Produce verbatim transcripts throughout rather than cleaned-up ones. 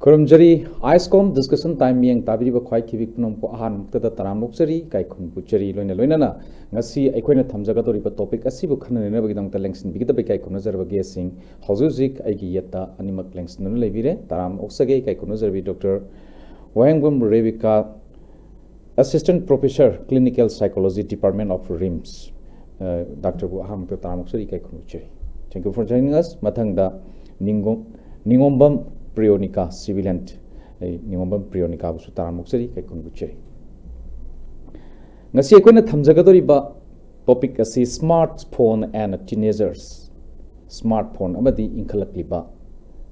ꯈꯨꯔꯨꯝꯖꯔꯤ꯫ ꯑꯥꯏꯁꯀꯣꯝ discussion time ꯃꯤꯠꯌꯦꯡ ꯇꯥꯕꯤꯔꯤꯕ ꯈ꯭ꯋꯥꯏ ꯈꯤꯕꯤꯛ ꯄꯨꯝꯅꯃꯛꯄꯨ ꯑꯍꯥꯟꯕ ꯃꯛꯇꯗ ꯇꯔꯥꯝꯅ ꯑꯣꯛꯆꯔꯤ, ꯏꯀꯥꯏ ꯈꯨꯝꯅꯕ ꯎꯠꯆꯔꯤ꯫ ꯂꯣꯏꯅ ꯂꯣꯏꯅꯅ ꯉꯁꯤ ꯑꯩꯈꯣꯏꯅ ꯊꯝꯖꯒꯗꯧꯔꯤꯕ ꯇꯣꯄꯤꯛ ꯑꯁꯤꯕꯨ ꯈꯟꯅ ꯅꯩꯅꯕꯒꯤꯗꯃꯛꯇ ꯂꯦꯡꯁꯤꯟꯕꯤꯒꯗꯕ ꯏꯀꯥꯏ ꯈꯨꯝꯅꯖꯔꯕ ꯒꯦꯁꯁꯤꯡ ꯍꯧꯖꯤꯛ ꯍꯧꯖꯤꯛ ꯑꯩꯒꯤ ꯌꯦꯠꯇ ꯑꯅꯤꯃꯛ ꯂꯦꯡꯁꯤꯟꯗꯨꯅ ꯂꯩꯕꯤꯔꯦ꯫ ꯇꯔꯥꯝꯅ ꯑꯣꯛꯆꯒꯦ, ꯏꯀꯥꯏ ꯈꯨꯝꯅꯖꯔꯕꯤ doctor Wahengbam Rebika, Assistant Professor, Clinical Psychology Department of RIMS, ꯗꯥꯛꯇꯔꯕꯨ ꯑꯍꯥꯟꯕꯗ ꯇꯔꯥꯝꯅ ꯑꯣꯛꯆꯔꯤ, ꯏꯀꯥꯏ ꯈꯨꯝꯅꯕ ꯎꯠꯆꯔꯤ꯫ Thank you for joining us. ꯃꯊꯪꯗ ꯅꯤꯡꯒꯣ-, ꯅꯤꯉꯣꯝꯕꯝ ꯄ꯭ꯔꯤꯌꯣꯅꯤꯀꯥ, ꯁꯤꯚꯤꯂꯤꯌꯟ, ꯑꯩ ꯅꯤꯉꯣꯝꯕꯝ ꯄ꯭ꯔꯤꯌꯣꯅꯤꯀꯥꯕꯨꯁꯨ ꯇꯔꯥꯝꯅ ꯑꯣꯛꯆꯔꯤ, ꯏꯀꯥꯏ ꯈꯨꯝꯅꯕ ꯎꯠꯆꯔꯤ꯫ ꯉꯁꯤ ꯑꯩꯈꯣꯏꯅ ꯊꯝꯖꯒꯗꯧꯔꯤꯕ ꯇꯣꯄꯤꯛ ꯑꯁꯤ Smartphone and Teenagers, smart phone ꯑꯃꯗꯤ ꯏꯟꯈꯠꯂꯛꯂꯤꯕ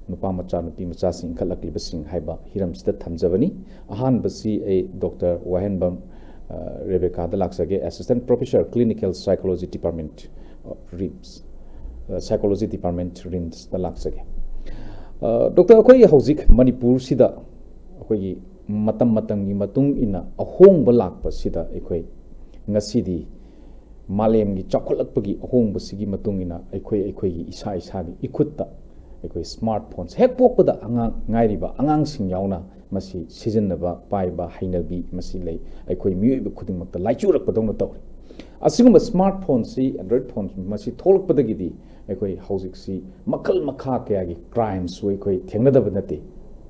ꯅꯨꯄꯥ ꯃꯆꯥ, ꯅꯨꯄꯤ ꯃꯆꯥꯁꯤꯡ ꯏꯟꯈꯠꯂꯛꯂꯤꯕꯁꯤꯡ ꯍꯥꯏꯕ ꯍꯤꯔꯝꯁꯤꯗ ꯊꯝꯖꯕꯅꯤ꯫ ꯑꯍꯥꯟꯕꯁꯤ ꯑꯩ ꯗꯣꯛꯇꯔ ꯋꯥꯍꯦꯟꯕꯝ, ꯑ, ꯔꯦꯕꯦꯀꯥꯗ ꯂꯥꯛꯆꯒꯦ, Assistant Professor, Clinical Psychology Department, ꯑ, RIMS, ꯑ, Psychology Department, ꯔꯤꯝꯁꯇ ꯂꯥꯛꯆꯒꯦ꯫ ꯑ, ꯗꯣꯛꯇꯔ, ꯑꯩꯈꯣꯏ ꯍꯧꯖꯤꯛ ꯃꯅꯤꯄꯨꯔꯁꯤꯗ ꯑꯩꯈꯣꯏꯒꯤ ꯃꯇꯝ ꯃꯇꯝꯒꯤ ꯃꯇꯨꯡ ꯏꯟꯅ ꯑꯍꯣꯡꯕ ꯂꯥꯛꯄꯁꯤꯗ ꯑꯩꯈꯣꯏ ꯉꯁꯤꯗꯤ ꯃꯥꯂꯦꯝꯒꯤ ꯆꯥꯎꯈꯠꯂꯛꯄꯒꯤ ꯑꯍꯣꯡꯕꯁꯤꯒꯤ ꯃꯇꯨꯡ ꯏꯟꯅ ꯑꯩꯈꯣꯏ, ꯑꯩꯈꯣꯏꯒꯤ ꯏꯁꯥ ꯏꯁꯥꯒꯤ ꯏꯈꯨꯠꯇ ꯑꯩꯈꯣꯏ ꯁ꯭ꯃꯥꯔꯠ ꯐꯣꯟꯁꯦ ꯍꯦꯛ ꯄꯣꯛꯄꯗ ꯑꯉꯥꯡ, ꯉꯥꯏꯔꯤꯕ ꯑꯉꯥꯡꯁꯤꯡ ꯌꯥꯎꯅ ꯃꯁꯤ ꯁꯤꯖꯤꯟꯅꯕ, ꯄꯥꯏꯕ ꯍꯩꯅꯕꯤ ꯃꯁꯤ ꯂꯩ꯫ ꯑꯩꯈꯣꯏ ꯃꯤꯑꯣꯏꯕ ꯈꯨꯗꯤꯡꯃꯛꯇ ꯂꯥꯏꯆꯨꯔꯛꯄꯗꯧꯅ ꯇꯧꯔꯤ꯫ ꯑꯁꯤꯒꯨꯝꯕ ꯁ꯭ꯃꯥꯔꯠ ꯐꯣꯟꯁꯤ, Android ꯐꯣꯟ ꯃꯁꯤ ꯊꯣꯛꯂꯛꯄꯗꯒꯤꯗꯤ ꯑꯩꯈꯣꯏ ꯍꯧꯖꯤꯛꯁꯤ ꯃꯈꯜ ꯃꯈꯥ ꯀꯌꯥꯒꯤ ꯀ꯭ꯔꯥꯏꯝꯁꯨ ꯑꯩꯈꯣꯏ ꯊꯦꯡꯅꯗꯕ ꯅꯠꯇꯦ꯫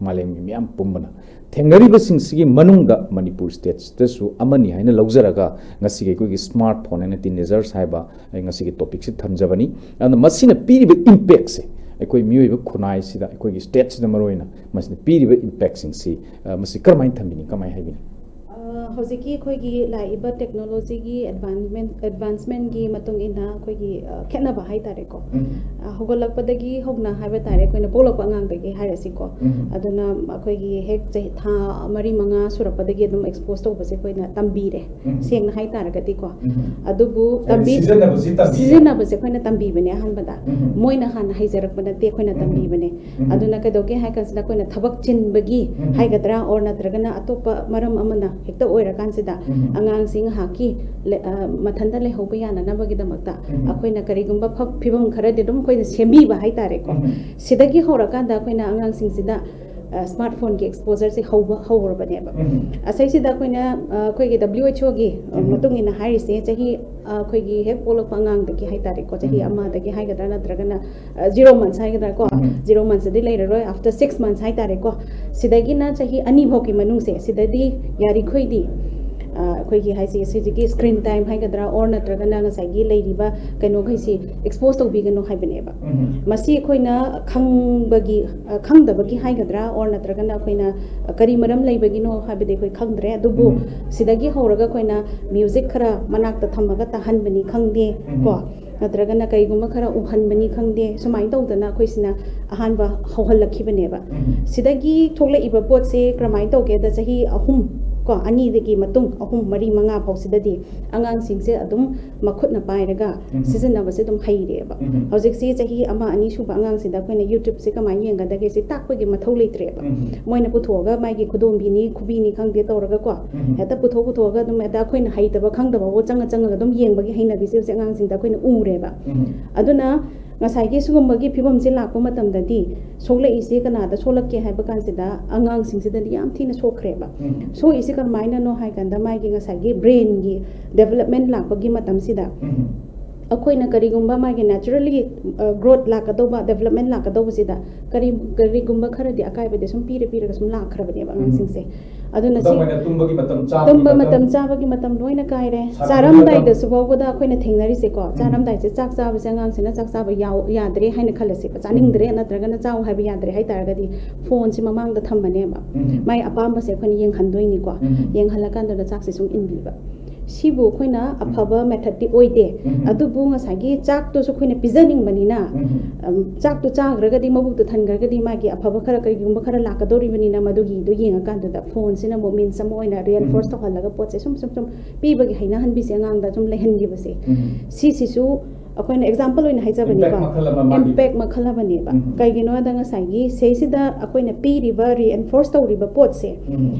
ꯃꯥꯂꯦꯝꯒꯤ ꯃꯤꯌꯥꯝ ꯄꯨꯝꯕꯅ ꯊꯦꯡꯅꯔꯤꯕꯁꯤꯡꯁꯤꯒꯤ ꯃꯅꯨꯡꯗ ꯃꯅꯤꯄꯨꯔ ꯁ꯭ꯇꯦꯠꯁꯤꯗꯁꯨ ꯑꯃꯅꯤ ꯍꯥꯏꯅ ꯂꯧꯖꯔꯒ ꯉꯁꯤꯒꯤ ꯑꯩꯈꯣꯏꯒꯤ ꯁ꯭ꯃꯥꯔꯠ ꯐꯣꯟ ꯑꯦꯟ ꯇꯤꯅꯦꯖꯔꯁ ꯍꯥꯏꯕ ꯑꯩ ꯉꯁꯤꯒꯤ ꯇꯣꯄꯤꯛꯁꯤ ꯊꯝꯖꯕꯅꯤ꯫ ꯑꯗꯨꯅ ꯃꯁꯤꯅ ꯄꯤꯔꯤꯕ ꯏꯝꯄꯦꯛꯁꯦ ꯑꯩꯈꯣꯏ ꯃꯤꯑꯣꯏꯕ ꯈꯨꯟꯅꯥꯏꯁꯤꯗ, ꯑꯩꯈꯣꯏꯒꯤ ꯁ꯭ꯇꯦꯠꯁꯤꯗ ꯃꯔꯨꯑꯣꯏꯅ ꯃꯁꯤꯅ ꯄꯤꯔꯤꯕ ꯏꯝꯄꯦꯛꯁꯤꯡꯁꯤ, ꯑ, ꯃꯁꯤ ꯀꯔꯝꯍꯥꯏꯅ ꯊꯝꯕꯤꯅꯤ, ꯀꯃꯥꯏꯅ ꯍꯥꯏꯕꯤꯅꯤ? ꯑ, ꯍꯧꯖꯤꯛꯀꯤ ꯑꯩꯈꯣꯏꯒꯤ ꯂꯥꯛꯏꯕ ꯇꯦꯛꯅꯣꯂꯣꯖꯤꯒꯤ ꯑꯦꯗꯚꯥꯟꯁꯃꯦꯟ, ꯑꯦꯗꯚꯥꯟꯁꯃꯦꯟꯒꯤ ꯃꯇꯨꯡ ꯏꯟꯅ ꯑꯩꯈꯣꯏꯒꯤ, ꯑ, ꯈꯦꯠꯅꯕ ꯍꯥꯏ ꯇꯥꯔꯦꯀꯣ꯫ ꯎꯝ꯫ ꯑ, ꯍꯧꯒꯠꯂꯛꯄꯗꯒꯤ ꯍꯧꯅ ꯍꯥꯏꯕ ꯇꯥꯔꯦ, ꯑꯩꯈꯣꯏꯅ ꯄꯣꯛꯂꯛꯄ ꯑꯉꯥꯡꯗꯒꯤ ꯍꯥꯏꯔꯁꯤꯀꯣ꯫ ꯎꯝ꯫ ꯑꯗꯨꯅ ꯑꯩꯈꯣꯏꯒꯤ ꯍꯦꯛ ꯆꯍꯤ, ꯊꯥ ꯃꯔꯤ ꯃꯉꯥ ꯁꯨꯔꯛꯄꯗꯒꯤ ꯑꯗꯨꯝ ꯑꯦꯛꯁꯄꯣꯖ ꯇꯧꯕꯁꯦ ꯑꯩꯈꯣꯏꯅ ꯇꯝꯕꯤꯔꯦ, ꯎꯝ꯫ ꯁꯦꯡꯅ ꯍꯥꯏ ꯇꯥꯔꯒꯗꯤꯀꯣ꯫ ꯎꯝ꯫ ꯑꯗꯨꯕꯨ ꯍꯥꯏꯗꯤ ꯇꯝꯕꯤ-, ꯁꯤꯖꯤꯟꯅꯕꯁꯤ ꯇꯝꯕꯤꯕ꯫ ꯁꯤꯖꯤꯟꯅꯕꯁꯦ ꯑꯩꯈꯣꯏꯅ ꯇꯝꯕꯤꯕꯅꯦ ꯑꯍꯥꯟꯕꯗ꯫ ꯎꯝ꯫ ꯃꯣꯏꯅ ꯍꯥꯟꯅ ꯍꯩꯖꯔꯛꯄ ꯅꯠꯇꯦ, ꯑꯩꯈꯣꯏꯅ ꯎꯝ꯫ ꯇꯝꯕꯤꯕꯅꯦ꯫ ꯎꯝ꯫ ꯑꯗꯨꯅ ꯀꯩꯗꯧꯒꯦ ꯍꯥꯏ ꯀꯥꯟꯁꯤꯗ ꯑꯩꯈꯣꯏꯅ ꯊꯕꯛ ꯆꯤꯟꯕꯒꯤ ꯎꯝ꯫ ꯍꯥꯏꯒꯗ꯭ꯔꯥ, or ꯅꯠꯇ꯭ꯔꯒꯅ ꯑꯇꯣꯞꯄ ꯃꯔꯝ ꯑꯃꯅ ꯍꯦꯛꯇ ꯑꯣꯏꯔꯀꯥꯟꯁꯤꯗ ꯎꯝ꯫ ꯑꯉꯥꯡꯁꯤ ꯉꯥꯏꯍꯥꯛꯀꯤ ꯂꯦ-, ꯑ, ꯃꯊꯟꯇ ꯂꯩꯍꯧꯕ ꯌꯥꯅꯅꯕꯒꯤꯗꯃꯛꯇ ꯎꯝ꯫ ꯑꯩꯈꯣꯏꯅ ꯀꯔꯤꯒꯨꯝꯕ ꯐ-, ꯐꯤꯕꯝ ꯈꯔꯗꯤ ꯑꯗꯨꯝ ꯑꯩꯈꯣꯏꯅ ꯁꯦꯝꯕꯤꯕ ꯍꯥꯏ ꯇꯥꯔꯦꯀꯣ꯫ ꯎꯝ꯫ ꯁꯤꯗꯒꯤ ꯍꯧꯔꯀꯥꯟꯗ ꯑꯩꯈꯣꯏꯅ ꯑꯉꯥꯡꯁꯤꯡꯁꯤꯗ ꯁ꯭ꯃꯥꯔꯠ ꯐꯣꯟꯒꯤ ꯑꯦꯛꯁꯄꯣꯖꯔꯁꯦ ꯍꯧꯕ ꯍꯧꯔꯕꯅꯦꯕ꯫ ꯑꯁꯩꯁꯤꯗ ꯑꯩꯈꯣꯏꯅ ꯑ, ꯑꯩꯈꯣꯏꯒꯤ W H O ꯒꯤ ꯑ, ꯃꯇꯨꯡ ꯏꯟꯅ ꯍꯥꯏꯔꯤꯁꯦ, ꯆꯍꯤ ꯑ, ꯑꯩꯈꯣꯏꯒꯤ ꯍꯦꯛ ꯄꯣꯛꯂꯛꯄ ꯑꯉꯥꯡꯗꯒꯤ ꯍꯥꯏꯇꯥꯔꯦꯀꯣ, ꯆꯍꯤ ꯑꯃꯗꯒꯤ ꯍꯥꯏꯒꯗ꯭ꯔꯥ, ꯅꯠꯇ꯭ꯔꯒꯅ ꯖꯤꯔꯣ ꯃꯟꯁ ꯍꯥꯏꯒꯗ꯭ꯔꯥꯀꯣ, ꯖꯤꯔꯣ ꯃꯟꯁꯇꯗꯤ ꯂꯩꯔꯔꯣꯏ, ꯑꯥꯐꯇꯔ ꯁꯤꯛꯁ ꯃꯟꯁ ꯍꯥꯏꯇꯥꯔꯦꯀꯣ, ꯁꯤꯗꯒꯤꯅ ꯆꯍꯤ ꯑꯅꯤ ꯐꯥꯎꯒꯤ ꯃꯅꯨꯡꯁꯦ, ꯁꯤꯗꯗꯤ ꯌꯥꯔꯤꯈꯣꯏꯗꯤ ꯑ, ꯑꯩꯈꯣꯏꯒꯤ ꯍꯥꯏꯁꯦ, ꯁꯤꯗꯒꯤ ꯁ꯭ꯀ꯭ꯔꯤꯟ ꯇꯥꯏꯝ ꯍꯥꯏꯒꯗ꯭ꯔꯥ, ꯑꯣꯔ ꯅꯠꯇ꯭ꯔꯒꯅ ꯉꯁꯥꯏꯒꯤ ꯂꯩꯔꯤꯕ ꯀꯩꯅꯣꯈꯩꯁꯤ ꯑꯦꯛꯁꯄꯣꯖ ꯇꯧꯕꯤꯒꯅꯨ ꯍꯥꯏꯕꯅꯦꯕ꯫ ꯃꯁꯤ ꯑꯩꯈꯣꯏꯅ ꯈꯪꯕꯒꯤ ꯑ, ꯈꯪꯗꯕꯒꯤ ꯍꯥꯏꯒꯗ꯭ꯔꯥ, ꯑꯣꯔ ꯅꯠꯇ꯭ꯔꯒꯅ ꯑꯩꯈꯣꯏꯅ ꯀꯔꯤ ꯃꯔꯝ ꯂꯩꯕꯒꯤꯅꯣ ꯍꯥꯏꯕꯗꯤ ꯑꯩꯈꯣꯏ ꯈꯪꯗ꯭ꯔꯦ꯫ ꯑꯗꯨꯕꯨ ꯁꯤꯗꯒꯤ ꯍꯧꯔꯒ ꯑꯩꯈꯣꯏꯅ ꯃ꯭ꯌꯨꯖꯤꯛ ꯈꯔ ꯃꯅꯥꯛꯇ ꯊꯝꯃꯒ ꯇꯥꯍꯟꯕꯅꯤ ꯈꯪꯗꯦ ꯀꯣ, ꯅꯠꯇ꯭ꯔꯒꯅ ꯀꯩꯒꯨꯝꯕ ꯈꯔ ꯎꯍꯟꯕꯅꯤ ꯈꯪꯗꯦ, ꯁꯨꯃꯥꯏꯅ ꯇꯧꯗꯅ ꯑꯩꯈꯣꯏꯁꯤꯅ ꯑꯍꯥꯟꯕ ꯍꯧꯍꯜꯂꯛꯈꯤꯕꯅꯦꯕ꯫ ꯁꯤꯗꯒꯤ ꯊꯣꯛꯂꯛꯏꯕ ꯄꯣꯠꯁꯦ ꯀꯔꯝꯍꯥꯏꯅ ꯇꯧꯒꯦꯗ, ꯆꯍꯤ ꯑꯍꯨꯝ ꯀꯣ, ꯑꯅꯤꯗꯒꯤ ꯃꯇꯨꯡ, ꯑꯍꯨꯝ, ꯃꯔꯤ, ꯃꯉꯥ ꯐꯥꯎꯁꯤꯗꯗꯤ ꯑꯉꯥꯡꯁꯤꯡꯁꯦ ꯑꯗꯨꯝ ꯃꯈꯨꯠꯅ ꯄꯥꯏꯔꯒ ꯁꯤꯖꯤꯟꯅꯕꯁꯦ ꯑꯗꯨꯝ ꯍꯩꯔꯦꯕ꯫ ꯍꯧꯖꯤꯛꯁꯤ ꯆꯍꯤ ꯑꯃ, ꯑꯅꯤ ꯁꯨꯕ ꯑꯉꯥꯡꯁꯤꯗ ꯑꯩꯈꯣꯏꯅ YouTube-ꯁꯦ ꯀꯃꯥꯏꯅ ꯌꯦꯡꯒꯗꯒꯦ ꯁꯤ ꯇꯥꯛꯄꯒꯤ ꯃꯊꯧ ꯂꯩꯇ꯭ꯔꯦꯕ꯫ ꯃꯣꯏꯅ ꯄꯨꯊꯣꯛꯑꯒ ꯃꯥꯒꯤ ꯈꯨꯗꯣꯝꯕꯤꯅꯤ, ꯈꯨꯕꯤꯅꯤ ꯈꯪꯗꯦ ꯇꯧꯔꯒꯀꯣ, ꯍꯦꯛꯇ ꯄꯨꯊꯣꯛ ꯄꯨꯊꯣꯛꯑꯒ ꯑꯗꯨꯝ ꯍꯦꯛꯇ ꯑꯩꯈꯣꯏꯅ ꯍꯩꯇꯕ ꯈꯪꯗꯕꯕꯨ ꯆꯪꯉ ꯆꯪꯉꯒ ꯑꯗꯨꯝ ꯌꯦꯡꯕꯒꯤ ꯍꯩꯅꯕꯤꯁꯦ ꯍꯧꯖꯤꯛ ꯑꯉꯥꯡꯁꯤꯡꯗ ꯑꯩꯈꯣꯏꯅ ꯎꯔꯦꯕ꯫ ꯑꯗꯨꯅ ꯉꯁꯥꯏꯒꯤ ꯁꯤꯒꯨꯝꯕꯒꯤ ꯐꯤꯕꯝꯁꯦ ꯂꯥꯛꯄ ꯃꯇꯝꯗꯗꯤ ꯁꯣꯛꯂꯛꯏꯁꯦ ꯀꯅꯥꯗ ꯁꯣꯛꯂꯛꯀꯦ ꯍꯥꯏꯕ ꯀꯥꯟꯁꯤꯗ ꯑꯉꯥꯡꯁꯤꯡꯁꯤꯗꯗꯤ ꯌꯥꯝ ꯊꯤꯅ ꯁꯣꯛꯈ꯭ꯔꯦꯕ꯫ ꯁꯣꯛꯏꯁꯦ ꯀꯔꯝꯍꯥꯏꯅꯅꯣ ꯍꯥꯏ ꯀꯥꯟꯗ ꯃꯥꯒꯤ ꯉꯁꯥꯏꯒꯤ ꯕ꯭ꯔꯦꯟꯒꯤ ꯗꯦꯕꯂꯞꯃꯦꯟ ꯂꯥꯛꯄꯒꯤ ꯃꯇꯝꯁꯤꯗ ꯑꯩꯈꯣꯏꯅ ꯀꯔꯤꯒꯨꯝꯕ ꯃꯥꯒꯤ ꯅꯦꯆꯔꯦꯜꯂꯤ ꯒ꯭ꯔꯣꯠ ꯂꯥꯛꯀꯗꯧꯕ, ꯗꯦꯕꯂꯞꯃꯦꯟ ꯂꯥꯛꯀꯗꯧꯕꯁꯤꯗ ꯀꯔꯤ ꯀꯔꯤꯒꯨꯝꯕ ꯈꯔꯗꯤ ꯑꯀꯥꯏꯕꯗꯤ ꯁꯨꯝ ꯄꯤꯔ ꯄꯤꯔꯒ ꯁꯨꯝ ꯂꯥꯛꯈ꯭ꯔꯕꯅꯦꯕ ꯑꯉꯥꯡꯁꯤꯡꯁꯦ꯫ ꯑꯗꯨꯅ ꯁꯤ ꯈꯨꯗꯝ ꯑꯣꯏꯅ ꯇꯨꯝꯕꯒꯤ ꯃꯇꯝ, ꯆꯥꯕꯒꯤ ꯇꯨꯝꯕ ꯃꯇꯝ, ꯃꯇꯝ, ꯆꯥꯕꯒꯤ ꯃꯇꯝ ꯂꯣꯏꯅ ꯀꯥꯏꯔꯦ꯫ ꯁꯥꯟꯅꯕꯒꯤ ꯆꯥꯔꯝꯗꯥꯏꯗꯁꯨ ꯐꯥꯎꯕꯗ ꯑꯩꯈꯣꯏꯅ ꯊꯦꯡꯅꯔꯤꯁꯦꯀꯣ, ꯆꯥꯔꯝꯗꯥꯏꯁꯦ ꯆꯥꯛ ꯆꯥꯕꯁꯦ ꯑꯉꯥꯡꯁꯤꯅ ꯆꯥꯛ ꯆꯥꯕ ꯌꯥꯎ-, ꯌꯥꯗ꯭ꯔꯦ ꯍꯥꯏꯅ ꯈꯜꯂꯁꯦꯕ, ꯆꯥꯅꯤꯡꯗ꯭ꯔꯦ ꯅꯠꯇ꯭ꯔꯒꯅ ꯆꯥꯎ ꯍꯥꯏꯕ ꯌꯥꯗ꯭ꯔꯦ ꯍꯥꯏꯇꯥꯔꯒꯗꯤ ꯐꯣꯟꯁꯦ ꯃꯃꯥꯡꯗ ꯊꯝꯃꯅꯦꯕ꯫ ꯃꯥꯏ ꯑꯄꯥꯝꯕꯁꯦ ꯑꯩꯈꯣꯏꯅ ꯌꯦꯡꯍꯟꯗꯣꯏꯅꯤꯀꯣ꯫ ꯌꯦꯡꯍꯜꯂꯀꯥꯟꯗꯨꯗ ꯆꯥꯛꯁꯦ ꯁꯨꯝ ꯏꯟꯕꯤꯕ꯫ ꯁꯤꯕꯨ ꯑꯩꯈꯣꯏꯅ ꯑꯐꯕ ꯃꯦꯊꯠꯇꯤ ꯑꯣꯏꯗꯦ꯫ ꯑꯗꯨꯕꯨ ꯉꯁꯥꯏꯒꯤ ꯆꯥꯛꯇꯨꯁꯨ ꯑꯩꯈꯣꯏꯅ ꯄꯤꯖꯅꯤꯡꯕꯅꯤꯅ, ꯎꯝ, ꯆꯥꯛꯇꯨ ꯆꯥꯈ꯭ꯔꯒꯗꯤ, ꯃꯕꯨꯛꯇꯨ ꯊꯟꯈ꯭ꯔꯒꯗꯤ ꯃꯥꯒꯤ ꯑꯐꯕ ꯈꯔ ꯀꯔꯤꯒꯨꯝꯕ ꯈꯔ ꯂꯥꯛꯀꯗꯧꯔꯤꯕꯅꯤꯅ ꯃꯗꯨꯒꯤꯗꯣ ꯌꯦꯡꯉꯀꯥꯟꯗꯨꯗ ꯐꯣꯟꯁꯤꯅ ꯑꯃꯨꯛ ꯃꯤꯟꯁ ꯑꯃ ꯑꯣꯏꯅ ꯔꯤꯑꯦꯟꯐꯣꯔꯁ ꯇꯧꯍꯜꯂꯒ ꯄꯣꯠꯁꯦ ꯁꯨꯝ ꯁꯨꯝ ꯁꯨꯝ ꯄꯤꯕꯒꯤ ꯍꯩꯅꯍꯟꯕꯤꯁꯦ ꯑꯉꯥꯡꯗ ꯁꯨꯝ ꯂꯩꯍꯟꯈꯤꯕꯁꯦ꯫ ꯁꯤꯁꯤꯁꯨ ꯑꯩꯈꯣꯏꯅ ꯑꯦꯛꯖꯥꯝꯄꯜ ꯑꯣꯏꯅ ꯍꯥꯏꯖꯕꯅꯤꯀꯣ, ꯏꯝꯄꯦꯛ ꯃꯈꯜ ꯑꯃ ꯃꯥꯒꯤ꯫ ꯏꯝꯄꯦꯛ ꯃꯈꯜ ꯑꯃꯅꯦꯕ꯫ ꯀꯩꯒꯤꯅꯣ ꯍꯥꯏꯗ ꯉꯁꯥꯏꯒꯤ ꯁꯤꯁꯤꯗ ꯑꯩꯈꯣꯏꯅ ꯄꯤꯔꯤꯕ ꯔꯤꯑꯦꯟꯐꯣꯔꯁ ꯇꯧꯔꯤꯕ ꯄꯣꯠꯁꯦ,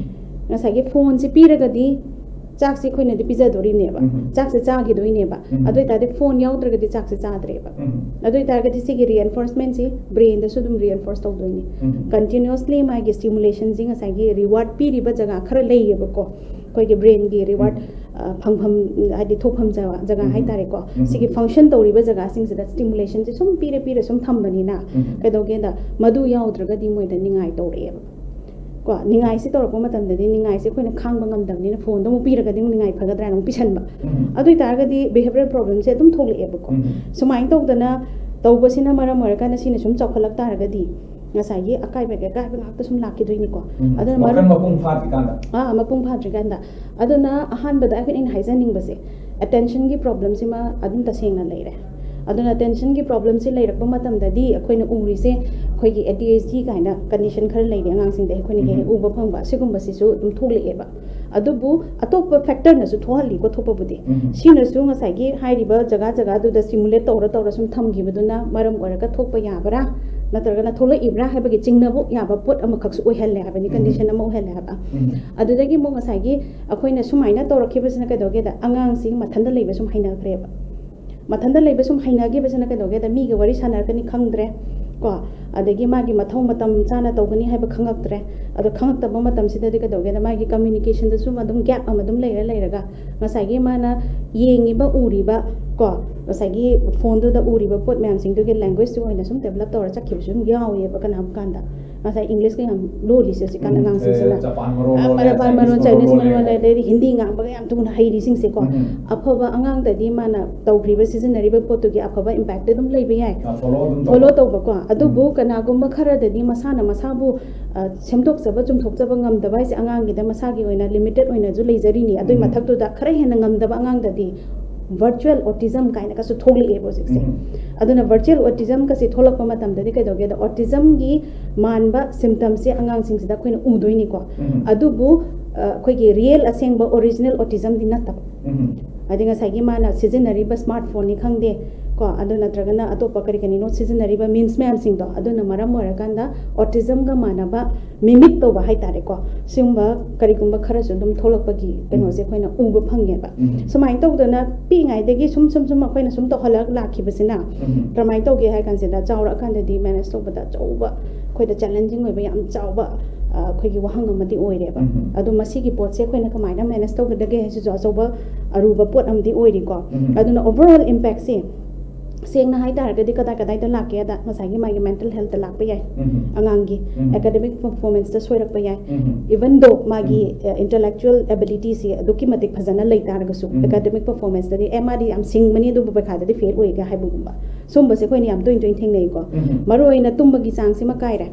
ꯉꯁꯥꯏꯒꯤ ꯐꯣꯟꯁꯦ ꯄꯤꯔꯒꯗꯤ ꯆꯥꯛꯁꯦ ꯑꯩꯈꯣꯏꯅꯗꯤ ꯄꯤꯖꯗꯣꯔꯤꯅꯦꯕ, ꯎꯝ꯫ ꯆꯥꯛꯁꯦ ꯆꯥꯈꯤꯗꯣꯏꯅꯦꯕ꯫ ꯎꯝ꯫ ꯑꯗꯨ ꯑꯣꯏꯇꯥꯔꯗꯤ ꯐꯣꯟ ꯌꯥꯎꯗ꯭ꯔꯒꯗꯤ ꯆꯥꯛꯁꯦ ꯆꯥꯗ꯭ꯔꯦꯕ꯫ ꯎꯝ꯫ ꯑꯗꯨ ꯑꯣꯏꯇꯥꯔꯒꯗꯤ ꯁꯤꯒꯤ ꯔꯤꯑꯦꯟꯐꯣꯔꯁꯃꯦꯟꯁꯤ ꯕ꯭ꯔꯦꯟꯗꯁꯨ ꯑꯗꯨꯝ ꯔꯤꯑꯦꯟꯐꯣꯔꯁ ꯇꯧꯗꯣꯏꯅꯤ꯫ ꯎꯝ꯫ ꯀꯟꯇꯤꯅ꯭ꯌꯨꯁꯂꯤ ꯃꯥꯒꯤ ꯁ꯭ꯇꯤꯃꯨꯂꯦꯁꯟꯁꯤ ꯉꯁꯥꯏꯒꯤ ꯔꯤꯋꯥꯔꯗ ꯄꯤꯔꯤꯕ ꯖꯒꯥ ꯈꯔ ꯂꯩꯌꯦꯕꯀꯣ, ꯑꯩꯈꯣꯏꯒꯤ ꯕ꯭ꯔꯦꯟꯒꯤ ꯔꯤꯋꯥꯔꯗ, ꯎꯝ꯫ ꯑ, ꯐꯪꯐꯝ, ꯍꯥꯏꯗꯤ ꯊꯣꯛꯐꯝ ꯖꯒꯥ, ꯖꯒꯥ ꯎꯝ꯫ ꯍꯥꯏꯇꯥꯔꯦꯀꯣ꯫ ꯎꯝ꯫ ꯁꯤꯒꯤ ꯐꯪꯁꯟ ꯇꯧꯔꯤꯕ ꯖꯒꯥꯁꯤꯡꯁꯤꯗ ꯁ꯭ꯇꯤꯃꯨꯂꯦꯁꯟꯁꯦ ꯁꯨꯝ ꯄꯤꯔ ꯄꯤꯔ ꯁꯨꯝ ꯊꯝꯕꯅꯤꯅ, ꯎꯝ꯫ ꯀꯩꯗꯧꯒꯦꯗ, ꯃꯗꯨ ꯌꯥꯎꯗ꯭ꯔꯒꯗꯤ ꯃꯣꯏꯗ ꯅꯤꯡꯉꯥꯏ ꯇꯧꯔꯛꯑꯦꯕ꯫ ꯀꯣ, ꯅꯤꯡꯉꯥꯏꯁꯤ ꯇꯧꯔꯛꯄ ꯃꯇꯝꯗꯗꯤ ꯅꯤꯡꯉꯥꯏꯁꯦ ꯑꯩꯈꯣꯏꯅ ꯈꯥꯡꯕ ꯉꯝꯗꯕꯅꯤꯅ ꯐꯣꯟꯗꯣ ꯑꯃꯨꯛ ꯄꯤꯔꯒꯗꯤ ꯑꯃꯨꯛ ꯅꯤꯡꯉꯥꯏ ꯐꯒꯗ꯭ꯔꯥꯅ ꯑꯃꯨꯛ ꯄꯤꯁꯟꯕ꯫ ꯎꯝ꯫ ꯑꯗꯨ ꯑꯣꯏꯇꯥꯔꯒꯗꯤ ꯕꯤꯍꯦꯕꯤꯌꯔ ꯄ꯭ꯔꯣꯕ꯭ꯂꯦꯝꯁꯦ ꯑꯗꯨꯝ ꯊꯣꯛꯂꯛꯑꯦꯕꯀꯣ꯫ ꯎꯝ꯫ ꯁꯨꯃꯥꯏꯅ ꯇꯧꯗꯅ ꯇꯧꯕꯁꯤꯅ ꯃꯔꯝ ꯑꯣꯏꯔꯀꯥꯟꯗ ꯁꯤꯅ ꯁꯨꯝ ꯆꯥꯎꯈꯠꯂꯛ ꯇꯥꯔꯒꯗꯤ ꯉꯁꯥꯏꯒꯤ ꯑꯀꯥꯏꯕꯒꯤ ꯑꯀꯥꯏꯕ ꯉꯥꯛꯇ ꯁꯨꯝ ꯂꯥꯛꯈꯤꯗꯣꯏꯅꯤꯀꯣ꯫ ꯎꯝ꯫ ꯑꯗꯨꯅ ꯋꯥꯈꯜ ꯃꯔꯝ ꯃꯄꯨꯡ ꯐꯥꯗ꯭ꯔꯤꯀꯥꯟꯗ꯫ ꯑꯥ, ꯃꯄꯨꯡ ꯐꯥꯗ꯭ꯔꯤꯀꯥꯟꯗ꯫ ꯑꯗꯨꯅ ꯑꯍꯥꯟꯕꯗ ꯑꯩꯈꯣꯏꯅ ꯑꯩꯅ ꯍꯥꯏꯖꯅꯤꯡꯕꯁꯦ, ꯑꯦꯇꯦꯟꯁꯟꯒꯤ ꯄ꯭ꯔꯣꯕ꯭ꯂꯦꯝꯁꯤꯃ ꯑꯗꯨꯝ ꯇꯁꯦꯡꯅ ꯂꯩꯔꯦ꯫ ꯑꯗꯨꯅ ꯑꯦꯇꯦꯟꯁꯟꯒꯤ ꯄ꯭ꯔꯣꯕ꯭ꯂꯦꯝꯁꯤ ꯂꯩꯔꯛꯄ ꯃꯇꯝꯗꯗꯤ ꯑꯩꯈꯣꯏꯅ ꯎꯔꯤꯁꯦ, ꯑꯩꯈꯣꯏꯒꯤ ꯑꯦ ꯗꯤ ꯑꯩꯆ ꯗꯤ ꯀꯥꯏꯅ ꯀꯟꯗꯤꯁꯟ ꯈꯔ ꯂꯩꯔꯦ ꯑꯉꯥꯡꯁꯤꯡꯗ ꯑꯩꯈꯣꯏꯅ ꯍꯦꯛ ꯍꯦꯛ ꯎꯝ꯫ ꯎꯕ ꯐꯪꯕ, ꯁꯤꯒꯨꯝꯕꯁꯤꯁꯨ ꯑꯗꯨꯝ ꯊꯣꯛꯂꯛꯑꯦꯕ꯫ ꯑꯗꯨꯕꯨ ꯑꯇꯣꯞꯄ ꯐꯦꯛꯇꯔꯅꯁꯨ ꯊꯣꯛꯍꯜꯂꯤꯀꯣ ꯊꯣꯛꯄꯕꯨꯗꯤ꯫ ꯎꯝ꯫ ꯁꯤꯅꯁꯨ ꯉꯁꯥꯏꯒꯤ ꯍꯥꯏꯔꯤꯕ ꯖꯒꯥ ꯖꯒꯥꯗꯨꯗ ꯁ꯭ꯇꯤꯃꯨꯂꯦꯠ ꯇꯧꯔ ꯇꯧꯔ ꯁꯨꯝ ꯊꯝꯈꯤꯕꯗꯨꯅ ꯃꯔꯝ ꯑꯣꯏꯔꯒ ꯊꯣꯛꯄ ꯌꯥꯕ꯭ꯔꯥ, ꯅꯠꯇ꯭ꯔꯒꯅ ꯊꯣꯛꯂꯛꯏꯕ꯭ꯔꯥ ꯍꯥꯏꯕꯒꯤ ꯆꯤꯡꯅꯕ ꯌꯥꯕ ꯄꯣꯠ ꯑꯃꯈꯛꯁꯨ ꯑꯣꯏꯍꯜꯂꯦ ꯍꯥꯏꯕꯅꯤ, ꯎꯝ꯫ ꯀꯟꯗꯤꯁꯟ ꯑꯃ ꯑꯣꯏꯍꯜꯂꯦ ꯍꯥꯏꯕ꯫ ꯎꯝ꯫ ꯑꯗꯨꯗꯒꯤ ꯑꯃꯨꯛ ꯉꯁꯥꯏꯒꯤ ꯑꯩꯈꯣꯏꯅ ꯁꯨꯃꯥꯏꯅ ꯇꯧꯔꯛꯈꯤꯕꯁꯤꯅ ꯀꯩꯗꯧꯒꯦꯗ, ꯑꯉꯥꯡꯁꯤ ꯃꯊꯟꯇ ꯂꯩꯕ ꯁꯨꯝ ꯍꯩꯅꯈ꯭ꯔꯦꯕ꯫ ꯃꯊꯟꯇ ꯂꯩꯕ ꯁꯨꯝ ꯍꯩꯅꯈꯤꯕꯁꯤꯅ ꯀꯩꯗꯧꯒꯦꯗ, ꯃꯤꯒ ꯋꯥꯔꯤ ꯁꯥꯟꯅꯔꯛꯀꯅꯤ ꯈꯪꯗ꯭ꯔꯦ ꯀꯣ, ꯑꯗꯒꯤ ꯃꯥꯒꯤ ꯃꯊꯧ ꯃꯇꯝ ꯆꯥꯅ ꯇꯧꯒꯅꯤ ꯍꯥꯏꯕ ꯈꯪꯉꯛꯇ꯭ꯔꯦ꯫ ꯑꯗꯣ ꯈꯪꯉꯛꯇꯕ ꯃꯇꯝꯁꯤꯗꯗꯤ ꯀꯩꯗꯧꯒꯦꯗ, ꯃꯥꯒꯤ ꯀꯝꯃ꯭ꯌꯨꯅꯤꯀꯦꯁꯟꯗꯁꯨ ꯑꯗꯨꯝ ꯒꯦꯞ ꯑꯃ ꯑꯗꯨꯝ ꯂꯩꯔ ꯂꯩꯔꯒ ꯉꯁꯥꯏꯒꯤ ꯃꯥꯅ ꯌꯦꯡꯉꯤꯕ, ꯎꯔꯤꯕ ꯀꯣ, ꯉꯁꯥꯏꯒꯤ ꯐꯣꯟꯗꯨꯗ ꯎꯔꯤꯕ ꯄꯣꯠ ꯃꯌꯥꯝꯁꯤꯡꯗꯨꯒꯤ ꯂꯦꯡꯒ꯭ꯋꯦꯖꯇꯨ ꯑꯣꯏꯅ ꯁꯨꯝ ꯗꯦꯕꯂꯞ ꯇꯧꯔ ꯆꯠꯈꯤꯕꯁꯨ ꯑꯗꯨꯝ ꯌꯥꯎꯋꯦꯕ ꯀꯅꯥꯒꯨꯝꯕ ꯀꯥꯟꯗ꯫ ꯉꯁꯥꯏ ꯏꯪꯂꯤꯁꯀ ꯌꯥꯝ ꯂꯣꯜꯂꯤꯁꯦ ꯍꯧꯖꯤꯛꯀꯥꯟ ꯎꯝ, ꯑꯉꯥꯡꯁꯤꯡꯁꯤꯅ꯫ ꯑꯦ, ꯖꯄꯥꯟ ꯃꯔꯣꯜ ꯑ, ꯂꯣꯜꯂꯦ, ꯖꯄꯥꯟ ꯃꯔꯣꯜ, ꯆꯥꯏꯅꯤꯁ ꯆꯥꯏꯅꯤꯁ ꯃꯔꯣꯜ ꯃꯔꯣꯜ ꯂꯣꯜꯂꯦ, ꯂꯣꯜꯂꯦ꯫ ꯑꯗꯩꯗꯤ ꯍꯤꯟꯗꯤ ꯉꯥꯡꯕꯒ ꯌꯥꯝ ꯊꯨꯅ ꯍꯩꯔꯤꯁꯤꯡꯁꯦꯀꯣ꯫ ꯎꯝ꯫ ꯑꯐꯕ ꯑꯉꯥꯡꯗꯗꯤ ꯃꯥꯅ ꯇꯧꯈ꯭ꯔꯤꯕ, ꯁꯤꯖꯤꯟꯅꯔꯤꯕ ꯄꯣꯠꯇꯨꯒꯤ ꯑꯐꯕ ꯏꯝꯄꯦꯛꯇꯤ ꯑꯗꯨꯝ ꯂꯩꯕ ꯌꯥꯏ꯫ ꯑ, ꯐꯣꯂꯣ ꯑꯗꯨꯝ ꯐꯣꯂꯣ ꯇꯧꯕ꯫ ꯇꯧꯕꯀꯣ꯫ ꯑꯗꯨꯕꯨ ꯎꯝ꯫ ꯀꯅꯥꯒꯨꯝꯕ ꯈꯔꯗꯗꯤ ꯃꯁꯥꯅ ꯃꯁꯥꯕꯨ, ꯑ, ꯁꯦꯝꯗꯣꯛꯆꯕ, ꯆꯨꯝꯊꯣꯛꯆꯕ ꯉꯝꯗꯕ ꯍꯥꯏꯁꯦ ꯑꯉꯥꯡꯒꯤꯗ ꯃꯁꯥꯒꯤ ꯑꯣꯏꯅ ꯂꯤꯃꯤꯇꯦꯠ ꯑꯣꯏꯅꯁꯨ ꯂꯩꯖꯔꯤꯅꯤ꯫ ꯑꯗꯨꯏ ꯎꯝ꯫ ꯃꯊꯛꯇꯨꯗ ꯈꯔ ꯍꯦꯟꯅ ꯉꯝꯗꯕ ꯑꯉꯥꯡꯗꯗꯤ ꯚꯔꯆꯨꯋꯦꯜ ꯑꯣꯇꯤꯖꯝ ꯀꯥꯏꯅꯒꯁꯨ ꯊꯣꯛꯂꯛꯑꯦꯕ ꯍꯧꯖꯤꯛꯁꯦ꯫ ꯎꯝ꯫ ꯑꯗꯨꯅ ꯚꯔꯆꯨꯋꯦꯜ ꯑꯣꯇꯤꯖꯝꯒꯁꯦ ꯊꯣꯛꯂꯛꯄ ꯃꯇꯝꯗꯗꯤ ꯀꯩꯗꯧꯒꯦꯗ, ꯑꯣꯇꯤꯖꯝꯒꯤ ꯃꯥꯟꯕ ꯁꯤꯝꯇꯝꯁꯦ ꯑꯉꯥꯡꯁꯤꯡꯁꯤꯗ ꯑꯩꯈꯣꯏꯅ ꯎꯗꯣꯏꯅꯤꯀꯣ꯫ ꯎꯝ꯫ ꯑꯗꯨꯕꯨ, ꯑ, ꯑꯩꯈꯣꯏꯒꯤ ꯔꯤꯌꯦꯜ ꯑꯁꯦꯡꯕ ꯑꯣꯔꯤꯖꯤꯅꯦꯜ ꯑꯣꯇꯤꯖꯝꯗꯤ ꯅꯠꯇꯕ꯫ ꯎꯝ꯫ ꯍꯥꯏꯗꯤ ꯉꯁꯥꯏꯒꯤ ꯃꯥꯅ ꯁꯤꯖꯤꯟꯅꯔꯤꯕ ꯁ꯭ꯃꯥꯔꯠ ꯐꯣꯟꯅꯤ ꯈꯪꯗꯦ, ꯀꯣ, ꯑꯗꯨ ꯅꯠꯇ꯭ꯔꯒꯅ ꯑꯇꯣꯞꯄ ꯀꯔꯤ ꯀꯔꯤꯅꯣ ꯁꯤꯖꯤꯟꯅꯔꯤꯕ ꯃꯤꯟꯁ ꯃꯌꯥꯝꯁꯤꯡꯗꯣ, ꯑꯗꯨꯅ ꯃꯔꯝ ꯑꯣꯏꯔꯀꯥꯟꯗ autism ꯒ ꯃꯥꯟꯅꯕ, ꯃꯤꯃꯤꯛ ꯇꯧꯕ ꯍꯥꯏꯇꯥꯔꯦꯀꯣ, ꯁꯤꯒꯨꯝꯕ ꯀꯔꯤꯒꯨꯝꯕ ꯈꯔꯁꯨ ꯑꯗꯨꯝ ꯊꯣꯛꯂꯛꯄꯒꯤ ꯀꯩꯅꯣꯁꯦ ꯑꯩꯈꯣꯏꯅ ꯎꯕ ꯐꯪꯉꯦꯕ꯫ ꯁꯨꯃꯥꯏꯅ ꯇꯧꯗꯅ ꯄꯤꯛꯏꯉꯩꯗꯒꯤ ꯁꯨꯝ ꯁꯨꯝ ꯁꯨꯝ ꯑꯩꯈꯣꯏꯅ ꯁꯨꯝ ꯇꯧꯍꯜꯂꯒ ꯂꯥꯛꯈꯤꯕꯁꯤꯅ ꯀꯔꯝꯍꯥꯏꯅ ꯇꯧꯒꯦ ꯍꯥꯏ ꯀꯥꯟꯁꯤꯗ, ꯆꯥꯎꯔꯛꯑꯀꯥꯟꯗꯗꯤ ꯃꯦꯅꯦꯖ ꯇꯧꯕꯗ ꯑꯆꯧꯕ ꯑꯩꯈꯣꯏꯗ ꯆꯦꯂꯦꯟꯖꯤꯡ ꯑꯣꯏꯕ ꯌꯥꯝ ꯆꯥꯎꯕ, ꯑ, ꯑꯩꯈꯣꯏꯒꯤ ꯋꯥꯍꯪ ꯑꯃꯗꯤ ꯑꯣꯏꯔꯦꯕ꯫ ꯑꯗꯣ ꯃꯁꯤꯒꯤ ꯄꯣꯠꯁꯦ ꯑꯩꯈꯣꯏꯅ ꯀꯃꯥꯏꯅ ꯃꯦꯅꯦꯖ ꯇꯧꯒꯗꯒꯦ ꯍꯥꯏꯁꯤꯁꯨ ꯑꯆꯧꯕ ꯑꯔꯨꯕ ꯄꯣꯠ ꯑꯃꯗꯤ ꯑꯣꯏꯔꯤꯀꯣ꯫ ꯑꯗꯨꯅ overall impact ꯁꯦ ꯁꯦꯡꯅ ꯍꯥꯏ ꯇꯥꯔꯒꯗꯤ ꯀꯗꯥꯏ ꯀꯗꯥꯏꯗ ꯂꯥꯛꯀꯦꯗ, ꯉꯁꯥꯏꯒꯤ ꯃꯥꯒꯤ mental health ꯇ ꯂꯥꯛꯄ ꯌꯥꯏ, ꯑꯉꯥꯡꯒꯤ academic performance ꯇ ꯁꯣꯏꯔꯛꯄ ꯌꯥꯏ, even though ꯃꯥꯒꯤ, ꯑ, intellectual ability ꯁꯦ ꯑꯗꯨꯛꯀꯤ ꯃꯇꯤꯛ ꯐꯖꯅ ꯂꯩ ꯇꯥꯔꯒꯁꯨ, academic performance ꯇꯗꯤ, "ꯑꯦ, ꯃꯥꯗꯤ ꯌꯥꯝ ꯁꯤꯡꯕꯅꯤ, ꯑꯗꯨꯕꯨ ꯄꯩꯈꯥꯗꯗꯤ ꯐꯦꯜ ꯑꯣꯏꯒ" ꯍꯥꯏꯕꯒꯨꯝꯕ, ꯁꯨꯝꯕꯁꯦ ꯑꯩꯈꯣꯏꯅ ꯌꯥꯝ ꯇꯣꯏꯅ ꯇꯣꯏꯅ ꯊꯦꯡꯅꯩꯀꯣ꯫ ꯃꯔꯨ ꯑꯣꯏꯅ ꯇꯨꯝꯕꯒꯤ ꯆꯥꯡꯁꯤꯃ ꯀꯥꯏꯔꯦ꯫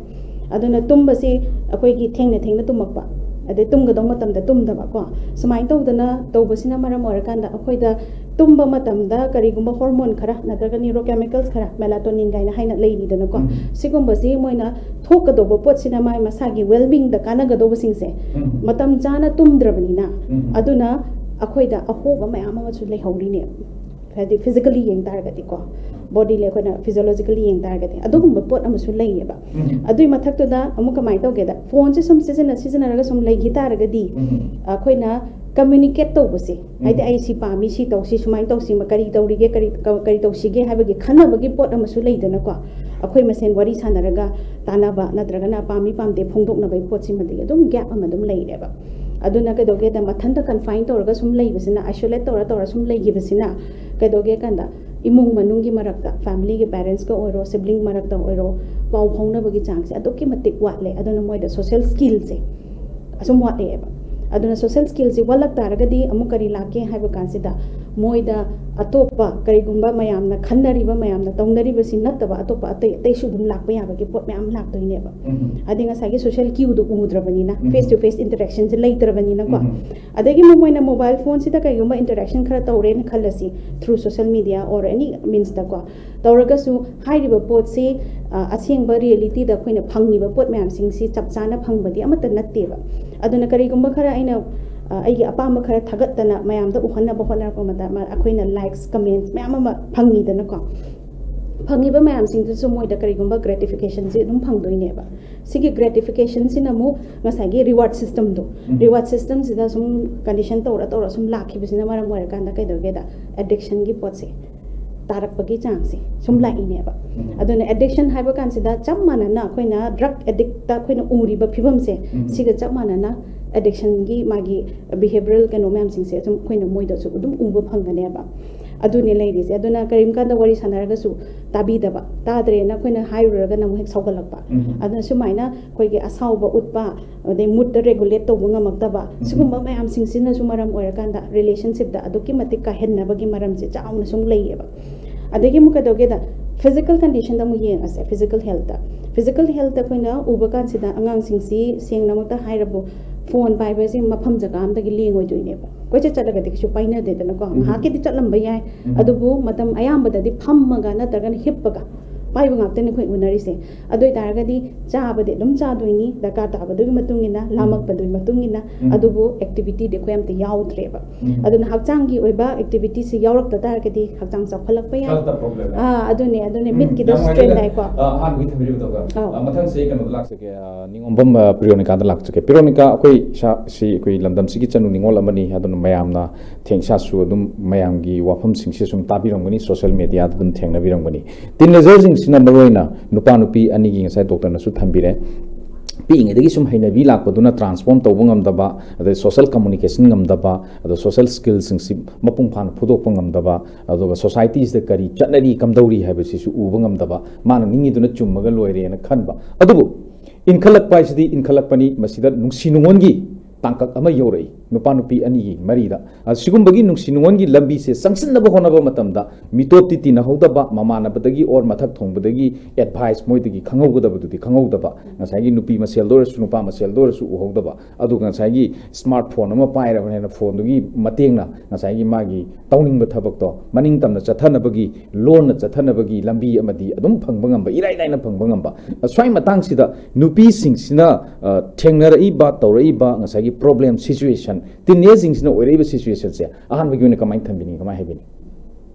ꯑꯗꯨꯅ ꯇꯨꯝꯕꯁꯤ ꯑꯩꯈꯣꯏꯒꯤ ꯊꯦꯡꯅ ꯊꯦꯡꯅ ꯇꯨꯝꯃꯛꯄ, ꯑꯗꯩ ꯇꯨꯝꯒꯗꯧ ꯃꯇꯝꯗ ꯇꯨꯝꯗꯕ ꯀꯣ, ꯁꯨꯃꯥꯏꯅ ꯇꯧꯗꯅ ꯇꯧꯕꯁꯤꯅ ꯃꯔꯝ ꯑꯣꯏꯔꯀꯥꯟꯗ ꯑꯩꯈꯣꯏꯗ ꯇꯨꯝꯕ ꯃꯇꯝꯗ ꯀꯔꯤꯒꯨꯝꯕ ꯍꯣꯔꯃꯣꯟ ꯈꯔ ꯅꯠꯇ꯭ꯔꯒ neurochemicals ꯈꯔ, melatonin ꯀꯥꯏꯅ ꯍꯥꯏꯅ ꯂꯩꯔꯤꯗꯅꯀꯣ, ꯁꯤꯒꯨꯝꯕꯁꯤ ꯃꯣꯏꯅ ꯊꯣꯛꯀꯗꯧꯕ ꯄꯣꯠꯁꯤꯅ ꯃꯥꯏ ꯃꯁꯥꯒꯤ well being ꯗ ꯀꯥꯟꯅꯒꯗꯧꯕꯁꯤꯡꯁꯦ ꯃꯇꯝ ꯆꯥꯅ ꯇꯨꯝꯗ꯭ꯔꯕꯅꯤꯅ, ꯑꯗꯨꯅ ꯑꯩꯈꯣꯏꯗ ꯑꯍꯣꯕ ꯃꯌꯥꯝ ꯑꯃꯁꯨ ꯂꯩꯍꯧꯔꯤꯅꯦꯕ꯫ ꯍꯥꯏꯗꯤ physically ꯌꯦꯡ ꯇꯥꯔꯒꯗꯤꯀꯣ, body ꯂꯩ, ꯑꯩꯈꯣꯏꯅ physiologically ꯌꯦꯡ ꯇꯥꯔꯒꯗꯤ ꯑꯗꯨꯒꯨꯝꯕ ꯄꯣꯠ ꯑꯃꯁꯨ ꯂꯩꯌꯦꯕ꯫ ꯑꯗꯨꯏ ꯃꯊꯛꯇꯨꯗ ꯑꯃꯨꯛ ꯀꯃꯥꯏꯅ ꯇꯧꯒꯦꯗ, ꯐꯣꯟꯁꯦ ꯁꯨꯝ ꯁꯤꯖꯤꯟꯅ ꯁꯤꯖꯤꯟꯅꯔꯒ ꯁꯨꯝ ꯂꯩꯈꯤ ꯇꯥꯔꯒꯗꯤ, ꯑꯩꯈꯣꯏꯅ communicate ꯇꯧꯕꯁꯦ, ꯍꯥꯏꯗꯤ ꯑꯩ ꯁꯤ ꯄꯥꯝꯃꯤ, ꯁꯤ ꯇꯧꯁꯤ, ꯁꯨꯃꯥꯏꯅ ꯇꯧꯁꯤ, ꯀꯔꯤ ꯇꯧꯔꯤꯒꯦ, ꯀꯔꯤ ꯀ- ꯀꯔꯤ ꯇꯧꯁꯤꯒꯦ ꯍꯥꯏꯕꯒꯤ ꯈꯟꯅꯕꯒꯤ ꯄꯣꯠ ꯑꯃꯁꯨ ꯂꯩꯗꯅꯀꯣ, ꯑꯩꯈꯣꯏ ꯃꯁꯦꯟ ꯋꯥꯔꯤ ꯁꯥꯟꯅꯔꯒ ꯇꯥꯟꯅꯕ ꯅꯠꯇ꯭ꯔꯒꯅ ꯄꯥꯝꯃꯤ ꯄꯥꯝꯗꯦ ꯐꯣꯡꯗꯣꯛꯅꯕꯒꯤ ꯄꯣꯠꯁꯤꯃꯗꯤ ꯑꯗꯨꯝ gap ꯑꯃ ꯑꯗꯨꯝ ꯂꯩꯔꯦꯕ꯫ ꯑꯗꯨꯅ ꯀꯩꯗꯧꯒꯦꯗ, ꯃꯊꯟꯇ confine ꯇꯧꯔꯒ ꯁꯨꯝ ꯂꯩꯕꯁꯤꯅ, isolate ꯇꯧꯔ ꯇꯧꯔ ꯁꯨꯝ ꯂꯩꯈꯤꯕꯁꯤꯅ ꯀꯩꯗꯧꯒꯦ ꯀꯥꯟꯗ, ꯏꯃꯨꯡ ꯃꯅꯨꯡꯒꯤ ꯃꯔꯛꯇ, family ꯒꯤ parents ꯀ ꯑꯣꯏꯔꯣ, sibling ꯃꯔꯛꯇ ꯑꯣꯏꯔꯣ, ꯄꯥꯎ ꯐꯥꯎꯅꯕꯒꯤ ꯆꯥꯡꯁꯦ ꯑꯗꯨꯛꯀꯤ ꯃꯇꯤꯛ ꯋꯥꯠꯂꯦ꯫ ꯑꯗꯨꯅ ꯃꯣꯏꯗ social skill ꯁꯦ ꯑꯁꯨꯝ ꯋꯥꯠꯂꯛꯑꯦꯕ꯫ ꯑꯗꯨꯅ social skill ꯁꯦ ꯋꯥꯠꯂꯛ ꯇꯥꯔꯒꯗꯤ ꯑꯃꯨꯛ ꯀꯔꯤ ꯂꯥꯛꯀꯦ ꯍꯥꯏꯕ ꯀꯥꯟꯁꯤꯗ, ꯃꯣꯏꯗ ꯑꯇꯣꯞꯄ ꯀꯔꯤꯒꯨꯝꯕ ꯃꯌꯥꯝꯅ ꯈꯟꯅꯔꯤꯕ, ꯃꯌꯥꯝꯅ ꯇꯧꯅꯔꯤꯕꯁꯤ ꯅꯠꯇꯕ ꯑꯇꯣꯞꯄ ꯑꯇꯩ ꯑꯇꯩꯁꯨ ꯑꯗꯨꯝ ꯂꯥꯛꯄ ꯌꯥꯕꯒꯤ ꯄꯣꯠ ꯃꯌꯥꯝ ꯂꯥꯛꯇꯣꯏꯅꯦꯕ꯫ ꯍꯥꯏꯗꯤ ꯉꯁꯥꯏꯒꯤ social cue do ꯎꯗ꯭ꯔꯕꯅꯤꯅ, face to face interaction ꯁꯦ ꯂꯩꯇ꯭ꯔꯕꯅꯤꯅꯀꯣ꯫ ꯑꯗꯒꯤ ꯃꯣꯏꯅ mobile phone ꯁꯤꯗ ꯀꯩꯒꯨꯝꯕ interaction ꯈꯔ ꯇꯧꯔꯦꯅ ꯈꯜꯂꯁꯤ, through social media or any means ꯇꯀꯣ, ꯇꯧꯔꯒꯁꯨ ꯍꯥꯏꯔꯤꯕ ꯄꯣꯠꯁꯤ, ꯑ, ꯑꯁꯦꯡꯕ reality ꯗ ꯑꯩꯈꯣꯏꯅ ꯐꯪꯉꯤꯕ ꯄꯣꯠ ꯃꯌꯥꯝꯁꯤꯡꯁꯤ ꯆꯞ ꯆꯥꯅ ꯐꯪꯕꯗꯤ ꯑꯃꯠꯇ ꯅꯠꯇꯦꯕ꯫ ꯑꯗꯨꯅ ꯀꯔꯤꯒꯨꯝꯕ ꯈꯔ ꯑꯩꯅ ꯑ, ꯑꯩꯒꯤ ꯑꯄꯥꯝꯕ ꯈꯔ ꯊꯥꯒꯠꯇꯅ ꯃꯌꯥꯝꯗ ꯎꯍꯟꯅꯕ ꯍꯣꯠꯅꯔꯛꯄ ꯃꯇꯝꯗ ꯑꯩꯈꯣꯏꯅ ꯂꯥꯏꯛꯁ ꯀꯃꯦꯟꯠꯁ ꯃꯌꯥꯝ ꯑꯃ ꯐꯪꯉꯤꯗꯅꯀꯣ꯫ ꯐꯪꯉꯤꯕ ꯃꯌꯥꯝꯁꯤꯡꯗꯨꯁꯨ ꯃꯣꯏꯗ ꯀꯔꯤꯒꯨꯝꯕ ꯒ꯭ꯔꯦꯇꯤꯐꯤꯀꯦꯁꯟꯁꯤ ꯑꯗꯨꯝ ꯐꯪꯗꯣꯏꯅꯦꯕ꯫ ꯁꯤꯒꯤ ꯒ꯭ꯔꯦꯇꯤꯐꯤꯀꯦꯁꯟꯁꯤꯅ ꯑꯃꯨꯛ ꯉꯁꯥꯏꯒꯤ ꯔꯤꯋꯥꯔꯗ ꯁꯤꯁꯇꯝꯗꯣ, ꯔꯤꯋꯥꯔꯗ ꯁꯤꯁꯇꯝꯁꯤꯗ ꯁꯨꯝ ꯀꯟꯗꯤꯁꯟ ꯇꯧꯔ ꯇꯧꯔ ꯁꯨꯝ ꯂꯥꯛꯈꯤꯕꯁꯤꯅ ꯃꯔꯝ ꯑꯣꯏꯔꯀꯥꯟꯗ ꯀꯩꯗꯧꯒꯦꯗ, ꯑꯦꯗꯤꯛꯁꯟꯒꯤ ꯄꯣꯠꯁꯦ ꯇꯥꯔꯛꯄꯒꯤ ꯆꯥꯡꯁꯦ ꯁꯨꯝ ꯂꯥꯛꯏꯅꯦꯕ꯫ ꯑꯗꯨꯅ ꯑꯦꯗꯤꯛꯁꯟ ꯍꯥꯏꯕ ꯀꯥꯟꯁꯤꯗ ꯆꯞ ꯃꯥꯟꯅꯅ ꯑꯩꯈꯣꯏꯅ ꯗ꯭ꯔꯒ ꯑꯦꯗꯤꯛꯇ ꯑꯩꯈꯣꯏꯅ ꯎꯔꯤꯕ ꯐꯤꯕꯝꯁꯦ, ꯁꯤꯒ ꯆꯞ ꯃꯥꯟꯅꯅ ꯑꯦꯗꯤꯛꯁꯟꯒꯤ ꯃꯥꯒꯤ ꯕꯤꯍꯦꯕꯤꯌꯔꯦꯜ ꯀꯩꯅꯣ ꯃꯌꯥꯝꯁꯤꯡꯁꯦ ꯑꯗꯨꯝ ꯑꯩꯈꯣꯏꯅ ꯃꯣꯏꯗꯁꯨ ꯑꯗꯨꯝ ꯎꯕ ꯐꯪꯒꯅꯦꯕ꯫ ꯑꯗꯨꯅꯦ ꯂꯩꯔꯤꯁꯦ꯫ ꯑꯗꯨꯅ ꯀꯔꯤꯒꯨꯝꯕ ꯀꯥꯟꯗ ꯋꯥꯔꯤ ꯁꯥꯟꯅꯔꯒꯁꯨ ꯇꯥꯕꯤꯗꯕ, ꯇꯥꯗ꯭ꯔꯦꯅ ꯑꯩꯈꯣꯏꯅ ꯍꯥꯏꯔꯨꯔꯒꯅ ꯑꯃꯨꯛ ꯍꯦꯛ ꯁꯧꯒꯠꯂꯛꯄ꯫ ꯑꯗꯨꯅ ꯁꯨꯃꯥꯏꯅ ꯑꯩꯈꯣꯏꯒꯤ ꯑꯁꯥꯎꯕ ꯎꯠꯄ, ꯑꯗꯩ ꯃꯨꯗꯇ ꯔꯦꯒꯨꯂꯦꯠ ꯇꯧꯕ ꯉꯝꯃꯛꯇꯕ, ꯁꯤꯒꯨꯝꯕ ꯃꯌꯥꯝꯁꯤꯡꯁꯤꯅꯁꯨ ꯃꯔꯝ ꯑꯣꯏꯔꯀꯥꯟꯗ ꯔꯤꯂꯦꯁꯟꯁꯤꯞꯇ ꯑꯗꯨꯛꯀꯤ ꯃꯇꯤꯛ ꯀꯥꯏꯍꯟꯅꯕꯒꯤ ꯃꯔꯝꯁꯦ ꯆꯥꯎꯅ ꯁꯨꯝ ꯂꯩꯌꯦꯕ꯫ ꯑꯗꯒꯤ ꯑꯃꯨꯛ ꯀꯩꯗꯧꯒꯦꯗ, ꯐꯤꯖꯤꯀꯦꯜ ꯀꯟꯗꯤꯁꯟꯗ ꯑꯃꯨꯛ ꯌꯦꯡꯉꯁꯦ꯫ ꯐꯤꯖꯤꯀꯦꯜ ꯍꯦꯜꯠꯇ, ꯐꯤꯖꯤꯀꯦꯜ ꯍꯦꯜꯠꯇ ꯑꯩꯈꯣꯏꯅ ꯎꯕ ꯀꯥꯟꯁꯤꯗ ꯑꯉꯥꯡꯁꯤꯡꯁꯤ ꯁꯦꯡꯅꯃꯛꯇ ꯍꯥꯏꯔꯕꯨ ꯐꯣꯟ ꯄꯥꯏꯕꯁꯤ ꯃꯐꯝ ꯖꯒꯥ ꯑꯝꯗꯒꯤ ꯂꯦꯡꯉꯣꯏꯗꯣꯏꯅꯦꯕ꯫ ꯀꯣꯏꯆꯠ ꯆꯠꯂꯒꯗꯤ ꯀꯩꯁꯨ ꯄꯥꯏꯅꯗꯦꯗꯅꯀꯣ꯫ ꯉꯥꯏꯍꯥꯛꯀꯤꯗꯤ ꯆꯠꯂꯝꯕ ꯌꯥꯏ, ꯑꯗꯨꯕꯨ ꯃꯇꯝ ꯑꯌꯥꯝꯕꯗꯗꯤ ꯐꯝꯃꯒ ꯅꯠꯇ꯭ꯔꯒꯅ ꯍꯤꯞꯄꯒ ꯄꯥꯏꯕ ꯉꯥꯛꯇꯅꯤ ꯑꯩꯈꯣꯏ ꯎꯅꯔꯤꯁꯦ꯫ ꯑꯗꯨ ꯑꯣꯏꯇꯥꯔꯒꯗꯤ ꯆꯥꯕꯗꯤ ꯑꯗꯨꯝ ꯆꯥꯗꯣꯏꯅꯤ, ꯗꯔꯀꯥꯔ ꯇꯥꯕꯗꯨꯒꯤ ꯃꯇꯨꯡ ꯏꯟꯅ, ꯂꯥꯝꯃꯛꯄꯗꯨꯒꯤ ꯃꯇꯨꯡ ꯏꯟꯅ, ꯑꯗꯨꯕꯨ ꯑꯦꯛꯇꯤꯚꯤꯇꯤꯗꯤ ꯑꯩꯈꯣꯏ ꯑꯝꯇ ꯌꯥꯎꯗ꯭ꯔꯦꯕ꯫ ꯑꯗꯨꯅ ꯍꯛꯆꯥꯡꯒꯤ ꯑꯣꯏꯕ ꯑꯦꯛꯇꯤꯚꯤꯇꯤꯁꯤ ꯌꯥꯎꯔꯛꯇ ꯇꯥꯔꯒꯗꯤ ꯍꯛꯆꯥꯡ ꯆꯥꯎꯈꯠꯂꯛꯄ ꯌꯥꯏ꯫ ꯍꯦꯜꯠꯇ ꯄ꯭ꯔꯣꯕ꯭ꯂꯦꯝ ꯂꯩ꯫ ꯑꯥ, ꯑꯗꯨꯅꯦ, ꯑꯗꯨꯅꯦ, ꯎꯝ, ꯃꯤꯠꯀꯤꯗ ꯌꯥꯝ ꯁ꯭ꯇ꯭ꯔꯦꯟ ꯅꯨꯡꯉꯥꯏꯖꯔꯦ꯫ ꯂꯥꯛꯑꯦꯀꯣ꯫ ꯑꯥ, ꯑꯍꯥꯟꯕꯒꯤ ꯊꯝꯕꯤꯔꯤꯕ ꯗꯣꯛꯇꯔ꯫ ꯑꯧ꯫ ꯑꯥ, ꯃꯊꯪꯁꯦ ꯑꯩ ꯀꯩꯅꯣꯗ ꯂꯥꯛꯆꯒꯦ, ꯑꯥ, ꯅꯤꯉꯣꯝꯕꯝ, ꯑꯥ, ꯄ꯭ꯔꯤꯌꯣꯅꯤꯀꯥꯗ ꯂꯥꯛꯆꯒꯦ꯫ ꯄ꯭ꯔꯤꯌꯣꯅꯤꯀꯥ, ꯑꯩꯈꯣꯏ ꯏꯁꯥ-, ꯁꯤ ꯑꯩꯈꯣꯏ ꯂꯝꯗꯝꯁꯤꯒꯤ ꯆꯅꯨ ꯅꯤꯉꯣꯜ ꯑꯃꯅꯤ, ꯑꯗꯨꯅ ꯃꯌꯥꯝꯅ ꯊꯦꯡ-, ꯏꯁꯥꯁꯨ ꯑꯗꯨꯝ ꯃꯌꯥꯝꯒꯤ ꯋꯥꯐꯝꯁꯤꯡꯁꯦ ꯁꯨꯝ ꯇꯥꯕꯤꯔꯝꯒꯅꯤ, ꯁꯣꯁꯤꯌꯦꯜ ꯃꯦꯗꯤꯌꯥꯗ ꯑꯗꯨꯝ ꯊꯦꯡꯅꯕꯤꯔꯝꯒꯅꯤ꯫ ꯇꯤꯟꯑꯦꯖꯔꯁꯤꯡꯁꯤꯅ ꯃꯔꯨꯑꯣꯏꯅ ꯅꯨꯄꯥ ꯅꯨꯄꯤ ꯑꯅꯤꯒꯤ, ꯉꯁꯥꯏ ꯗꯣꯛꯇꯔꯅꯁꯨ ꯊꯝꯕꯤꯔꯦ, ꯄꯤꯛꯏꯉꯩꯗꯒꯤ ꯁꯨꯝ ꯍꯩꯅꯕꯤ ꯂꯥꯛꯄꯗꯨꯅ ꯇ꯭ꯔꯥꯟꯁꯐꯣꯔꯝ ꯇꯧꯕ ꯉꯝꯗꯕ, ꯑꯗꯩ ꯁꯣꯁꯤꯌꯦꯜ ꯀꯝꯃꯨꯅꯤꯀꯦꯁꯟ ꯉꯝꯗꯕ, ꯑꯗꯣ ꯁꯣꯁꯤꯌꯦꯜ ꯁ꯭ꯀꯤꯜꯁꯤꯡꯁꯤ ꯃꯄꯨꯡ ꯐꯥꯅ ꯐꯨꯗꯣꯛꯄ ꯉꯝꯗꯕ, ꯑꯗꯨꯒ ꯁꯣꯁꯥꯏꯇꯤꯁꯤꯗ ꯀꯔꯤ ꯆꯠꯅꯔꯤ ꯀꯝꯗꯧꯔꯤ ꯍꯥꯏꯕꯁꯤꯁꯨ ꯎꯕ ꯉꯝꯗꯕ, ꯃꯥꯅ ꯅꯤꯡꯉꯤꯗꯨꯅ ꯆꯨꯝꯃꯒ ꯂꯣꯏꯔꯦꯅ ꯈꯟꯕ꯫ ꯑꯗꯨꯕꯨ ꯏꯟꯈꯠꯂꯛꯄ ꯍꯥꯏꯁꯤꯗꯤ ꯏꯟꯈꯠꯂꯛꯄꯅꯤ, ꯃꯁꯤꯗ ꯅꯨꯡꯁꯤ ꯅꯨꯡꯉꯣꯟꯒꯤ ꯇꯥꯡꯀꯛ ꯑꯃ ꯌꯧꯔꯛꯏ, ꯅꯨꯄꯥ ꯅꯨꯄꯤ ꯑꯅꯤꯒꯤ ꯃꯔꯤꯗ꯫ ꯑ, ꯁꯤꯒꯨꯝꯕꯒꯤ ꯅꯨꯡꯁꯤ ꯅꯨꯡꯉꯣꯟꯒꯤ ꯂꯝꯕꯤꯁꯦ ꯆꯪꯁꯤꯟꯅꯕ ꯍꯣꯠꯅꯕ ꯃꯇꯝꯗ ꯃꯤꯇꯣꯞꯇꯤ ꯇꯤꯟꯅꯍꯧꯗꯕ, ꯃꯃꯥꯟꯅꯕꯗꯒꯤ ꯑꯣꯔ ꯃꯊꯛ ꯊꯣꯡꯕꯗꯒꯤ ꯑꯦꯗꯚꯥꯏꯁ ꯃꯣꯏꯗꯒꯤ ꯈꯪꯍꯧꯒꯗꯕꯗꯨꯗꯤ ꯈꯪꯍꯧꯗꯕ, ꯉꯁꯥꯏꯒꯤ ꯅꯨꯄꯤ ꯃꯁꯦꯜꯗ ꯑꯣꯏꯔꯁꯨ ꯅꯨꯄꯥ ꯃꯁꯦꯜꯗ ꯑꯣꯏꯔꯁꯨ ꯎꯍꯧꯗꯕ, ꯑꯗꯨꯒ ꯉꯁꯥꯏꯒꯤ ꯁ꯭ꯃꯥꯔꯠ ꯐꯣꯟ ꯑꯃ ꯄꯥꯏꯔꯕꯅꯤꯅ ꯐꯣꯟꯗꯨꯒꯤ ꯃꯇꯦꯡꯅ ꯉꯁꯥꯏꯒꯤ ꯃꯥꯒꯤ ꯇꯧꯅꯤꯡꯕ ꯊꯕꯛꯇꯣ ꯃꯅꯤꯡ ꯇꯝꯅ ꯆꯠꯊꯅꯕꯒꯤ, ꯂꯣꯟꯅ ꯆꯠꯊꯅꯕꯒꯤ ꯂꯝꯕꯤ ꯑꯃꯗꯤ ꯑꯗꯨꯝ ꯐꯪꯕ ꯉꯝꯕ, ꯏꯔꯥꯏ ꯂꯥꯏꯅ ꯐꯪꯕ ꯉꯝꯕ꯫ ꯑ, ꯁ꯭ꯋꯥꯏ ꯃꯇꯥꯡꯁꯤꯗ ꯅꯨꯄꯤꯁꯤꯡꯁꯤꯅ, ꯑ, ꯊꯦꯡꯅꯔꯛꯏꯕ, ꯇꯧꯔꯛꯏꯕ ꯉꯁꯥꯏꯒꯤ ꯄ꯭ꯔꯣꯕ꯭ꯂꯦꯝ ꯁꯤꯆꯨꯋꯦꯁꯟ ꯇꯤꯟ ꯑꯦꯖꯁꯤꯡꯁꯤꯅ ꯑꯣꯏꯔꯛꯏꯕ ꯁꯤꯆꯨꯋꯦꯁꯟꯁꯦ ꯑꯍꯥꯟꯕꯒꯤ ꯑꯣꯏꯅ ꯀꯃꯥꯏꯅ ꯊꯝꯕꯤꯅꯤ, ꯀꯃꯥꯏꯅ ꯍꯥꯏꯕꯤꯅꯤ?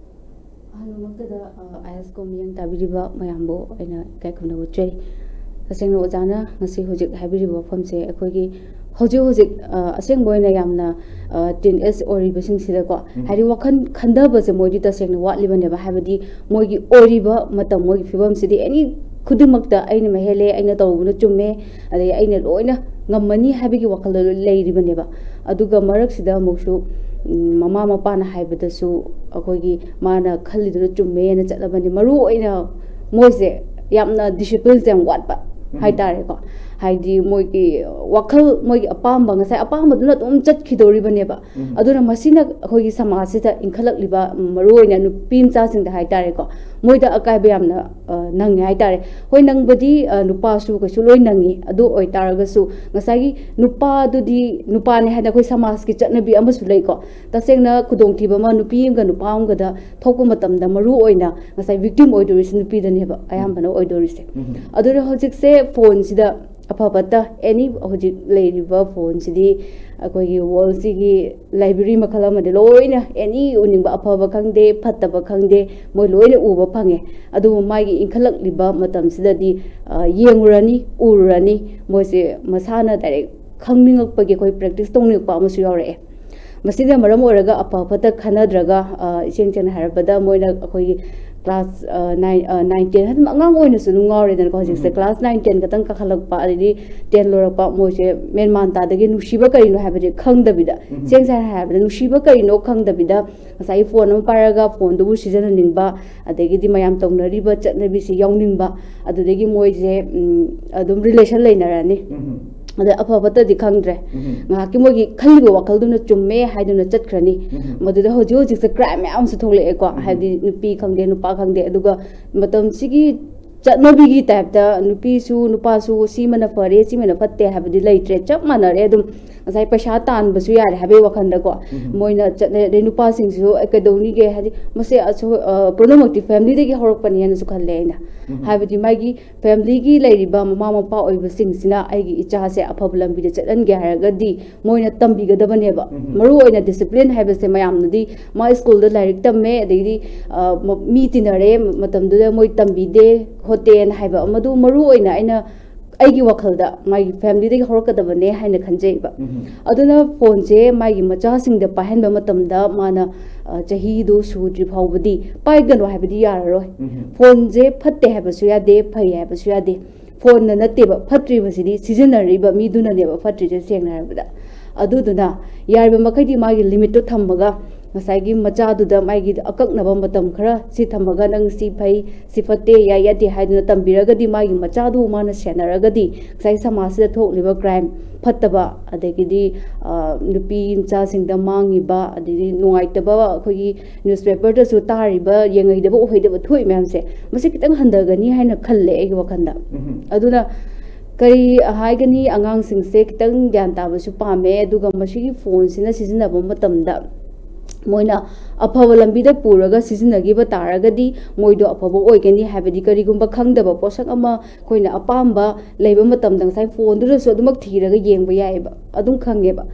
ꯑꯍꯥꯟꯕꯃꯛꯇꯗ ꯑꯥꯏ ꯑꯦꯁ ꯀꯣ ꯃꯤꯠꯌꯦꯡ ꯇꯥꯕꯤꯔꯤꯕ ꯃꯌꯥꯝꯕꯨ ꯑꯩꯅ ꯏꯀꯥꯏ ꯈꯨꯝꯅꯕ ꯎꯠꯆꯔꯤ꯫ ꯇꯁꯦꯡꯅ ꯑꯣꯖꯥꯅ ꯉꯁꯤ ꯍꯧꯖꯤꯛ ꯍꯥꯏꯕꯤꯔꯤꯕ ꯋꯥꯐꯝꯁꯦ ꯑꯩꯈꯣꯏꯒꯤ ꯍꯧꯖꯤꯛ ꯍꯧꯖꯤꯛ ꯑꯁꯦꯡꯕ ꯑꯣꯏꯅ ꯌꯥꯝꯅ ꯇꯤꯟ ꯑꯦꯖ ꯑꯣꯏꯔꯤꯕꯁꯤꯡꯁꯤꯗꯀꯣ, ꯍꯥꯏꯗꯤ ꯋꯥꯈꯜ ꯈꯟꯊꯕꯁꯦ ꯃꯣꯏꯗꯤ ꯇꯁꯦꯡꯅ ꯋꯥꯠꯂꯤꯕꯅꯦꯕ꯫ ꯍꯥꯏꯕꯗꯤ ꯃꯣꯏꯒꯤ ꯑꯣꯏꯔꯤꯕ ꯃꯇꯝ, ꯃꯣꯏꯒꯤ ꯐꯤꯕꯝꯁꯤꯗꯤ ꯑꯦꯅꯤ ꯈꯨꯗꯤꯡꯃꯛꯇ ꯑꯩꯅ ꯃꯍꯦꯜꯂꯦ, ꯑꯩꯅ ꯇꯧꯕꯅ ꯆꯨꯝꯃꯦ, ꯑꯗꯩ ꯑꯩꯅ ꯂꯣꯏꯅ ꯉꯝꯃꯅꯤ ꯍꯥꯏꯕꯒꯤ ꯋꯥꯈꯜꯗ ꯂꯩꯔꯤꯕꯅꯦꯕ꯫ ꯑꯗꯨꯒ ꯃꯔꯛꯁꯤꯗ ꯑꯃꯨꯛꯁꯨ ꯃꯃꯥ ꯃꯄꯥꯅ ꯍꯥꯏꯕꯗꯁꯨ ꯑꯩꯈꯣꯏꯒꯤ ꯃꯥꯅ ꯈꯜꯂꯤꯗꯨꯅ ꯆꯨꯝꯃꯦꯅ ꯆꯠꯂꯕꯅꯤ꯫ ꯃꯔꯨ ꯑꯣꯏꯅ ꯃꯣꯏꯁꯦ ꯌꯥꯝꯅ ꯗꯤꯁꯤꯄ꯭ꯂꯤꯟꯁꯦ ꯌꯥꯝ ꯋꯥꯠꯄ ꯍꯥꯏꯇꯥꯔꯦꯀꯣ꯫ ꯍꯥꯏꯗꯤ ꯃꯣꯏꯒꯤ ꯋꯥꯈꯜ, ꯃꯣꯏꯒꯤ ꯑꯄꯥꯝꯕ, ꯉꯁꯥꯏ ꯑꯄꯥꯝꯕꯗꯨꯅ ꯑꯗꯨꯝ ꯆꯠꯈꯤꯗꯧꯔꯤꯕꯅꯦꯕ꯫ ꯑꯗꯨꯅ ꯃꯁꯤꯅ ꯑꯩꯈꯣꯏꯒꯤ ꯁꯃꯥꯖꯁꯤꯗ ꯏꯟꯈꯠꯂꯛꯂꯤꯕ, ꯃꯔꯨ ꯑꯣꯏꯅ ꯅꯨꯄꯤ ꯃꯆꯥꯁꯤꯡꯗ ꯍꯥꯏꯇꯥꯔꯦꯀꯣ, ꯃꯣꯏꯗ ꯑꯀꯥꯏꯕ ꯌꯥꯝꯅ ꯅꯪꯉꯦ ꯍꯥꯏꯇꯥꯔꯦ꯫ ꯍꯣꯏ, ꯅꯪꯕꯗꯤ ꯅꯨꯄꯥꯁꯨ ꯀꯩꯁꯨ ꯂꯣꯏ ꯅꯪꯉꯤ꯫ ꯑꯗꯨ ꯑꯣꯏꯇꯥꯔꯒꯁꯨ ꯉꯁꯥꯏꯒꯤ ꯅꯨꯄꯥꯗꯨꯗꯤ ꯅꯨꯄꯥꯅꯦ ꯍꯥꯏꯅ ꯑꯩꯈꯣꯏ ꯁꯃꯥꯖꯀꯤ ꯆꯠꯅꯕꯤ ꯑꯃꯁꯨ ꯂꯩꯀꯣ꯫ ꯇꯁꯦꯡꯅ ꯈꯨꯗꯣꯡꯊꯤꯕ ꯑꯃ ꯅꯨꯄꯤ ꯑꯃꯒ ꯅꯨꯄꯥ ꯑꯃꯒꯗ ꯊꯣꯛꯄ ꯃꯇꯝꯗ ꯃꯔꯨ ꯑꯣꯏꯅ ꯉꯁꯥꯏ ꯚꯤꯛꯇꯤꯝ ꯑꯣꯏꯗꯣꯔꯤꯁꯤ ꯅꯨꯄꯤꯗꯅꯦꯕ ꯑꯌꯥꯝꯕꯅ ꯑꯣꯏꯗꯣꯔꯤꯁꯦ꯫ ꯑꯗꯨꯅ ꯍꯧꯖꯤꯛꯁꯦ ꯐꯣꯟꯁꯤꯗ ꯑꯐ ꯐꯠꯇ ꯑꯦꯅꯤ ꯍꯧꯖꯤꯛ ꯂꯩꯔꯤꯕ ꯐꯣꯟꯁꯤꯗꯤ ꯑꯩꯈꯣꯏꯒꯤ ꯋꯥꯔꯜꯁꯤꯒꯤ ꯂꯥꯏꯕ꯭ꯔꯦꯔꯤ ꯃꯈꯜ ꯑꯃꯗꯤ ꯂꯣꯏꯅ ꯑꯦꯅꯤ ꯎꯅꯤꯡꯕ ꯑꯐꯕ ꯈꯪꯗꯦ, ꯐꯠꯇꯕ ꯈꯪꯗꯦ, ꯃꯣꯏ ꯂꯣꯏꯅ ꯎꯕ ꯐꯪꯉꯦ꯫ ꯑꯗꯨꯕꯨ ꯃꯥꯒꯤ ꯏꯟꯈꯠꯂꯛꯂꯤꯕ ꯃꯇꯝꯁꯤꯗꯗꯤ ꯌꯦꯡꯉꯨꯔꯅꯤ, ꯎꯔꯨꯔꯅꯤ, ꯃꯣꯏꯁꯦ ꯃꯁꯥꯅ ꯗꯥꯏꯔꯦꯛ ꯈꯪꯅꯤꯡꯉꯛꯄꯒꯤ ꯑꯩꯈꯣꯏ ꯄ꯭ꯔꯦꯛꯇꯤꯁ ꯇꯧꯅꯤꯡꯉꯛꯄ ꯑꯃꯁꯨ ꯌꯥꯎꯔꯛꯑꯦ꯫ ꯃꯁꯤꯅ ꯃꯔꯝ ꯑꯣꯏꯔꯒ ꯑꯐ ꯐꯠꯇ ꯈꯟꯅꯗ꯭ꯔꯒ ꯏꯁꯦꯡ ꯁꯦꯡꯅ ꯍꯥꯏꯔꯕꯗ ꯃꯣꯏꯅ ꯑꯩꯈꯣꯏꯒꯤ ꯀ꯭ꯂꯥꯁ ꯅꯥꯏꯟ ꯅꯥꯏꯟ ꯇꯦꯟ ꯑꯗꯨꯝ ꯑꯉꯥꯡ ꯑꯣꯏꯅꯁꯨ ꯑꯗꯨꯝ ꯉꯥꯎꯔꯦꯗꯅꯀꯣ ꯍꯧꯖꯤꯛꯁꯦ꯫ ꯀ꯭ꯂꯥꯁ ꯅꯥꯏꯟ ꯇꯦꯟ ꯈꯛꯇꯪ ꯀꯥꯈꯠꯂꯛꯄ, ꯑꯗꯩꯗꯤ ꯇꯦꯟ ꯂꯣꯏꯔꯛꯄ, ꯃꯣꯏꯁꯦ ꯃꯦꯟ ꯃꯥꯟ ꯇꯥꯗꯒꯤ ꯅꯨꯡꯁꯤꯕ ꯀꯔꯤꯅꯣ ꯍꯥꯏꯕꯁꯦ ꯈꯪꯗꯕꯤꯗ, ꯏꯁꯦꯡ ꯁꯦꯡꯅ ꯍꯥꯏꯔꯕꯗ ꯅꯨꯡꯁꯤꯕ ꯀꯔꯤꯅꯣ ꯈꯪꯗꯕꯤꯗ ꯉꯁꯥꯏꯒꯤ ꯐꯣꯟ ꯑꯃ ꯄꯥꯏꯔꯒ ꯐꯣꯟꯗꯨꯕꯨ ꯁꯤꯖꯤꯟꯅꯅꯤꯡꯕ, ꯑꯗꯒꯤꯗꯤ ꯃꯌꯥꯝ ꯇꯧꯅꯔꯤꯕ ꯆꯠꯅꯕꯤꯁꯤ ꯌꯥꯎꯅꯤꯡꯕ, ꯑꯗꯨꯗꯒꯤ ꯃꯣꯏꯁꯦ ꯑꯗꯨꯝ ꯔꯤꯂꯦꯁꯟ ꯂꯩꯅꯔꯅꯤ꯫ ꯑꯗ ꯑꯐ ꯐꯠꯇꯗꯤ ꯈꯪꯗ꯭ꯔꯦ꯫ ꯉꯥꯏꯍꯥꯛꯀꯤ ꯃꯣꯏꯒꯤ ꯈꯜꯂꯤꯕ ꯋꯥꯈꯜꯗꯨꯅ ꯆꯨꯝꯃꯦ ꯍꯥꯏꯗꯨꯅ ꯆꯠꯈ꯭ꯔꯅꯤ꯫ ꯃꯗꯨꯗ ꯍꯧꯖꯤꯛ ꯍꯧꯖꯤꯛꯁꯦ ꯀ꯭ꯔꯥꯏꯝ ꯃꯌꯥꯝ ꯑꯃꯁꯨ ꯊꯣꯛꯂꯛꯑꯦꯀꯣ꯫ ꯍꯥꯏꯕꯗꯤ ꯅꯨꯄꯤ ꯈꯪꯗꯦ, ꯅꯨꯄꯥ ꯈꯪꯗꯦ, ꯑꯗꯨꯒ ꯃꯇꯝꯁꯤꯒꯤ ꯆꯠꯅꯕꯤꯒꯤ ꯇꯥꯏꯞꯇ ꯅꯨꯄꯤꯁꯨ ꯅꯨꯄꯥꯁꯨ ꯁꯤꯃꯅ ꯐꯔꯦ, ꯁꯤꯃꯅ ꯐꯠꯇꯦ ꯍꯥꯏꯕꯗꯤ ꯂꯩꯇ꯭ꯔꯦ, ꯆꯞ ꯃꯥꯟꯅꯔꯦ꯫ ꯑꯗꯨꯝ ꯉꯁꯥꯏ ꯄꯩꯁꯥ ꯇꯥꯟꯕꯁꯨ ꯌꯥꯔꯦ ꯍꯥꯏꯕꯒꯤ ꯋꯥꯈꯜꯗꯀꯣ, ꯃꯣꯏꯅ ꯆꯠꯅꯔꯦ꯫ ꯅꯨꯄꯥꯁꯤꯡꯁꯤꯁꯨ, "ꯑꯦ, ꯀꯩꯗꯧꯅꯤꯒꯦ?" ꯍꯥꯏꯗꯤ ꯃꯁꯦ ꯑꯁꯨ-, ꯑ, ꯄꯨꯝꯅꯃꯛꯇꯤ ꯐꯦꯃꯤꯂꯤꯗꯒꯤ ꯍꯧꯔꯛꯄꯅꯦꯅꯁꯨ ꯈꯜꯂꯦ ꯑꯩꯅ꯫ ꯍꯥꯏꯕꯗꯤ ꯃꯥꯒꯤ ꯐꯦꯃꯤꯂꯤꯒꯤ ꯂꯩꯔꯤꯕ ꯃꯃꯥ ꯃꯄꯥ ꯑꯣꯏꯕꯁꯤꯡꯁꯤꯅ ꯑꯩꯒꯤ ꯏꯆꯥꯁꯦ ꯑꯐꯕ ꯂꯝꯕꯤꯗ ꯆꯠꯍꯟꯒꯦ ꯍꯥꯏꯔꯒꯗꯤ ꯃꯣꯏꯅ ꯇꯝꯕꯤꯒꯗꯕꯅꯦꯕ꯫ ꯃꯔꯨ ꯑꯣꯏꯅ ꯗꯤꯁꯤꯄ꯭ꯂꯤꯟ ꯍꯥꯏꯕꯁꯦ ꯃꯌꯥꯝꯅꯗꯤ ꯃꯥ ꯁ꯭ꯀꯨꯜꯗ ꯂꯥꯏꯔꯤꯛ ꯇꯝꯃꯦ, ꯑꯗꯩꯗꯤ, ꯑ, ꯃ-, ꯃꯤ ꯇꯤꯟꯅꯔꯦ, ꯃ-, ꯃꯇꯝꯗꯨꯗ ꯃꯣꯏ ꯇꯝꯕꯤꯗꯦ ꯈꯣꯠꯇꯦꯅ ꯍꯥꯏꯕ, ꯃꯗꯨ ꯃꯔꯨ ꯑꯣꯏꯅ ꯑꯩꯅ, ꯑꯩꯒꯤ ꯋꯥꯈꯜꯗ ꯃꯥꯒꯤ ꯐꯦꯃꯤꯂꯤꯗꯒꯤ ꯍꯧꯔꯛꯀꯗꯕꯅꯦ ꯍꯥꯏꯅ ꯈꯟꯖꯩꯕ꯫ ꯑꯗꯨꯅ ꯐꯣꯟꯁꯦ ꯃꯥꯒꯤ ꯃꯆꯥꯁꯤꯡꯗ ꯄꯥꯏꯍꯟꯕ ꯃꯇꯝꯗ ꯃꯥꯅ, ꯑ, ꯆꯍꯤꯗꯨ ꯁꯨꯗ꯭ꯔꯤ ꯐꯥꯎꯕꯗꯤ ꯄꯥꯏꯒꯅꯨ ꯍꯥꯏꯕꯗꯤ ꯌꯥꯔꯔꯣꯏ꯫ ꯐꯣꯟꯁꯦ ꯐꯠꯇꯦ ꯍꯥꯏꯕꯁꯨ ꯌꯥꯗꯦ, ꯐꯩ ꯍꯥꯏꯕꯁꯨ ꯌꯥꯗꯦ꯫ ꯐꯣꯟꯅ ꯅꯠꯇꯦꯕ ꯐꯠꯇ꯭ꯔꯤꯕꯁꯤꯗꯤ, ꯁꯤꯖꯤꯟꯅꯔꯤꯕ ꯃꯤꯗꯨꯅꯅꯦꯕ ꯐꯠꯇ꯭ꯔꯤꯁꯦ, ꯁꯦꯡꯅ ꯍꯥꯏꯔꯕꯗ꯫ ꯑꯗꯨꯗꯨꯅ ꯌꯥꯔꯤꯕ ꯃꯈꯩꯗꯤ ꯃꯥꯒꯤ ꯂꯤꯃꯤꯠꯇꯣ ꯊꯝꯃꯒ, ꯉꯁꯥꯏꯒꯤ ꯃꯆꯥꯗꯨꯗ ꯃꯥꯒꯤ ꯑꯀꯛꯅꯕ ꯃꯇꯝ ꯈꯔ ꯁꯤ ꯊꯝꯃꯒ, "ꯅꯪ ꯁꯤ ꯐꯩ, ꯁꯤ ꯐꯠꯇꯦ, ꯌꯥꯏ ꯌꯥꯗꯦ" ꯍꯥꯏꯗꯨꯅ ꯇꯝꯕꯤꯔꯒꯗꯤ, ꯃꯥꯒꯤ ꯃꯆꯥꯗꯨꯕꯨ ꯃꯥꯅ ꯁꯦꯟꯅꯔꯒꯗꯤ, ꯉꯁꯥꯏ ꯁꯃꯥꯖꯁꯤꯗ ꯊꯣꯛꯂꯤꯕ ꯀ꯭ꯔꯥꯏꯝ ꯐꯠꯇꯕ, ꯑꯗꯒꯤꯗꯤ, ꯑ, ꯅꯨꯄꯤ ꯃꯆꯥꯁꯤꯡꯗ ꯃꯥꯡꯉꯤꯕ, ꯑꯗꯩꯗꯤ ꯅꯨꯡꯉꯥꯏꯇꯕ, ꯑꯩꯈꯣꯏꯒꯤ ꯅ꯭ꯌꯨꯁꯄꯦꯄꯔꯗꯁꯨ ꯇꯥꯔꯤꯕ, ꯌꯦꯡꯍꯩꯗꯕ, ꯎꯍꯩꯗꯕ ꯊꯣꯛꯏ ꯃꯌꯥꯝꯁꯦ, ꯃꯁꯤ ꯈꯤꯇꯪ ꯍꯟꯊꯒꯅꯤ ꯍꯥꯏꯅ ꯈꯜꯂꯦ ꯑꯩꯒꯤ ꯋꯥꯈꯜꯗ꯫ ꯑꯗꯨꯅ ꯀꯔꯤ ꯍꯥꯏꯒꯅꯤ, ꯑꯉꯥꯡꯁꯤꯡꯁꯦ ꯈꯤꯇꯪ ꯒ꯭ꯌꯥꯟ ꯇꯥꯕꯁꯨ ꯄꯥꯝꯃꯦ꯫ ꯑꯗꯨꯒ ꯃꯁꯤꯒꯤ ꯐꯣꯟꯁꯤꯅ ꯁꯤꯖꯤꯟꯅꯕ ꯃꯇꯝꯗ ꯃꯣꯏꯅ ꯑꯐꯕ ꯂꯝꯕꯤꯗ ꯄꯨꯔꯒ ꯁꯤꯖꯤꯟꯅꯈꯤꯕ ꯇꯥꯔꯒꯗꯤ ꯃꯣꯏꯗꯣ ꯑꯐꯕ ꯑꯣꯏꯒꯅꯤ꯫ ꯍꯥꯏꯕꯗꯤ ꯀꯔꯤꯒꯨꯝꯕ ꯈꯪꯗꯕ ꯄꯣꯠꯁꯛ ꯑꯃ ꯑꯩꯈꯣꯏꯅ ꯑꯄꯥꯝꯕ ꯂꯩꯕ ꯃꯇꯝꯗ ꯉꯁꯥꯏ ꯐꯣꯟꯗꯨꯗꯁꯨ ꯑꯗꯨꯃꯛ ꯊꯤꯔꯒ ꯌꯦꯡꯕ ꯌꯥꯏꯑꯕ, ꯑꯗꯨꯝ ꯈꯪꯉꯦꯕ꯫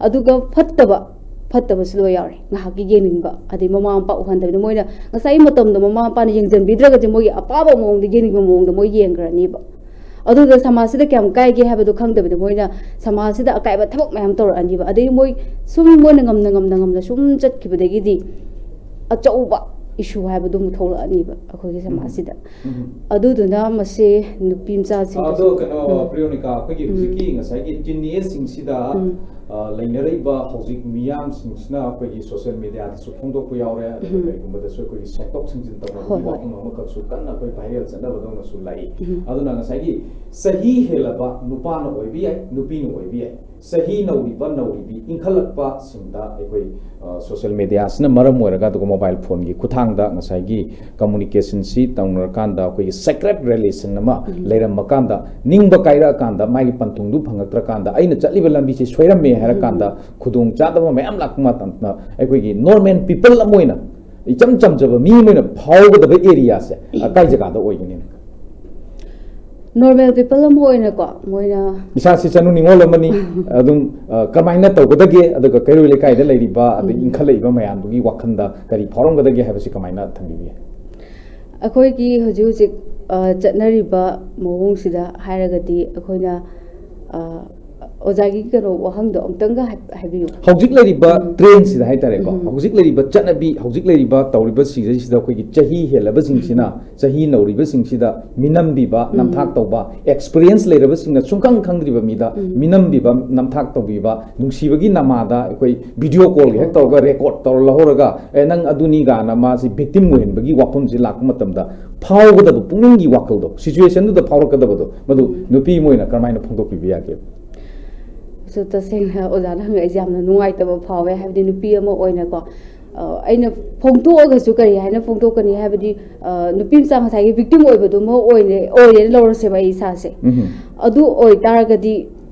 ꯑꯗꯨꯒ ꯐꯠꯇꯕ, ꯐꯠꯇꯕꯁꯨ ꯂꯣꯏ ꯌꯥꯎꯔꯦ꯫ ꯉꯥꯏꯍꯥꯛꯀꯤ ꯌꯦꯡꯅꯤꯡꯕ, ꯑꯗꯩ ꯃꯃꯥ ꯃꯄꯥ ꯎꯍꯟꯗꯕꯤꯗ ꯃꯣꯏꯅ ꯉꯁꯥꯏ ꯃꯇꯝꯗꯣ ꯃꯃꯥ ꯃꯄꯥꯅ ꯌꯦꯡꯁꯤꯟꯕꯤꯗ꯭ꯔꯒꯗꯤ ꯃꯣꯏꯒꯤ ꯑꯄꯥꯝꯕ ꯃꯑꯣꯡꯗ, ꯌꯦꯡꯅꯤꯡꯕ ꯃꯑꯣꯡꯗ ꯃꯣꯏ ꯌꯦꯡꯈ꯭ꯔꯅꯤꯕ꯫ ꯑꯗꯨꯗ ꯁꯃꯥꯖꯁꯤꯗ ꯀꯌꯥꯝ ꯀꯥꯏꯒꯦ ꯍꯥꯏꯕꯗꯣ ꯈꯪꯗꯕꯤꯗ ꯃꯣꯏꯅ ꯁꯃꯥꯖꯁꯤꯗ ꯑꯀꯥꯏꯕ ꯊꯕꯛ ꯃꯌꯥꯝ ꯇꯧꯔꯛꯑꯅꯤꯕ꯫ ꯑꯗꯩ ꯃꯣꯏ ꯁꯨꯝ ꯃꯣꯏꯅ ꯉꯝꯅ ꯉꯝꯅ ꯉꯝꯅ ꯁꯨꯝ ꯆꯠꯈꯤꯕꯗꯒꯤꯗꯤ ꯑꯆꯧꯕ ꯏꯁꯨ ꯍꯥꯏꯕꯗꯨ ꯑꯃꯨꯛ ꯊꯣꯛꯂꯛꯑꯅꯤꯕ ꯑꯩꯈꯣꯏꯒꯤ ꯁꯃꯥꯖꯁꯤꯗ꯫ ꯑꯗꯨꯗꯨꯅ ꯃꯁꯤ ꯅꯨꯄꯤ ꯃꯆꯥꯁꯤꯡꯗꯁꯨ ꯑꯗꯣ ꯀꯩꯅꯣ, ꯎꯝ꯫ ꯄ꯭ꯔꯤꯌꯣꯅꯤꯀꯥ, ꯑꯩꯈꯣꯏꯒꯤ ꯎꯝ꯫ ꯍꯧꯖꯤꯛꯀꯤ ꯉꯁꯥꯏꯒꯤ ꯇꯤꯟ ꯑꯦꯖꯁꯤꯡꯁꯤꯗ ꯎꯝ꯫ ꯑ, ꯂꯩꯅꯔꯛꯏꯕ ꯍꯧꯖꯤꯛ ꯃꯤꯌꯥꯝꯁꯤꯡꯁꯤꯅ ꯑꯩꯈꯣꯏꯒꯤ ꯁꯣꯁꯤꯌꯦꯜ ꯃꯤꯗꯤꯌꯥꯗꯁꯨ ꯐꯣꯡꯗꯣꯛꯄ ꯌꯥꯎꯔꯦ, ꯑꯗꯨꯒ ꯎꯝ꯫ ꯀꯔꯤꯒꯨꯝꯕꯗꯁꯨ ꯑꯩꯈꯣꯏꯒꯤ ꯁꯦꯡꯗꯣꯛ ꯁꯦꯡꯖꯤꯟ ꯇꯧꯅꯕꯒꯤ ꯍꯣꯏ, ꯍꯣꯏ꯫ ꯋꯥꯐꯝ ꯑꯃꯈꯛꯁꯨ ꯀꯟꯅ ꯑꯩꯈꯣꯏ ꯚꯥꯏꯔꯦꯜ ꯆꯠꯅꯕꯗꯧꯅꯁꯨ ꯂꯥꯛꯏ꯫ ꯎꯝ꯫ ꯑꯗꯨꯅ ꯉꯁꯥꯏꯒꯤ ꯆꯍꯤ ꯍꯦꯜꯂꯕ ꯅꯨꯄꯥꯅ ꯑꯣꯏꯕ ꯌꯥꯏ, ꯅꯨꯄꯤꯅ ꯑꯣꯏꯕ ꯌꯥꯏ, ꯆꯍꯤ ꯅꯧꯔꯤꯕ ꯅꯧꯔꯤꯕꯤ ꯏꯟꯈꯠꯂꯛꯄꯁꯤꯡꯗ ꯑꯩꯈꯣꯏ, ꯑ, ꯁꯣꯁꯤꯌꯦꯜ ꯃꯤꯗꯤꯌꯥꯁꯤꯅ ꯃꯔꯝ ꯑꯣꯏꯔꯒ, ꯑꯗꯨꯒ ꯃꯣꯕꯥꯏꯜ ꯐꯣꯟꯒꯤ ꯈꯨꯠꯊꯥꯡꯗ ꯉꯁꯥꯏꯒꯤ ꯀꯝꯃꯨꯅꯤꯀꯦꯁꯟꯁꯤ ꯇꯧꯅꯔꯀꯥꯟꯗ ꯑꯩꯈꯣꯏꯒꯤ ꯁꯦꯀ꯭ꯔꯦꯠ ꯔꯤꯂꯦꯁꯟ ꯑꯃ ꯎꯝ꯫ ꯂꯩꯔꯝꯕ ꯀꯥꯟꯗ, ꯅꯤꯡꯕ ꯀꯥꯏꯔꯛꯑꯀꯥꯟꯗ, ꯃꯥꯒꯤ ꯄꯟꯊꯨꯡꯗꯨ ꯐꯪꯉꯛꯇ꯭ꯔꯀꯥꯟꯗ, ꯑꯩꯅ ꯆꯠꯂꯤꯕ ꯂꯝꯕꯤꯁꯦ ꯁꯣꯏꯔꯝꯃꯦ ꯍꯥꯏꯔꯀꯥꯟꯗ, ꯎꯝ꯫ ꯈꯨꯗꯣꯡ ꯆꯥꯗꯕ ꯃꯌꯥꯝ ꯂꯥꯛꯄ ꯃꯇꯝꯗ, ꯑꯩꯈꯣꯏꯒꯤ ꯅꯣꯔꯃꯦꯜ ꯄꯤꯄꯜ ꯑꯃ ꯑꯣꯏꯅ, ꯏꯆꯝ ꯆꯝꯖꯕ ꯃꯤ ꯑꯃ ꯑꯣꯏꯅ ꯐꯥꯎꯒꯗꯕ ꯑꯦꯔꯤꯌꯥꯁꯦ, ꯑ, ꯀꯥꯏ ꯖꯒꯥꯗ ꯑꯣꯏꯒꯅꯤ? ꯅꯣꯔꯃꯦꯜ ꯄꯤꯄꯜ ꯑꯃ ꯑꯣꯏꯅꯀꯣ, ꯃꯣꯏꯅ ꯏꯁꯥꯁꯤ ꯆꯅꯨ ꯅꯤꯉꯣꯜ ꯑꯃꯅꯤ, ꯑꯗꯨꯝ, ꯑ, ꯀꯃꯥꯏꯅ ꯇꯧꯒꯗꯒꯦ, ꯑꯗꯨꯒ ꯀꯩꯔꯣꯏ ꯂꯩꯀꯥꯏꯗ ꯂꯩꯔꯤꯕ, ꯑꯗꯩ ꯎꯝ꯫ ꯏꯟꯈꯠꯂꯛꯏꯕ ꯃꯌꯥꯝꯗꯨꯒꯤ ꯋꯥꯈꯜꯗ ꯀꯔꯤ ꯐꯥꯎꯔꯝꯒꯗꯒꯦ ꯍꯥꯏꯕꯁꯤ ꯀꯃꯥꯏꯅ ꯊꯝꯕꯤꯕ ꯌꯥꯏ? ꯑꯩꯈꯣꯏꯒꯤ ꯍꯧꯖꯤꯛ ꯍꯧꯖꯤꯛ, ꯑ, ꯆꯠꯅꯔꯤꯕ ꯃꯑꯣꯡꯁꯤꯗ ꯍꯥꯏꯔꯒꯗꯤ, ꯑꯩꯈꯣꯏꯅ, ꯑ, ꯑꯣꯖꯥꯒꯤ ꯀꯩꯅꯣ ꯋꯥꯍꯪꯗꯣ ꯑꯃꯨꯛꯇꯪꯒ ꯍꯥꯏ-, ꯍꯥꯏꯕꯤꯌꯨ꯫ ꯍꯧꯖꯤꯛ ꯂꯩꯔꯤꯕ ꯎꯝ꯫ ꯇ꯭ꯔꯦꯟꯁꯤꯗ ꯍꯥꯏꯇꯥꯔꯦꯀꯣ, ꯎꯝ꯫ ꯍꯧꯖꯤꯛ ꯂꯩꯔꯤꯕ ꯆꯠꯅꯕꯤ, ꯍꯧꯖꯤꯛ ꯂꯩꯔꯤꯕ ꯇꯧꯔꯤꯕ ꯁꯤꯗꯩꯁꯤꯗ ꯑꯩꯈꯣꯏꯒꯤ ꯆꯍꯤ ꯍꯦꯜꯂꯕꯁꯤꯡꯁꯤꯅ, ꯎꯝ꯫ ꯆꯍꯤ ꯅꯧꯔꯤꯕꯁꯤꯡꯁꯤꯗ ꯃꯤꯅꯝꯕꯤꯕ, ꯎꯝ꯫ ꯅꯝꯊꯥꯛ ꯇꯧꯕ, ꯑꯦꯛꯁꯄꯤꯔꯤꯌꯦꯟꯁ ꯂꯩꯔꯕꯁꯤꯡꯅ ꯁꯨꯡꯈꯪ ꯈꯪꯗ꯭ꯔꯤꯕ ꯃꯤꯗ ꯎꯝ꯫ ꯃꯤꯅꯝꯕꯤꯕ, ꯅꯝꯊꯥꯛ ꯇꯧꯕꯤꯕ, ꯅꯨꯡꯁꯤꯕꯒꯤ ꯅꯃꯥꯗ ꯑꯩꯈꯣꯏ ꯚꯤꯗꯤꯑꯣ ꯀꯣꯜꯒ ꯍꯦꯛ ꯍꯣꯏ, ꯇꯧꯔꯒ ꯍꯣꯏ꯫ ꯔꯦꯀꯣꯔꯗ ꯇꯧꯔ ꯂꯧꯍꯧꯔꯒ, "ꯑꯦ, ꯅꯪ ꯑꯗꯨꯅꯤ" ꯀꯥꯏꯅ ꯃꯥꯁꯤ ꯚꯤꯛꯇꯤꯝ ꯑꯣꯏꯍꯟꯕꯒꯤ ꯋꯥꯐꯝꯁꯤ ꯂꯥꯛꯄ ꯃꯇꯝꯗ ꯐꯥꯎꯒꯗꯕ ꯄꯨꯛꯅꯤꯡꯒꯤ ꯋꯥꯈꯜꯗꯣ, ꯁꯤꯆꯨꯋꯦꯁꯟꯗꯨꯗ ꯐꯥꯎꯔꯛꯀꯗꯕꯗꯣ, ꯃꯗꯨ ꯎꯝ꯫ ꯅꯨꯄꯤ ꯑꯃ ꯑꯣꯏꯅ ꯀꯔꯝꯍꯥꯏꯅ ꯐꯣꯡꯗꯣꯛꯄꯤꯕ ꯌꯥꯒꯦ? ꯑꯁ, ꯇꯁꯦꯡꯅ ꯑꯣꯖꯥꯅ ꯍꯪꯉꯛꯏꯁꯦ ꯌꯥꯝꯅ ꯅꯨꯡꯉꯥꯏꯇꯕ ꯐꯥꯎꯋꯦ꯫ ꯍꯥꯏꯕꯗꯤ ꯅꯨꯄꯤ ꯑꯃ ꯑꯣꯏꯅꯀꯣ, ꯑ, ꯑꯩꯅ ꯐꯣꯡꯗꯣꯛꯑꯒꯁꯨ ꯀꯔꯤ ꯍꯥꯏꯅ ꯐꯣꯡꯗꯣꯛꯀꯅꯤ? ꯍꯥꯏꯕꯗꯤ, ꯑ, ꯅꯨꯄꯤ ꯃꯆꯥ ꯉꯁꯥꯏꯒꯤ ꯚꯤꯛꯇꯤꯝ ꯑꯣꯏꯕꯗꯨꯃ ꯑꯣꯏꯅ, ꯑꯣꯏꯔꯦꯅ ꯂꯧꯔꯁꯦꯕ ꯑꯩ ꯏꯁꯥꯁꯦ꯫ ꯎꯝꯍꯨꯝ꯫ ꯑꯗꯨ ꯑꯣꯏꯇꯥꯔꯒꯗꯤ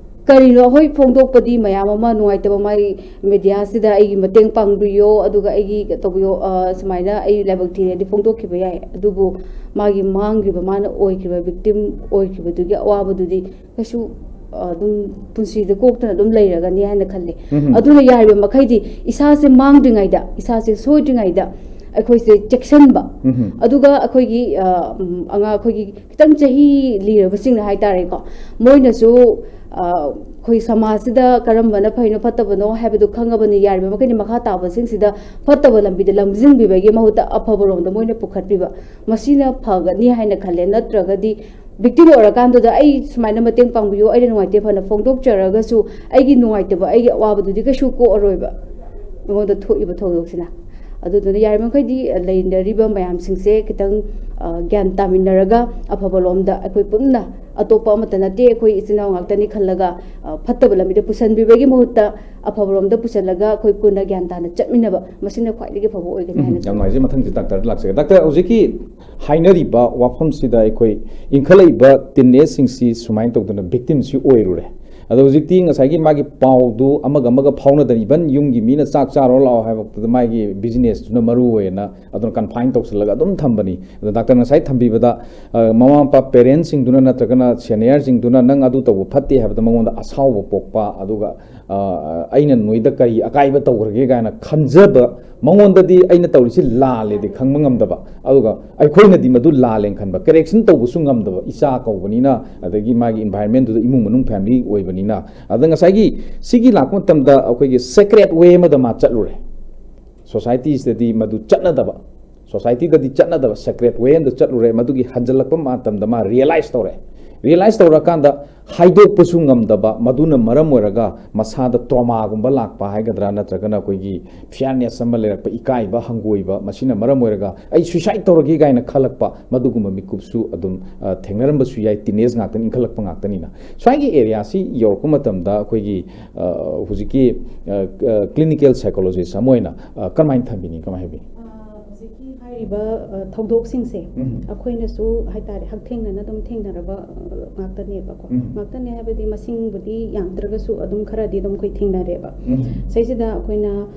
ꯀꯔꯤꯅꯣ? ꯍꯣꯏ, ꯐꯣꯡꯗꯣꯛꯄꯗꯤ ꯃꯌꯥꯝ ꯑꯃ ꯅꯨꯡꯉꯥꯏꯇꯕ, ꯃꯥꯒꯤ ꯃꯦꯗꯤꯌꯥꯁꯤꯗ ꯑꯩꯒꯤ ꯃꯇꯦꯡ ꯄꯥꯡꯕꯤꯌꯣ, ꯑꯗꯨꯒ ꯑꯩꯒꯤ ꯇꯧꯕꯤꯌꯣ, ꯑ, ꯁꯨꯃꯥꯏꯅ ꯑꯩ ꯂꯥꯏꯕꯛ ꯊꯤꯔꯦꯗꯤ ꯐꯣꯡꯗꯣꯛꯈꯤꯕ ꯌꯥꯏ꯫ ꯑꯗꯨꯕꯨ ꯃꯥꯒꯤ ꯃꯥꯡꯈꯤꯕ, ꯃꯥꯅ ꯑꯣꯏꯈꯤꯕ ꯚꯤꯛꯇꯤꯝ ꯑꯣꯏꯈꯤꯕꯗꯨꯒꯤ ꯑꯋꯥꯕꯗꯨꯗꯤ ꯀꯩꯁꯨ, ꯑ, ꯑꯗꯨꯝ ꯄꯨꯟꯁꯤꯗ ꯀꯣꯛꯇꯅ ꯑꯗꯨꯝ ꯂꯩꯔꯒꯅꯤ ꯍꯥꯏꯅ ꯈꯜꯂꯦ꯫ ꯎꯝꯍꯨꯝ꯫ ꯑꯗꯨꯅ ꯌꯥꯔꯤꯕ ꯃꯈꯩꯗꯤ ꯏꯁꯥꯁꯦ ꯃꯥꯡꯗ꯭ꯔꯤꯉꯩꯗ, ꯏꯁꯥꯁꯦ ꯁꯣꯏꯗ꯭ꯔꯤꯉꯩꯗ ꯑꯩꯈꯣꯏꯁꯦ ꯆꯦꯛꯁꯤꯟꯕ꯫ ꯎꯝꯍꯨꯝ꯫ ꯑꯗꯨꯒ ꯑꯩꯈꯣꯏꯒꯤ, ꯑ, ꯎꯝ, ꯑꯉꯥꯡ ꯑꯩꯈꯣꯏꯒꯤ ꯈꯤꯇꯪ ꯆꯍꯤ ꯂꯤꯔꯕꯁꯤꯡꯅ ꯍꯥꯏꯇꯥꯔꯦꯀꯣ, ꯃꯣꯏꯅꯁꯨ, ꯑ, ꯑꯩꯈꯣꯏ ꯁꯃꯥꯖꯁꯤꯗ ꯀꯔꯝꯕꯅ ꯐꯩꯅꯣ ꯐꯠꯇꯕꯅꯣ ꯍꯥꯏꯕꯗꯨ ꯈꯪꯉꯕꯅꯤ, ꯌꯥꯔꯤꯕ ꯃꯈꯩꯗꯤ ꯃꯈꯥ ꯇꯥꯕꯁꯤꯡꯁꯤꯗ ꯐꯠꯇꯕ ꯂꯝꯕꯤꯗ ꯂꯝꯖꯤꯡꯕꯤꯕꯒꯤ ꯃꯍꯨꯠꯇ ꯑꯐꯕꯔꯣꯝꯗ ꯃꯣꯏꯅ ꯄꯨꯈꯠꯄꯤꯕ, ꯃꯁꯤꯅ ꯐꯒꯅꯤ ꯍꯥꯏꯅ ꯈꯜꯂꯦ꯫ ꯅꯠꯇ꯭ꯔꯒꯗꯤ ꯚꯤꯛꯇꯤꯝ ꯑꯣꯏꯔꯀꯥꯟꯗꯨꯗ ꯑꯩ ꯁꯨꯃꯥꯏꯅ ꯃꯇꯦꯡ ꯄꯥꯡꯕꯤꯌꯨ, ꯑꯩꯅ ꯅꯨꯡꯉꯥꯏꯇꯦ, ꯐꯅ ꯐꯣꯡꯗꯣꯛꯆꯔꯒꯁꯨ ꯑꯩꯒꯤ ꯅꯨꯡꯉꯥꯏꯇꯕ, ꯑꯩꯒꯤ ꯑꯋꯥꯕꯗꯨꯗꯤ ꯀꯩꯁꯨ ꯀꯣꯛꯑꯔꯣꯏꯕ ꯑꯩꯉꯣꯟꯗ ꯊꯣꯛꯏꯕ ꯊꯧꯗꯣꯛꯁꯤꯅ꯫ ꯑꯗꯨꯗꯨꯅ ꯌꯥꯔꯤꯕꯃꯈꯩꯗꯤ ꯂꯩꯅꯔꯤꯕ ꯃꯌꯥꯝꯁꯤꯡꯁꯦ ꯈꯤꯇꯪ, ꯑ, ꯒ꯭ꯌꯥꯟ ꯇꯥꯃꯤꯟꯅꯔꯒ ꯑꯐꯕ ꯂꯣꯝꯗ, ꯑꯩꯈꯣꯏ ꯄꯨꯟꯅ, ꯑꯇꯣꯞꯄ ꯑꯃꯠꯇ ꯅꯠꯇꯦ, ꯑꯩꯈꯣꯏ ꯏꯆꯤꯟ ꯏꯅꯥꯎ ꯉꯥꯛꯇꯅꯤ ꯈꯜꯂꯒ, ꯑ, ꯐꯠꯇꯕ ꯂꯝꯕꯤꯗ ꯄꯨꯁꯟꯕꯤꯕꯒꯤ ꯃꯍꯨꯠꯇ ꯑꯐꯕ ꯂꯣꯝꯗ ꯄꯨꯁꯜꯂꯒ ꯑꯩꯈꯣꯏ ꯄꯨꯟꯅ ꯒ꯭ꯌꯥꯟ ꯇꯥꯅ ꯆꯠꯃꯤꯟꯅꯕ, ꯃꯁꯤꯅ ꯈ꯭ꯋꯥꯏꯗꯒꯤ ꯐꯕ ꯑꯣꯏꯒꯅꯤ ꯎꯝ, ꯍꯥꯏꯅ ꯌꯥꯝ ꯈꯜꯂꯤ꯫ ꯅꯨꯡꯉꯥꯏꯖꯩ꯫ ꯃꯊꯪꯁꯤ ꯗꯥꯛꯇꯔꯗ ꯂꯥꯛꯆꯒꯦ꯫ ꯗꯥꯛꯇꯔ, ꯍꯧꯖꯤꯛꯀꯤ ꯍꯥꯏꯅꯔꯤꯕ ꯋꯥꯐꯝꯁꯤꯗ ꯑꯩꯈꯣꯏ ꯏꯟꯈꯠꯂꯛꯏꯕ ꯇꯤꯟ ꯑꯦꯖꯁꯤꯡꯁꯤ ꯁꯨꯃꯥꯏꯅ ꯇꯧꯗꯅ ꯚꯤꯛꯇꯤꯝꯁꯤ ꯑꯣꯏꯔꯨꯔꯦ꯫ ꯑꯗꯣ ꯍꯧꯖꯤꯛꯇꯤ ꯉꯁꯥꯏꯒꯤ ꯃꯥꯒꯤ ꯄꯥꯎꯗꯨ ꯑꯃꯒ ꯑꯃꯒ ꯐꯥꯎꯅꯗꯅ, ꯏꯚꯟ ꯌꯨꯝꯒꯤ ꯃꯤꯅ ꯆꯥꯛ ꯆꯥꯔꯣ ꯂꯥꯛꯑꯣ ꯍꯥꯏꯕꯗꯨꯗ ꯃꯥꯒꯤ ꯕꯤꯖꯤꯅꯦꯁꯇꯨꯅ ꯃꯔꯨ ꯑꯣꯏꯅ ꯑꯗꯨꯅ ꯀꯟꯐꯥꯏꯟ ꯇꯧꯁꯤꯜꯂꯒ ꯑꯗꯨꯝ ꯊꯝꯕꯅꯤ꯫ ꯑꯗꯣ ꯗꯥꯛꯇꯔ ꯉꯁꯥꯏ ꯊꯝꯕꯤꯕꯗ, ꯑ, ꯃꯃꯥ ꯃꯄꯥ, ꯄꯦꯔꯦꯟꯁꯁꯤꯡꯗꯨꯅ ꯅꯠꯇ꯭ꯔꯒꯅ ꯁꯦꯅꯤꯌꯔꯁꯤꯡꯗꯨꯅ ꯅꯪ ꯑꯗꯨ ꯇꯧꯕ ꯐꯠꯇꯦ ꯍꯥꯏꯕꯗ ꯃꯉꯣꯟꯗ ꯑꯁꯥꯎꯕ ꯄꯣꯛꯄ, ꯑꯗꯨꯒ, ꯑ, ꯑꯩꯅ ꯅꯣꯏꯗ ꯀꯔꯤ ꯑꯀꯥꯏꯕ ꯇꯧꯈ꯭ꯔꯒꯦ ꯀꯥꯏꯅ ꯈꯟꯖꯕ, ꯃꯉꯣꯟꯗꯗꯤ ꯑꯩꯅ ꯇꯧꯔꯤꯁꯤ ꯂꯥꯜꯂꯦꯗꯤ ꯈꯪꯕ ꯉꯝꯗꯕ, ꯑꯗꯨꯒ ꯑꯩꯈꯣꯏꯅꯗꯤ ꯃꯗꯨ ꯂꯥꯜꯂꯦꯅ ꯈꯟꯕ, ꯀꯔꯦꯛꯁꯟ ꯇꯧꯕꯁꯨ ꯉꯝꯗꯕ, ꯏꯆꯥ ꯀꯧꯕꯅꯤꯅ, ꯑꯗꯒꯤ ꯃꯥꯒꯤ ꯏꯟꯚꯥꯏꯔꯟꯃꯦꯟꯗꯨꯗ ꯏꯃꯨꯡ ꯃꯅꯨꯡ ꯐꯦꯃꯤꯂꯤ ꯑꯣꯏꯕꯅꯤꯅ꯫ ꯑꯗ ꯉꯁꯥꯏꯒꯤ ꯁꯤꯒꯤ ꯂꯥꯛꯄ ꯃꯇꯝꯗ ꯑꯩꯈꯣꯏꯒꯤ ꯁꯦꯀ꯭ꯔꯦꯠ ꯋꯦ ꯑꯃꯗ ꯃꯥ ꯆꯠꯂꯨꯔꯦ꯫ ꯁꯣꯁꯥꯏꯇꯤꯁꯤꯗꯗꯤ ꯃꯗꯨ ꯆꯠꯅꯗꯕ, ꯁꯣꯁꯥꯏꯇꯤꯗꯗꯤ ꯆꯠꯅꯗꯕ ꯁꯦꯀ꯭ꯔꯦꯠ ꯋꯦ ꯑꯃꯗ ꯆꯠꯂꯨꯔꯦ꯫ ꯃꯗꯨꯒꯤ ꯍꯟꯖꯜꯂꯛꯄ ꯃꯇꯝꯗ ꯃꯥ ꯔꯤꯌꯦꯂꯥꯏꯁ ꯇꯧꯔꯦ꯫ ꯔꯤꯌꯦꯂꯥꯏꯁ ꯇꯧꯔꯀꯥꯟꯗ ꯍꯥꯏꯗꯣꯛꯄꯁꯨ ꯉꯝꯗꯕ, ꯃꯗꯨꯅ ꯃꯔꯝ ꯑꯣꯏꯔꯒ ꯃꯁꯥꯗ ꯇ꯭ꯔꯣꯃꯥꯒꯨꯝꯕ ꯂꯥꯛꯄ ꯍꯥꯏꯒꯗ꯭ꯔꯥ, ꯅꯠꯇ꯭ꯔꯒꯅ ꯑꯩꯈꯣꯏꯒꯤ ꯐꯤꯌꯔꯅꯦꯁ ꯑꯃ ꯂꯩꯔꯛꯄ, ꯏꯀꯥꯏꯕ, ꯍꯪꯒꯣꯏꯕ, ꯃꯁꯤꯅ ꯃꯔꯝ ꯑꯣꯏꯔꯒ ꯑꯩ ꯁꯨꯏꯁꯥꯏꯠ ꯇꯧꯔꯒꯦ ꯀꯥꯏꯅ ꯈꯜꯂꯛꯄ, ꯃꯗꯨꯒꯨꯝꯕ ꯃꯤꯀꯨꯞꯁꯨ ꯑꯗꯨꯝ, ꯑ, ꯊꯦꯡꯅꯔꯝꯕꯁꯨ ꯌꯥꯏ꯫ ꯇꯤꯅꯦꯖ ꯉꯥꯛꯇꯅꯤ, ꯏꯟꯈꯠꯂꯛꯄ ꯉꯥꯛꯇꯅꯤꯅ꯫ ꯁ꯭ꯋꯥꯏꯒꯤ ꯑꯦꯔꯤꯌꯥꯁꯤ ꯌꯧꯔꯛꯄ ꯃꯇꯝꯗ ꯑꯩꯈꯣꯏꯒꯤ, ꯑ, ꯍꯧꯖꯤꯛꯀꯤ, ꯑ, ꯑ, ꯀ꯭ꯂꯤꯅꯤꯀꯦꯜ ꯁꯥꯏꯀꯣꯂꯣꯖꯤꯁ ꯑꯃ ꯑꯣꯏꯅ, ꯑ, ꯀꯔꯝꯍꯥꯏꯅ ꯊꯝꯕꯤꯅꯤ, ꯀꯃꯥꯏꯅ ꯍꯥꯏꯕꯤꯅꯤ? ꯑ, ꯍꯧꯖꯤꯛꯀꯤ ꯍꯥꯏꯔꯤꯕ, ꯑ, ꯊꯧꯗꯣꯛꯁꯤꯡꯁꯦ ꯎꯝ꯫ ꯑꯩꯈꯣꯏꯅꯁꯨ ꯍꯥꯏꯇꯥꯔꯦ, ꯍꯛꯊꯦꯡꯅꯅ ꯑꯗꯨꯝ ꯊꯦꯡꯅꯔꯕ, ꯑ, ꯉꯥꯛꯇꯅꯦꯕꯀꯣ꯫ ꯎꯝ꯫ ꯉꯥꯛꯇꯅꯦ ꯍꯥꯏꯕꯗꯤ ꯃꯁꯤꯡꯕꯨꯗꯤ ꯌꯥꯝꯗ꯭ꯔꯒꯁꯨ ꯑꯗꯨꯝ ꯈꯔꯗꯤ ꯑꯗꯨꯝ ꯑꯩꯈꯣꯏ ꯊꯦꯡꯅꯔꯦꯕ꯫ ꯎꯝ꯫ ꯁꯤꯁꯤꯗ ꯑꯩꯈꯣꯏꯅ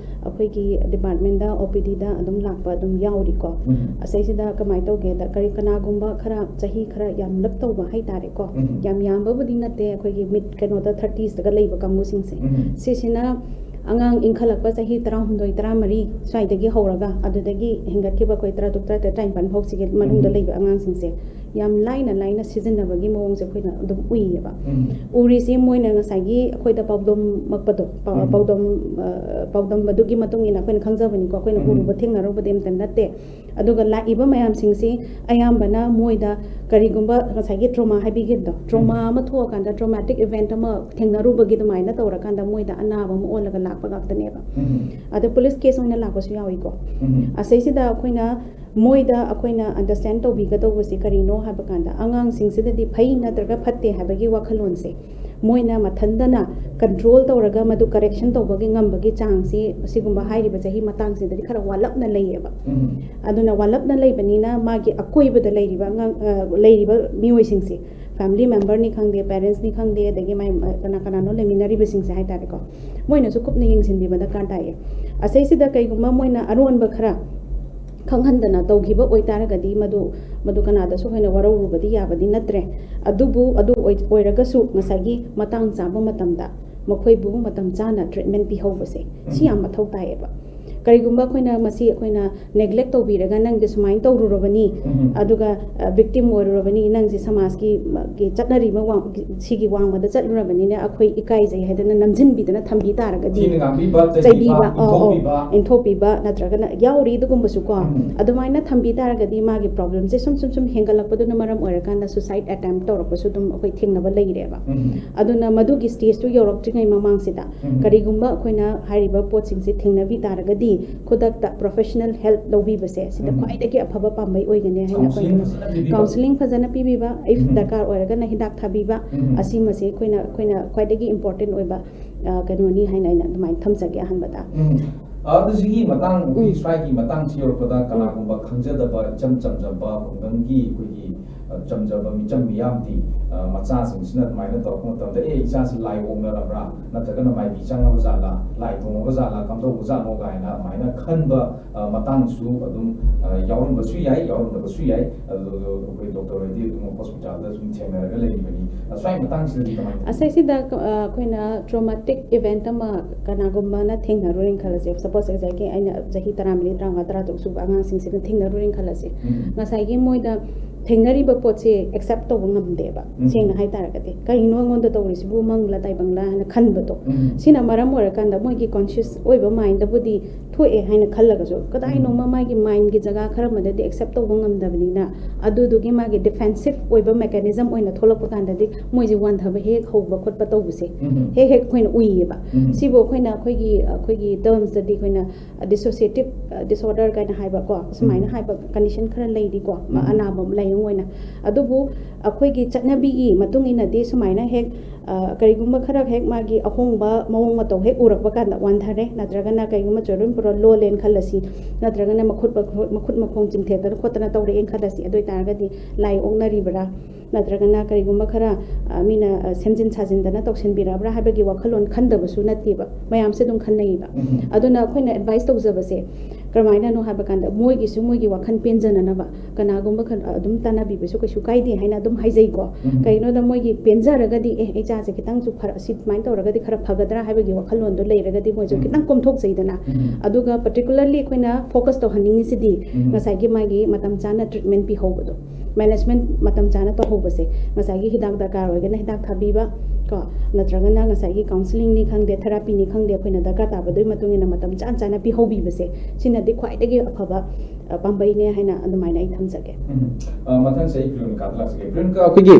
ꯑꯩꯈꯣꯏꯒꯤ ꯗꯤꯄꯥꯔꯠꯃꯦꯟꯗ ꯑꯣ ꯄꯤ ꯗꯤꯗ ꯑꯗꯨꯝ ꯂꯥꯛꯄ ꯑꯗꯨꯝ ꯌꯥꯎꯔꯤꯀꯣ꯫ ꯎꯝ꯫ ꯑꯁꯤꯁꯤꯗ ꯀꯃꯥꯏꯅ ꯇꯧꯒꯦꯗ, ꯀꯔꯤ, ꯀꯅꯥꯒꯨꯝꯕ ꯈꯔ ꯆꯍꯤ ꯈꯔ ꯌꯥꯝꯂꯞ ꯇꯧꯕ ꯍꯥꯏꯇꯥꯔꯦꯀꯣ꯫ ꯎꯝ꯫ ꯌꯥꯝ ꯌꯥꯝꯕꯕꯨꯗꯤ ꯅꯠꯇꯦ, ꯑꯩꯈꯣꯏꯒꯤ ꯃꯤꯠ ꯀꯩꯅꯣꯗ ꯊꯥꯔꯇꯤꯁꯇꯒ ꯂꯩꯕ ꯀꯥꯡꯕꯨꯁꯤꯡꯁꯦ꯫ ꯎꯝ꯫ ꯁꯤꯁꯤꯅ ꯑꯉꯥꯡ ꯏꯟꯈꯠꯂꯛꯄ ꯆꯍꯤ ꯇꯔꯥꯍꯨꯝꯗꯣꯏ, ꯇꯔꯥꯃꯔꯤ ꯁ꯭ꯋꯥꯏꯗꯒꯤ ꯍꯧꯔꯒ ꯑꯗꯨꯗꯒꯤ ꯍꯦꯟꯒꯠꯈꯤꯕ ꯑꯩꯈꯣꯏ ꯇꯔꯥꯇꯔꯨꯛ, ꯇꯔꯥꯇꯔꯦꯠ, ꯇꯔꯥꯅꯤꯄꯥꯟ ꯐꯥꯎꯁꯤꯒꯤ ꯃꯅꯨꯡꯗ ꯎꯝ꯫ ꯂꯩꯕ ꯑꯉꯥꯡꯁꯤꯡꯁꯦ ꯌꯥꯝ ꯂꯥꯏꯅ ꯂꯥꯏꯅ ꯁꯤꯖꯤꯟꯅꯕꯒꯤ ꯃꯑꯣꯡꯁꯦ ꯑꯩꯈꯣꯏꯅ ꯑꯗꯨꯝ ꯎꯏꯌꯦꯕ꯫ ꯎꯝ. ꯎꯔꯤꯁꯤ ꯃꯣꯏꯅ ꯉꯁꯥꯏꯒꯤ ꯑꯩꯈꯣꯏꯗ ꯄꯥꯎꯗꯝꯃꯛꯄꯗꯣ, ꯄꯥꯎ- ꯎꯝ. ꯄꯥꯎꯗꯝ ꯑ, ꯄꯥꯎꯗꯝꯕꯗꯨꯒꯤ ꯃꯇꯨꯡ ꯏꯟꯅ ꯑꯩꯈꯣꯏꯅ ꯈꯪꯖꯕꯅꯤꯀꯣ, ꯑꯩꯈꯣꯏꯅ ꯎꯝ. ꯎꯔꯨꯕ ꯊꯦꯡꯅꯔꯨꯕꯗꯤ ꯑꯝꯇ ꯅꯠꯇꯦ꯫ ꯑꯗꯨꯒ ꯂꯥꯛꯏꯕ ꯃꯌꯥꯝꯁꯤꯡꯁꯤ ꯑꯌꯥꯝꯕꯅ ꯃꯣꯏꯗ ꯀꯔꯤꯒꯨꯝꯕ ꯉꯁꯥꯏꯒꯤ trauma ꯍꯥꯏꯕꯤꯈꯤꯕꯗꯣ, trauma ꯎꯝ. ꯑꯃ ꯊꯣꯛꯑꯀꯥꯟꯗ, traumatic event ꯑꯃ ꯊꯦꯡꯅꯔꯨꯕꯒꯤ ꯑꯗꯨꯃꯥꯏꯅ ꯇꯧꯔꯀꯥꯟꯗ ꯃꯣꯏꯗ ꯑꯅꯥꯕ ꯑꯃ ꯑꯣꯜꯂꯒ ꯂꯥꯛꯄ ꯉꯥꯛꯇꯅꯦꯕ꯫ ꯎꯝ. ꯑꯗ police case ꯑꯣꯏꯅ ꯂꯥꯛꯄꯁꯨ ꯌꯥꯎꯏꯀꯣ꯫ ꯎꯝ. ꯑꯁꯤꯁꯤꯗ ꯑꯩꯈꯣꯏꯅ ꯃꯣꯏꯗ ꯑꯩꯈꯣꯏꯅ understand ꯇꯧꯕꯤꯒꯗꯧꯕꯁꯤ ꯀꯔꯤꯅꯣ ꯍꯥꯏꯕ ꯀꯥꯟꯗ, ꯑꯉꯥꯡꯁꯤꯡꯁꯤꯗꯗꯤ ꯐꯩ ꯅꯠꯇ꯭ꯔꯒ ꯐꯠꯇꯦ ꯍꯥꯏꯕꯒꯤ ꯋꯥꯈꯜꯂꯣꯟꯁꯦ ꯃꯣꯏꯅ ꯃꯊꯟꯇꯅ control ꯇꯧꯔꯒ ꯃꯗꯨ correction ꯇꯧꯕꯒꯤ ꯉꯝꯕꯒꯤ ꯆꯥꯡꯁꯤ ꯑꯁꯤꯒꯨꯝꯕ ꯍꯥꯏꯔꯤꯕ ꯆꯍꯤ ꯃꯇꯥꯡꯁꯤꯗꯗꯤ ꯈꯔ ꯋꯥꯠꯂꯞꯅ ꯂꯩꯌꯦꯕ꯫ ꯎꯝ. ꯑꯗꯨꯅ ꯋꯥꯠꯂꯞꯅ ꯂꯩꯕꯅꯤꯅ ꯃꯥꯒꯤ ꯑꯀꯣꯏꯕꯗ ꯂꯩꯔꯤꯕ ꯑꯉꯥꯡ, ꯑ, ꯂꯩꯔꯤꯕ ꯃꯤꯑꯣꯏꯁꯤꯡꯁꯤ, family memberꯅꯤ ꯈꯪꯗꯦ, parentsꯅꯤ ꯈꯪꯗꯦ, ꯑꯗꯒꯤ ꯃꯥꯏ, ꯑ, ꯀꯅꯥ ꯀꯅꯥꯅꯣ ꯂꯩꯃꯤꯟꯅꯔꯤꯕꯁꯤꯡꯁꯦ ꯍꯥꯏꯇꯥꯔꯦꯀꯣ, ꯃꯣꯏꯅꯁꯨ ꯀꯨꯞꯅ ꯌꯦꯡꯁꯤꯟꯕꯤꯕ ꯗꯔꯀꯥꯔ ꯇꯥꯏꯌꯦ꯫ ꯑꯁꯤꯁꯤꯗ ꯀꯩꯒꯨꯝꯕ ꯃꯣꯏꯅ ꯑꯔꯣꯟꯕ ꯈꯔ ꯈꯪꯍꯟꯗꯅ ꯇꯧꯈꯤꯕ ꯑꯣꯏꯇꯥꯔꯒꯗꯤ ꯃꯗꯨ, ꯃꯗꯨ ꯀꯅꯥꯗꯁꯨ ꯑꯩꯈꯣꯏꯅ ꯋꯥꯔꯧꯔꯨꯕꯗꯤ ꯌꯥꯕꯗꯤ ꯅꯠꯇ꯭ꯔꯦ꯫ ꯑꯗꯨꯕꯨ ꯑꯗꯨ ꯑꯣꯏ-, ꯑꯣꯏꯔꯒꯁꯨ ꯉꯁꯥꯏꯒꯤ ꯃꯇꯥꯡ ꯆꯥꯕ ꯃꯇꯝꯗ ꯃꯈꯣꯏꯕꯨ ꯃꯇꯝ ꯆꯥꯅ treatment ꯄꯤꯍꯧꯕꯁꯦ, ꯁꯤ ꯌꯥꯝ ꯃꯊꯧ ꯇꯥꯏꯌꯦꯕ꯫ ꯀꯔꯤꯒꯨꯝꯕ ꯑꯩꯈꯣꯏꯅ ꯃꯁꯤ ꯑꯩꯈꯣꯏꯅ neglect ꯇꯧꯕꯤꯔꯒ, "ꯅꯪꯗꯤ ꯁꯨꯃꯥꯏꯅ ꯇꯧꯔꯨꯔꯕꯅꯤ, ꯎꯝ. ꯑꯗꯨꯒ, ꯑ, victim ꯑꯣꯏꯔꯨꯔꯕꯅꯤ, ꯅꯪꯁꯦ ꯁꯃꯥꯖꯀꯤ, ꯃ-, ꯒꯤ ꯆꯠꯅꯔꯤꯕ ꯋꯥꯡ-, ꯁꯤꯒꯤ ꯋꯥꯡꯃꯗ ꯆꯠꯂꯨꯔꯕꯅꯤꯅ ꯑꯩꯈꯣꯏ ꯏꯀꯥꯏꯖꯩ" ꯍꯥꯏꯗꯅ ꯅꯝꯁꯤꯟꯕꯤꯗꯅ ꯊꯝꯕꯤ ꯇꯥꯔꯒꯗꯤ, ꯊꯤꯅ ꯉꯥꯡꯕꯤꯕ, ꯆꯩꯕꯤꯕ, ꯆꯩꯕꯤꯕ, ꯑꯧ, ꯑꯧ, ꯏꯟꯊꯣꯛꯄꯤꯕ. ꯏꯟꯊꯣꯛꯄꯤꯕ ꯅꯠꯇ꯭ꯔꯒꯅ ꯌꯥꯎꯔꯤ ꯑꯗꯨꯒꯨꯝꯕꯁꯨꯀꯣ꯫ ꯎꯝ. ꯑꯗꯨꯃꯥꯏꯅ ꯊꯝꯕꯤ ꯇꯥꯔꯒꯗꯤ ꯃꯥꯒꯤ problemꯁꯦ ꯁꯨꯝ ꯁꯨꯝ ꯁꯨꯝ ꯍꯦꯟꯒꯠꯂꯛꯄꯗꯨꯅ ꯃꯔꯝ ꯑꯣꯏꯔꯀꯥꯟꯗ suicide attempt ꯇꯧꯔꯛꯄꯁꯨ ꯑꯗꯨꯝ ꯑꯩꯈꯣꯏ ꯊꯦꯡꯅꯕ ꯂꯩꯔꯦꯕ꯫ ꯎꯝ. ꯑꯗꯨꯅ ꯃꯗꯨꯒꯤ stageꯇꯨ ꯌꯧꯔꯛꯇ꯭ꯔꯤꯉꯩ ꯃꯃꯥꯡꯁꯤꯗ ꯎꯝ. ꯀꯔꯤꯒꯨꯝꯕ ꯑꯩꯈꯣꯏꯅ ꯍꯥꯏꯔꯤꯕ ꯄꯣꯠꯁꯤꯡꯁꯦ ꯊꯦꯡꯅꯕꯤ ꯇꯥꯔꯒꯗꯤ, ꯈꯨꯗꯛꯇ professional help ꯂꯧꯕꯤꯕꯁꯦ ꯁꯤꯗ ꯎꯝ. ꯈ꯭ꯋꯥꯏꯗꯒꯤ ꯑꯐꯕ ꯄꯥꯝꯕꯩ ꯑꯣꯏꯒꯅꯤ ꯍꯥꯏꯅ ꯑꯩꯈꯣꯏ Counselling ꯐꯖꯅ ꯄꯤꯕꯤꯕ. Counselling ꯐꯖꯅ ꯄꯤꯕꯤꯕ, if ꯎꯝ. ꯗꯔꯀꯥꯔ ꯑꯣꯏꯔꯒꯅ ꯍꯤꯗꯥꯛ ꯊꯥꯕꯤꯕ, ꯎꯝ. ꯑꯁꯤꯃꯁꯦ ꯑꯩꯈꯣꯏꯅ, ꯑꯩꯈꯣꯏꯅ ꯈ꯭ꯋꯥꯏꯗꯒꯤ important ꯑꯣꯏꯕ, ꯑ, ꯀꯩꯅꯣꯅꯤ ꯍꯥꯏꯅ ꯑꯩꯅ ꯑꯗꯨꯃꯥꯏꯅ ꯊꯝꯖꯒꯦ ꯑꯍꯥꯟꯕꯗ꯫ ꯎꯝ. ꯑꯗꯨ ꯁꯤꯒꯤ ꯃꯇꯥꯡ, ꯑꯩꯈꯣꯏꯒꯤ ꯎꯝ. ꯁ꯭ꯋꯥꯏꯒꯤ ꯃꯇꯥꯡꯁꯤ ꯌꯧꯔꯛꯄꯗ ꯀꯅꯥꯒꯨꯝꯕ ꯈꯪꯖꯗꯕ, ꯏꯆꯝ ꯆꯝꯖꯕ ꯈꯨꯡꯒꯪꯒꯤ ꯑꯩꯈꯣꯏꯒꯤ, ꯑ, ꯆꯝꯖꯕ ꯃꯤꯆꯝ ꯃꯤꯌꯥꯝꯗꯤ, ꯑ, ꯃꯆꯥꯁꯤꯡꯁꯤꯅ ꯑꯗꯨꯃꯥꯏꯅ ꯇꯧꯔꯛꯄ ꯃꯇꯝꯗ, "ꯑꯦ, ꯏꯆꯥꯁꯤ ꯂꯥꯏ ꯑꯣꯛꯅꯔꯕ꯭ꯔꯥ? ꯅꯠꯇ꯭ꯔꯒꯅ ꯃꯥꯏꯕꯤ ꯆꯪꯉꯕ ꯖꯥꯠꯂꯥ? ꯂꯥꯏ ꯇꯣꯡꯉꯕ ꯖꯥꯠꯂꯥ? ꯀꯝꯗꯧꯕ ꯖꯥꯠꯅꯣ?" ꯀꯥꯏꯅ ꯑꯗꯨꯃꯥꯏꯅ ꯈꯟꯕ, ꯑ, ꯃꯇꯥꯡꯁꯨ ꯑꯗꯨꯝ, ꯑ, ꯌꯥꯎꯔꯝꯕꯁꯨ ꯌꯥꯏ, ꯌꯥꯎꯔꯝꯗꯕꯁꯨ ꯌꯥꯏ꯫ ꯑꯗꯨ ꯑꯩꯈꯣꯏ ꯗꯣꯛꯇꯔ ꯍꯣꯏꯗꯤ ꯑꯗꯨꯝ ꯍꯣꯁꯄꯤꯇꯥꯜꯗ ꯁꯨꯝ ꯊꯦꯡꯅꯔꯒ ꯂꯩꯔꯤꯕꯅꯤ꯫ ꯑ, ꯁ꯭ꯋꯥꯏ ꯃꯇꯥꯡꯁꯤꯗꯗꯤ ꯀꯃꯥꯏꯅ ꯇꯧꯏ? ꯑꯁꯤꯁꯤꯗ, ꯑ, ꯑꯩꯈꯣꯏꯅ traumatic event ꯑꯃ ꯀꯅꯥꯒꯨꯝꯕꯅ ꯊꯦꯡꯅꯔꯨꯔꯦꯅ ꯈꯜꯂꯁꯦ꯫ Suppose, ꯉꯁꯥꯏꯒꯤ ꯑꯩꯅ ꯆꯍꯤ ꯇꯔꯥꯃꯔꯤ, ꯇꯔꯥꯃꯉꯥ, ꯇꯔꯥꯇꯔꯨꯛ ꯁꯨꯕ ꯑꯉꯥꯡꯁꯤꯡꯁꯤꯅ ꯊꯦꯡꯅꯔꯨꯔꯦꯅ ꯈꯜꯂꯁꯦ꯫ ꯎꯝ. ꯉꯁꯥꯏꯒꯤ ꯃꯣꯏꯗ ꯊꯦꯡꯅꯔꯤꯕ ꯄꯣꯠꯁꯦ ꯑꯦꯛꯁꯦꯞ ꯇꯧꯕ ꯉꯝꯗꯦꯕ꯫ ꯎꯝ꯫ ꯁꯦꯡꯅ ꯍꯥꯏꯇꯥꯔꯒꯗꯤ, "ꯀꯩꯅꯣ ꯑꯩꯉꯣꯟꯗ ꯇꯧꯔꯤꯁꯤꯕꯨ, ꯃꯪꯂꯥ ꯇꯥꯏꯕꯪꯂꯥ?" ꯍꯥꯏꯅ ꯈꯟꯕꯗꯣ꯫ ꯎꯝ꯫ ꯁꯤꯅ ꯃꯔꯝ ꯑꯣꯏꯔꯀꯥꯟꯗ ꯃꯣꯏꯒꯤ ꯀꯣꯟꯁꯤꯌꯁ ꯑꯣꯏꯕ ꯃꯥꯏꯟꯗꯕꯨꯗꯤ ꯊꯣꯛꯑꯦ ꯍꯥꯏꯅ ꯈꯜꯂꯒꯁꯨ, ꯀꯗꯥꯏꯅꯣꯃ ꯎꯝ꯫ ꯃꯥꯒꯤ ꯃꯥꯏꯟꯒꯤ ꯖꯒꯥ ꯈꯔ ꯑꯃꯗꯗꯤ ꯑꯦꯛꯁꯦꯞ ꯇꯧꯕ ꯉꯝꯗꯕꯅꯤꯅ, ꯑꯗꯨꯗꯨꯒꯤ ꯃꯥꯒꯤ ꯗꯤꯐꯦꯟꯁꯤꯞ ꯑꯣꯏꯕ ꯃꯦꯀꯥꯅꯤꯖꯝ ꯑꯣꯏꯅ ꯊꯣꯛꯂꯛꯄ ꯀꯥꯟꯗꯗꯤ ꯃꯣꯏꯁꯦ ꯋꯥꯟꯊꯕ ꯍꯦꯛ ꯍꯧꯕ ꯈꯣꯠꯄ ꯇꯧꯕꯁꯦ ꯎꯝ꯫ ꯍꯦꯛ ꯍꯦꯛ ꯑꯩꯈꯣꯏꯅ ꯎꯏꯌꯦꯕ꯫ ꯎꯝ꯫ ꯁꯤꯕꯨ ꯑꯩꯈꯣꯏꯅ ꯑꯩꯈꯣꯏꯒꯤ, ꯑꯩꯈꯣꯏꯒꯤ ꯇꯔꯝꯁꯇꯗꯤ ꯑꯩꯈꯣꯏꯅ dissociative disorder ꯀꯥꯏꯅ ꯍꯥꯏꯕꯀꯣ, ꯁꯨꯃꯥꯏꯅ ꯎꯝ꯫ ꯍꯥꯏꯕ ꯀꯟꯗꯤꯁꯟ ꯈꯔ ꯂꯩꯔꯤꯀꯣ, ꯎꯝ꯫ ꯑꯅꯥꯕ ꯂꯥꯏꯑꯣꯡ ꯑꯣꯏꯅ꯫ ꯑꯗꯨꯕꯨ ꯑꯩꯈꯣꯏꯒꯤ ꯆꯠꯅꯕꯤꯒꯤ ꯃꯇꯨꯡ ꯏꯟꯅꯗꯤ ꯁꯨꯃꯥꯏꯅ ꯍꯦꯛ, ꯑ, ꯀꯔꯤꯒꯨꯝꯕ ꯈꯔ ꯍꯦꯛ ꯃꯥꯒꯤ ꯑꯍꯣꯡꯕ ꯃꯑꯣꯡ ꯃꯇꯧ ꯍꯦꯛ ꯎꯔꯛꯄ ꯀꯥꯟꯗ ꯋꯥꯟꯊꯔꯦ, ꯅꯠꯇ꯭ꯔꯒꯅ ꯀꯔꯤꯒꯨꯝꯕ ꯆꯣꯏꯔꯣꯟ ꯄꯨꯔꯣꯟ ꯂꯣꯜꯂꯦꯅ ꯈꯜꯂꯁꯤ, ꯅꯠꯇ꯭ꯔꯒꯅ ꯃꯈꯨꯠ, ꯃꯈꯨꯠ ꯃꯈꯣꯡ ꯆꯤꯡꯊꯦꯛꯇꯅ ꯈꯣꯠꯇꯅ ꯇꯧꯔꯛꯑꯦꯅ ꯈꯜꯂꯁꯤ, ꯑꯗꯨ ꯑꯣꯏꯇꯥꯔꯒꯗꯤ ꯂꯥꯏ ꯑꯣꯛꯅꯔꯤꯕ꯭ꯔꯥ? ꯅꯠꯇ꯭ꯔꯒꯅ ꯀꯔꯤꯒꯨꯝꯕ ꯈꯔ, ꯑ, ꯃꯤꯅ, ꯑ, ꯁꯦꯝꯖꯤꯟ ꯁꯥꯖꯤꯟꯗꯅ ꯇꯧꯁꯤꯟꯕꯤꯔꯛꯑꯕ꯭ꯔꯥ ꯍꯥꯏꯕꯒꯤ ꯋꯥꯈꯜꯂꯣꯟ ꯈꯟꯗꯕꯁꯨ ꯅꯠꯇꯦꯕ, ꯃꯌꯥꯝꯁꯦ ꯑꯗꯨꯝ ꯈꯟꯅꯩꯌꯦꯕ꯫ ꯎꯝ꯫ ꯑꯗꯨꯅ ꯑꯩꯈꯣꯏꯅ ꯑꯦꯗꯚꯥꯏꯁ ꯇꯧꯖꯕꯁꯦ ꯀꯔꯝꯍꯥꯏꯅꯅꯣ ꯍꯥꯏꯕ ꯀꯥꯟꯗ, ꯃꯣꯏꯒꯤꯁꯨ ꯃꯣꯏꯒꯤ ꯋꯥꯈꯜ ꯄꯦꯟꯖꯅꯅꯕ ꯀꯅꯥꯒꯨꯝꯕ ꯈꯔ ꯑꯗꯨꯝ ꯇꯥꯟꯅꯕꯤꯕꯁꯨ ꯀꯩꯁꯨ ꯀꯥꯏꯗꯦ ꯍꯥꯏꯅ ꯑꯗꯨꯝ ꯍꯥꯏꯖꯩꯀꯣ꯫ ꯎꯝ꯫ ꯀꯩꯒꯤꯅꯣꯗ ꯃꯣꯏꯒꯤ ꯄꯦꯟꯖꯔꯒꯗꯤ, "ꯑꯦ, ꯑꯩ ꯏꯆꯥꯁꯦ ꯈꯤꯇꯪꯁꯨ ꯐꯔ-, ꯁꯤ ꯑꯗꯨꯃꯥꯏꯅ ꯇꯧꯔꯒꯗꯤ ꯈꯔ ꯐꯒꯗ꯭ꯔꯥ?" ꯍꯥꯏꯕꯒꯤ ꯋꯥꯈꯜꯂꯣꯟꯗꯣ ꯂꯩꯔꯒꯗꯤ ꯃꯣꯏꯁꯨ ꯎꯝ꯫ ꯈꯤꯇꯪ ꯀꯣꯝꯊꯣꯛꯆꯩꯗꯅ꯫ ꯎꯝ꯫ ꯑꯗꯨꯒ ꯄꯔꯇꯤꯀꯨꯂꯔꯂꯤ ꯑꯩꯈꯣꯏꯅ ꯐꯣꯀꯁ ꯇꯧꯍꯟꯅꯤꯡꯉꯤꯁꯤꯗꯤ ꯎꯝ꯫ ꯉꯁꯥꯏꯒꯤ ꯃꯥꯒꯤ ꯃꯇꯝ ꯆꯥꯅ ꯇ꯭ꯔꯤꯠꯃꯦꯟ ꯄꯤꯍꯧꯕꯗꯣ, ꯃꯦꯅꯦꯖꯃꯦꯟ ꯃꯇꯝ ꯆꯥꯅ ꯇꯧꯍꯧꯕꯁꯦ, ꯉꯁꯥꯏꯒꯤ ꯍꯤꯗꯥꯛ ꯗꯔꯀꯥꯔ ꯑꯣꯏꯔꯒꯅ ꯍꯤꯗꯥꯛ ꯊꯥꯕꯤꯕ ꯀꯣ, ꯅꯠꯇ꯭ꯔꯒꯅ ꯉꯁꯥꯏꯒꯤ ꯀꯥꯎꯟꯁꯤꯂꯤꯡꯅꯤ ꯈꯪꯗꯦ, ꯊꯦꯔꯥꯄꯤꯅꯤ ꯈꯪꯗꯦ, ꯑꯩꯈꯣꯏꯅ ꯗꯔꯀꯥꯔ ꯇꯥꯕꯗꯨꯒꯤ ꯃꯇꯨꯡ ꯏꯟꯅ ꯃꯇꯝ ꯆꯥꯅ ꯆꯥꯅ ꯄꯤꯍꯧꯕꯤꯕꯁꯦ, ꯁꯤꯅꯗꯤ ꯈ꯭ꯋꯥꯏꯗꯒꯤ ꯑꯐꯕ, ꯑ, ꯄꯥꯝꯕꯩꯅꯦ ꯍꯥꯏꯅ ꯑꯗꯨꯃꯥꯏꯅ ꯑꯩ ꯊꯝꯖꯒꯦ꯫ ꯎꯝ꯫ ꯑ, ꯃꯊꯪꯁꯦ ꯑꯩ ꯄ꯭ꯔꯤꯌꯣꯟꯀꯥꯗ ꯂꯥꯛꯆꯒꯦ꯫ ꯄ꯭ꯔꯤꯌꯣꯟꯀꯥ, ꯑꯩꯈꯣꯏꯒꯤ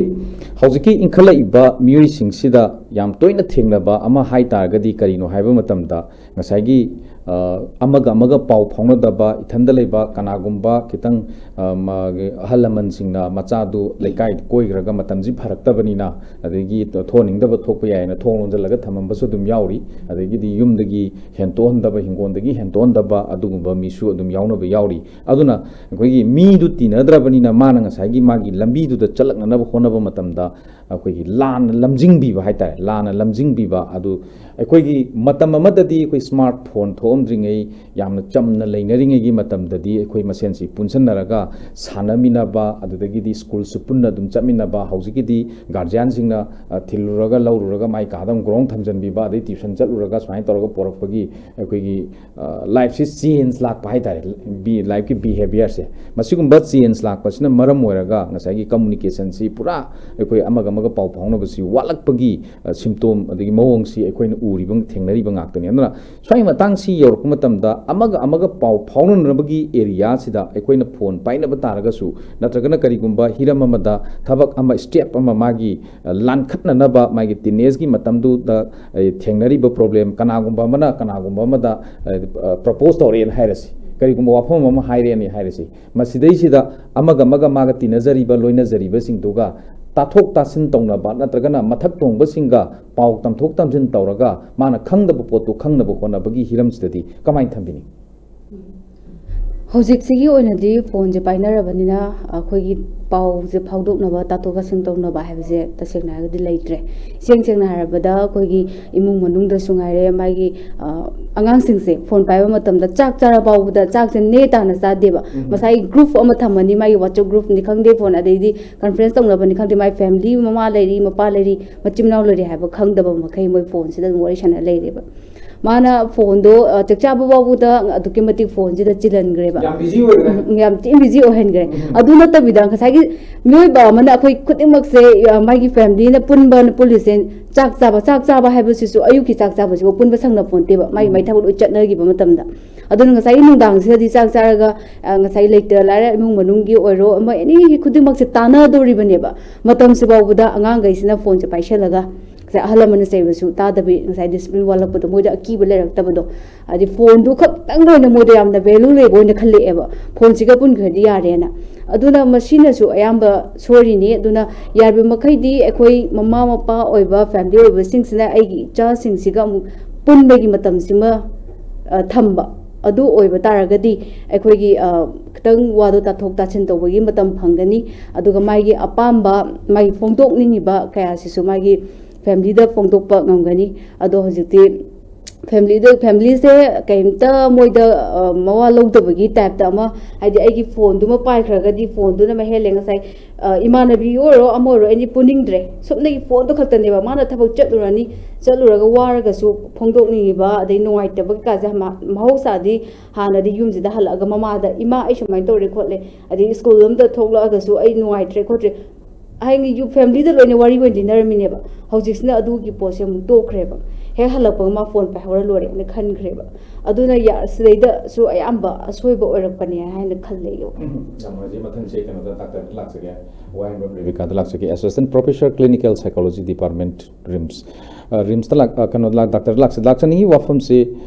ꯍꯧꯖꯤꯛꯀꯤ ꯏꯟꯈꯠꯂꯛꯏꯕ ꯃꯤꯑꯣꯏꯁꯤꯡꯁꯤꯗ ꯌꯥꯝ ꯇꯣꯏꯅ ꯊꯦꯡꯅꯕ ꯑꯃ ꯍꯥꯏ ꯇꯥꯔꯒꯗꯤ ꯀꯔꯤꯅꯣ ꯍꯥꯏꯕ ꯃꯇꯝꯗ, ꯉꯁꯥꯏꯒꯤ, ꯑ, ꯑꯃꯒ ꯑꯃꯒ ꯄꯥꯎ ꯐꯥꯎꯅꯗꯕ, ꯏꯊꯟꯗ ꯂꯩꯕ, ꯀꯅꯥꯒꯨꯝꯕ ꯈꯤꯇꯪ, ꯑ, ꯃꯥꯒꯤ ꯑꯍꯜ ꯂꯃꯟꯁꯤꯡꯅ ꯃꯆꯥꯗꯨ ꯂꯩꯀꯥꯏ ꯀꯣꯏꯈ꯭ꯔꯒ ꯃꯇꯝꯁꯤ ꯐꯔꯛꯇꯕꯅꯤꯅ, ꯑꯗꯒꯤ ꯊꯣꯛꯍꯟꯅꯤꯡꯗꯕ ꯊꯣꯛꯄ ꯌꯥꯏꯅ ꯊꯣꯡ ꯂꯣꯟꯁꯤꯜꯂꯒ ꯊꯝꯃꯝꯕꯁꯨ ꯑꯗꯨꯝ ꯌꯥꯎꯔꯤ꯫ ꯑꯗꯒꯤꯗꯤ ꯌꯨꯝꯗꯒꯤ ꯍꯦꯟꯇꯣꯛꯍꯟꯗꯕ, ꯍꯤꯡꯒꯣꯜꯗꯒꯤ ꯍꯦꯟꯇꯣꯛꯍꯟꯗꯕ ꯑꯗꯨꯒꯨꯝꯕ ꯃꯤꯁꯨ ꯑꯗꯨꯝ ꯌꯥꯎꯅꯕ ꯌꯥꯎꯔꯤ꯫ ꯑꯗꯨꯅ ꯑꯩꯈꯣꯏꯒꯤ ꯃꯤꯗꯨ ꯇꯤꯟꯅꯗ꯭ꯔꯕꯅꯤꯅ ꯃꯥꯅ ꯉꯁꯥꯏꯒꯤ ꯃꯥꯒꯤ ꯂꯝꯕꯤꯗꯨꯗ ꯆꯠꯂꯛꯅꯅꯕ ꯍꯣꯠꯅꯕ ꯃꯇꯝꯗ ꯑꯩꯈꯣꯏꯒꯤ ꯂꯥꯟꯅ ꯂꯝꯖꯤꯡꯕꯤꯕ ꯍꯥꯏꯇꯥꯔꯦ, ꯂꯥꯟꯅ ꯂꯝꯖꯤꯡꯕꯤꯕ ꯑꯗꯨ ꯑꯩꯈꯣꯏꯒꯤ ꯃꯇꯝ ꯑꯃꯗꯗꯤ ꯑꯩꯈꯣꯏ ꯁ꯭ꯃꯥꯔꯠ ꯐꯣꯟ ꯊꯣꯛꯑꯝꯗ꯭ꯔꯤꯉꯩ, ꯌꯥꯝꯅ ꯆꯝꯅ ꯂꯩꯅꯔꯤꯉꯩꯒꯤ ꯃꯇꯝꯗꯗꯤ ꯑꯩꯈꯣꯏ ꯃꯁꯦꯟꯁꯤ ꯄꯨꯟꯁꯤꯟꯅꯔꯒ ꯁꯥꯟꯅꯃꯤꯟꯅꯕ, ꯑꯗꯨꯗꯒꯤꯗꯤ ꯁ꯭ꯀꯨꯜꯁꯨ ꯄꯨꯟꯅ ꯑꯗꯨꯝ ꯆꯠꯃꯤꯟꯅꯕ꯫ ꯍꯧꯖꯤꯛꯀꯤꯗꯤ ꯒꯥꯔꯖꯤꯌꯥꯟꯁꯤꯡꯅ, ꯑ, ꯊꯤꯜꯂꯨꯔꯒ ꯂꯧꯔꯨꯔꯒ ꯃꯥꯏ ꯀꯥꯗ ꯑꯃꯨꯛ ꯒ꯭ꯔꯣꯡ ꯊꯝꯖꯤꯟꯕꯤꯕ, ꯑꯗꯩ ꯇ꯭ꯌꯨꯁꯟ ꯆꯠꯂꯨꯔꯒ ꯁꯨꯃꯥꯏꯅ ꯇꯧꯔꯒ ꯄꯣꯔꯛꯄꯒꯤ ꯑꯩꯈꯣꯏꯒꯤ, ꯑ, ꯂꯥꯏꯐꯁꯤ ꯆꯦꯟꯖ ꯂꯥꯛꯄ ꯍꯥꯏꯇꯥꯔꯦ꯫ ꯕꯤ-, ꯂꯥꯏꯐꯀꯤ ꯕꯤꯍꯦꯕꯤꯌꯔꯁꯦ, ꯃꯁꯤꯒꯨꯝꯕ ꯆꯦꯟꯖ ꯂꯥꯛꯄꯁꯤꯅ ꯃꯔꯝ ꯑꯣꯏꯔꯒ ꯉꯁꯥꯏꯒꯤ ꯀꯝꯃꯨꯅꯤꯀꯦꯁꯟꯁꯤ ꯄꯨꯔꯥ ꯑꯩꯈꯣꯏ ꯑꯃꯒ ꯑꯃꯒ ꯄꯥꯎ ꯐꯥꯎꯅꯕꯁꯤ ꯋꯥꯠꯂꯛꯄꯒꯤ, ꯑ, ꯁꯤꯝꯇꯣꯝ ꯑꯗꯒꯤ ꯃꯑꯣꯡꯁꯤ ꯑꯩꯈꯣꯏꯅ ꯎꯔꯤꯕ, ꯊꯦꯡꯅꯔꯤꯕ ꯉꯥꯛꯇꯅꯤ꯫ ꯑꯗꯨꯅ ꯁ꯭ꯋꯥꯏ ꯃꯇꯥꯡꯁꯤ ꯌꯧꯔꯛꯄ ꯃꯇꯝꯗ ꯑꯃꯒ ꯑꯃꯒ ꯄꯥꯎ ꯐꯥꯎꯅꯅꯕꯒꯤ ꯑꯦꯔꯤꯌꯥꯁꯤꯗ ꯑꯩꯈꯣꯏꯅ ꯐꯣꯟ ꯄꯥꯏꯅꯕ ꯇꯥꯔꯒꯁꯨ, ꯅꯠꯇ꯭ꯔꯒꯅ ꯀꯔꯤꯒꯨꯝꯕ ꯍꯤꯔꯝ ꯑꯃꯗ ꯊꯕꯛ ꯑꯃ, ꯁ꯭ꯇꯦꯞ ꯑꯃ ꯃꯥꯒꯤ, ꯑ, ꯂꯥꯟꯈꯠꯅꯅꯕ ꯃꯥꯒꯤ ꯇꯤꯅꯦꯖꯀꯤ ꯃꯇꯝꯗꯨꯗ, ꯑ, ꯊꯦꯡꯅꯔꯤꯕ ꯄ꯭ꯔꯣꯕ꯭ꯂꯦꯝ, ꯀꯅꯥꯒꯨꯝꯕ ꯑꯃꯅ ꯀꯅꯥꯒꯨꯝꯕ ꯑꯃꯗ, ꯑ, ꯑ, ꯄ꯭ꯔꯣꯄꯣꯁ ꯇꯧꯔꯛꯑꯦꯅ ꯍꯥꯏꯔꯁꯤ, ꯀꯔꯤꯒꯨꯝꯕ ꯋꯥꯐꯝ ꯑꯃ ꯍꯥꯏꯔꯛꯑꯦꯅ ꯍꯥꯏꯔꯁꯤ, ꯃꯁꯤꯗꯩꯁꯤꯗ ꯑꯃꯒ ꯑꯃꯒ ꯃꯥꯒ ꯇꯤꯟꯅꯖꯔꯤꯕ, ꯂꯣꯏꯅꯖꯔꯤꯕꯁꯤꯡꯗꯨꯒ ꯇꯥꯊꯣꯛ ꯇꯥꯁꯤꯟ ꯇꯧꯅꯕ ꯅꯠꯇ꯭ꯔꯒꯅ ꯃꯊꯛ ꯊꯣꯡꯕꯁꯤꯡꯒ ꯄꯥꯎ ꯇꯝꯊꯣꯛ ꯇꯝꯁꯤꯟ ꯇꯧꯔꯒ ꯃꯥꯅ ꯈꯪꯗꯕ ꯄꯣꯠꯇꯨ ꯈꯪꯅꯕ ꯍꯣꯠꯅꯕꯒꯤ ꯍꯤꯔꯝꯁꯤꯗꯗꯤ ꯀꯃꯥꯏꯅ ꯊꯝꯕꯤꯅꯤ? ꯍꯧꯖꯤꯛꯁꯤꯒꯤ ꯑꯣꯏꯅꯗꯤ ꯐꯣꯟꯁꯦ ꯄꯥꯏꯅꯔꯕꯅꯤꯅ ꯑꯩꯈꯣꯏꯒꯤ ꯄꯥꯎꯁꯦ ꯐꯥꯎꯗꯣꯛꯅꯕ, ꯇꯥꯊꯣꯛ ꯇꯥꯁꯤꯟ ꯇꯧꯅꯕ ꯍꯥꯏꯕꯁꯦ ꯇꯁꯦꯡꯅ ꯍꯥꯏꯔꯒꯗꯤ ꯂꯩꯇ꯭ꯔꯦ꯫ ꯏꯁꯦꯡ ꯁꯦꯡꯅ ꯍꯥꯏꯔꯕꯗ ꯑꯩꯈꯣꯏꯒꯤ ꯏꯃꯨꯡ ꯃꯅꯨꯡꯗꯁꯨ ꯉꯥꯏꯔꯦ, ꯃꯥꯒꯤ, ꯑ, ꯑꯉꯥꯡꯁꯤꯡꯁꯦ ꯐꯣꯟ ꯄꯥꯏꯕ ꯃꯇꯝꯗ ꯆꯥꯛ ꯆꯥꯔ ꯐꯥꯎꯕꯗ ꯆꯥꯛꯁꯦ ꯅꯦ ꯇꯥꯅ ꯆꯥꯗꯦꯕ꯫ ꯉꯁꯥꯏ ꯒ꯭ꯔꯨꯞ ꯑꯃ ꯊꯝꯃꯅꯤ, ꯃꯥꯒꯤ ꯋꯥꯆꯞ ꯒ꯭ꯔꯨꯞꯅꯤ ꯈꯪꯗꯦ, ꯐꯣꯟ, ꯑꯗꯩꯗꯤ ꯀꯟꯐ꯭ꯔꯦꯟꯁ ꯇꯧꯅꯕꯅꯤ ꯈꯪꯗꯦ, ꯃꯥꯒꯤ ꯐꯦꯃꯤꯂꯤ, ꯃꯃꯥ ꯂꯩꯔꯤ, ꯃꯄꯥ ꯂꯩꯔꯤ, ꯃꯆꯤꯟ ꯃꯅꯥꯎ ꯂꯩꯔꯤ ꯍꯥꯏꯕ ꯈꯪꯗꯕ ꯃꯈꯩ ꯃꯣꯏ ꯐꯣꯟꯁꯤꯗ ꯑꯗꯨꯝ ꯋꯥꯔꯤ ꯁꯥꯟꯅ ꯂꯩꯔꯦꯕ꯫ ꯃꯥꯅ ꯐꯣꯟꯗꯣ, ꯑ, ꯆꯥꯛ ꯆꯥꯕ ꯐꯥꯎꯕꯗ ꯑꯗꯨꯛꯀꯤ ꯃꯇꯤꯛ ꯐꯣꯟꯁꯤꯗ ꯆꯤꯜꯍꯟꯈ꯭ꯔꯦꯕ꯫ ꯌꯥꯝ ꯕꯤꯖꯤ ꯑꯣꯏꯈ꯭ꯔꯦ꯫ ꯎꯝ, ꯌꯥꯝ ꯊꯤꯅ ꯕꯤꯖꯤ ꯑꯣꯏꯍꯟꯈ꯭ꯔꯦ꯫ ꯑꯗꯨ ꯅꯠꯇꯕꯤꯗ ꯉꯁꯥꯏꯒꯤ ꯃꯤꯑꯣꯏꯕ ꯑꯃꯅ, ꯑꯩꯈꯣꯏ ꯈꯨꯗꯤꯡꯃꯛꯁꯦ, ꯑ, ꯃꯥꯒꯤ ꯐꯦꯃꯤꯂꯤꯅ ꯄꯨꯟꯕꯅ ꯄꯨꯜꯂꯤꯁꯦ, ꯆꯥꯛ ꯆꯥꯕ, ꯆꯥꯛ ꯆꯥꯕ ꯍꯥꯏꯕꯁꯤꯁꯨ ꯑꯌꯨꯛꯀꯤ ꯆꯥꯛ ꯆꯥꯕꯁꯤꯕꯨ ꯄꯨꯟꯕ ꯁꯪꯅ ꯄꯣꯟꯇꯦꯕ, ꯃꯥꯒꯤ ꯃꯥꯏ ꯊꯕꯛ ꯂꯣꯏ ꯆꯠꯅꯈꯤꯕ ꯃꯇꯝꯗ꯫ ꯑꯗꯨꯅ ꯉꯁꯥꯏꯒꯤ ꯅꯨꯡꯗꯥꯡꯁꯤꯗꯗꯤ ꯆꯥꯛ ꯆꯥꯔꯒ, ꯑ, ꯉꯁꯥꯏ ꯂꯩꯇ ꯂꯥꯏꯔ ꯏꯃꯨꯡ ꯃꯅꯨꯡꯒꯤ ꯑꯣꯏꯔꯣ, ꯑꯃ ꯑꯦꯅꯤ ꯈꯨꯗꯤꯡꯃꯛꯁꯦ ꯇꯥꯟꯅꯗꯣꯔꯤꯕꯅꯦꯕ꯫ ꯃꯇꯝꯁꯤ ꯐꯥꯎꯕꯗ ꯑꯉꯥꯡꯈꯩꯁꯤꯅ ꯐꯣꯟꯁꯦ ꯄꯥꯏꯁꯜꯂꯒ, ꯉꯁꯥꯏ ꯑꯍꯜ ꯂꯃꯟꯅ ꯆꯩꯕꯁꯨ ꯇꯥꯗꯕꯤ, ꯉꯁꯥꯏ ꯗꯤꯁꯤꯄ꯭ꯂꯤꯟ ꯋꯥꯠꯂꯛꯄꯗꯣ, ꯃꯣꯏꯗ ꯑꯀꯤꯕ ꯂꯩꯔꯛꯇꯕꯗꯣ, ꯍꯥꯏꯗꯤ ꯐꯣꯟꯗꯨ ꯈꯛꯇꯪꯗ ꯑꯣꯏꯅ ꯃꯣꯏꯗ ꯌꯥꯝꯅ ꯚꯦꯂꯨ ꯂꯩꯕ ꯑꯣꯏꯅ ꯈꯜꯂꯛꯑꯦꯕ, ꯐꯣꯟꯁꯤꯒ ꯄꯨꯟꯈ꯭ꯔꯗꯤ ꯌꯥꯔꯦꯅ꯫ ꯑꯗꯨꯅ ꯃꯁꯤꯅꯁꯨ ꯑꯌꯥꯝꯕ ꯁꯣꯏꯔꯤꯅꯤ꯫ ꯑꯗꯨꯅ ꯌꯥꯔꯤꯕ ꯃꯈꯩꯗꯤ ꯑꯩꯈꯣꯏ ꯃꯃꯥ ꯃꯄꯥ ꯑꯣꯏꯕ, ꯐꯦꯃꯤꯂꯤ ꯑꯣꯏꯕꯁꯤꯡꯁꯤꯅ ꯑꯩꯒꯤ ꯏꯆꯥꯁꯤꯡꯁꯤꯒ ꯑꯃꯨꯛ ꯄꯨꯟꯕꯒꯤ ꯃꯇꯝꯁꯤꯃ, ꯑ, ꯊꯝꯕ, ꯑꯗꯨ ꯑꯣꯏꯕ ꯇꯥꯔꯒꯗꯤ ꯑꯩꯈꯣꯏꯒꯤ, ꯑ, ꯈꯤꯇꯪ ꯋꯥꯗꯣ ꯇꯥꯊꯣꯛ ꯇꯥꯁꯤꯟ ꯇꯧꯕꯒꯤ ꯃꯇꯝ ꯐꯪꯒꯅꯤ꯫ ꯑꯗꯨꯒ ꯃꯥꯒꯤ ꯑꯄꯥꯝꯕ, ꯃꯥꯒꯤ ꯐꯣꯡꯗꯣꯛꯅꯤꯡꯉꯤꯕ ꯀꯌꯥꯁꯤꯁꯨ ꯃꯥꯒꯤ ꯐꯦꯃꯤꯂꯤꯗ ꯐꯣꯡꯗꯣꯛꯄ ꯉꯝꯒꯅꯤ꯫ ꯑꯗꯣ ꯍꯧꯖꯤꯛꯇꯤ ꯐꯦꯃꯤꯂꯤꯗ, ꯐꯦꯃꯤꯂꯤꯁꯦ ꯀꯩꯝꯇ ꯃꯣꯏꯗ, ꯑ, ꯃꯋꯥ ꯂꯧꯗꯕꯒꯤ ꯇꯥꯏꯞꯇ ꯑꯃ, ꯍꯥꯏꯗꯤ ꯑꯩꯒꯤ ꯐꯣꯟꯗꯨꯃ ꯄꯥꯏꯈ꯭ꯔꯒꯗꯤ ꯐꯣꯟꯗꯨꯅ ꯃꯍꯦꯜꯂꯦ꯫ ꯉꯁꯥꯏ, ꯑ, ꯏꯃꯥꯟꯅꯕꯤ ꯑꯣꯏꯔꯣ ꯑꯃ ꯑꯣꯏꯔꯣ, ꯑꯩꯗꯤ ꯄꯨꯅꯤꯡꯗ꯭ꯔꯦ꯫ ꯁꯨꯞꯅꯒꯤ ꯐꯣꯟꯗꯣ ꯈꯛꯇꯅꯦꯕ꯫ ꯃꯥꯅ ꯊꯕꯛ ꯆꯠꯂꯨꯔꯅꯤ, ꯆꯠꯂꯨꯔꯒ ꯋꯥꯔꯒꯁꯨ ꯐꯣꯡꯗꯣꯛꯅꯤꯡꯉꯤꯕ, ꯑꯗꯩ ꯅꯨꯡꯉꯥꯏꯇꯕ ꯀꯩꯀꯥꯁꯦ ꯃ-, ꯃꯍꯧꯁꯥꯗꯤ ꯍꯥꯟꯅꯗꯤ ꯌꯨꯝꯁꯤꯗ ꯍꯜꯂꯛꯑꯒ ꯃꯃꯥꯗ, "ꯏꯃꯥ, ꯑꯩ ꯁꯨꯃꯥꯏꯅ ꯇꯧꯔꯦ ꯈꯣꯠꯂꯦ, ꯑꯗꯩ ꯁ꯭ꯀꯨꯜ ꯑꯃꯗ ꯊꯣꯛꯂꯛꯑꯒꯁꯨ ꯑꯩ ꯅꯨꯡꯉꯥꯏꯇ꯭ꯔꯦ ꯈꯣꯠꯇ꯭ꯔꯦ", ꯍꯥꯏꯗꯤ ꯌꯨ-, ꯐꯦꯃꯤꯂꯤꯗ ꯂꯣꯏꯅ ꯋꯥꯔꯤ ꯑꯣꯏꯅ ꯂꯤꯅꯔꯝꯃꯤꯅꯦꯕ꯫ ꯍꯧꯖꯤꯛꯁꯤꯅ ꯑꯗꯨꯒꯤ ꯄꯣꯠꯁꯦ ꯑꯃꯨꯛ ꯇꯣꯛꯈ꯭ꯔꯦꯕ꯫ ꯍꯦꯛ ꯍꯜꯂꯛꯄꯒ ꯃꯥ ꯐꯣꯟ ꯄꯥꯏꯍꯧꯔ ꯂꯣꯏꯔꯦꯅ ꯈꯟꯈ꯭ꯔꯦꯕ꯫ ꯑꯗꯨꯅ ꯌꯥ-, ꯁꯤꯗꯩꯗꯁꯨ ꯑꯌꯥꯝꯕ ꯑꯁꯣꯏꯕ ꯑꯣꯏꯔꯛꯄꯅꯦ ꯍꯥꯏꯅ ꯈꯜꯂꯦ ꯑꯩꯒꯤ ꯋꯥꯈꯜꯗ꯫ ꯎꯝ, ꯌꯥꯝ ꯅꯨꯡꯉꯥꯏꯖꯩ꯫ ꯃꯊꯪꯁꯦ ꯀꯩꯅꯣꯗ, ꯗꯥꯛꯇꯔꯗ ꯂꯥꯛꯆꯒꯦ, ꯋꯥꯍꯦꯡꯕꯝ ꯔꯦꯕꯤꯀꯥꯗ ꯂꯥꯛꯆꯒꯦ, Assistant Professor Clinical Psychology Department, RIMS꯫ ꯑ, RIMSꯇ ꯂꯥꯛ-, ꯑ, ꯀꯩꯅꯣ, ꯂꯥꯛ-, ꯗꯥꯛꯇꯔꯗ ꯂꯥꯛꯆ-, ꯂꯥꯛꯆꯅꯤꯡꯉꯤ ꯋꯥꯐꯝꯁꯤ,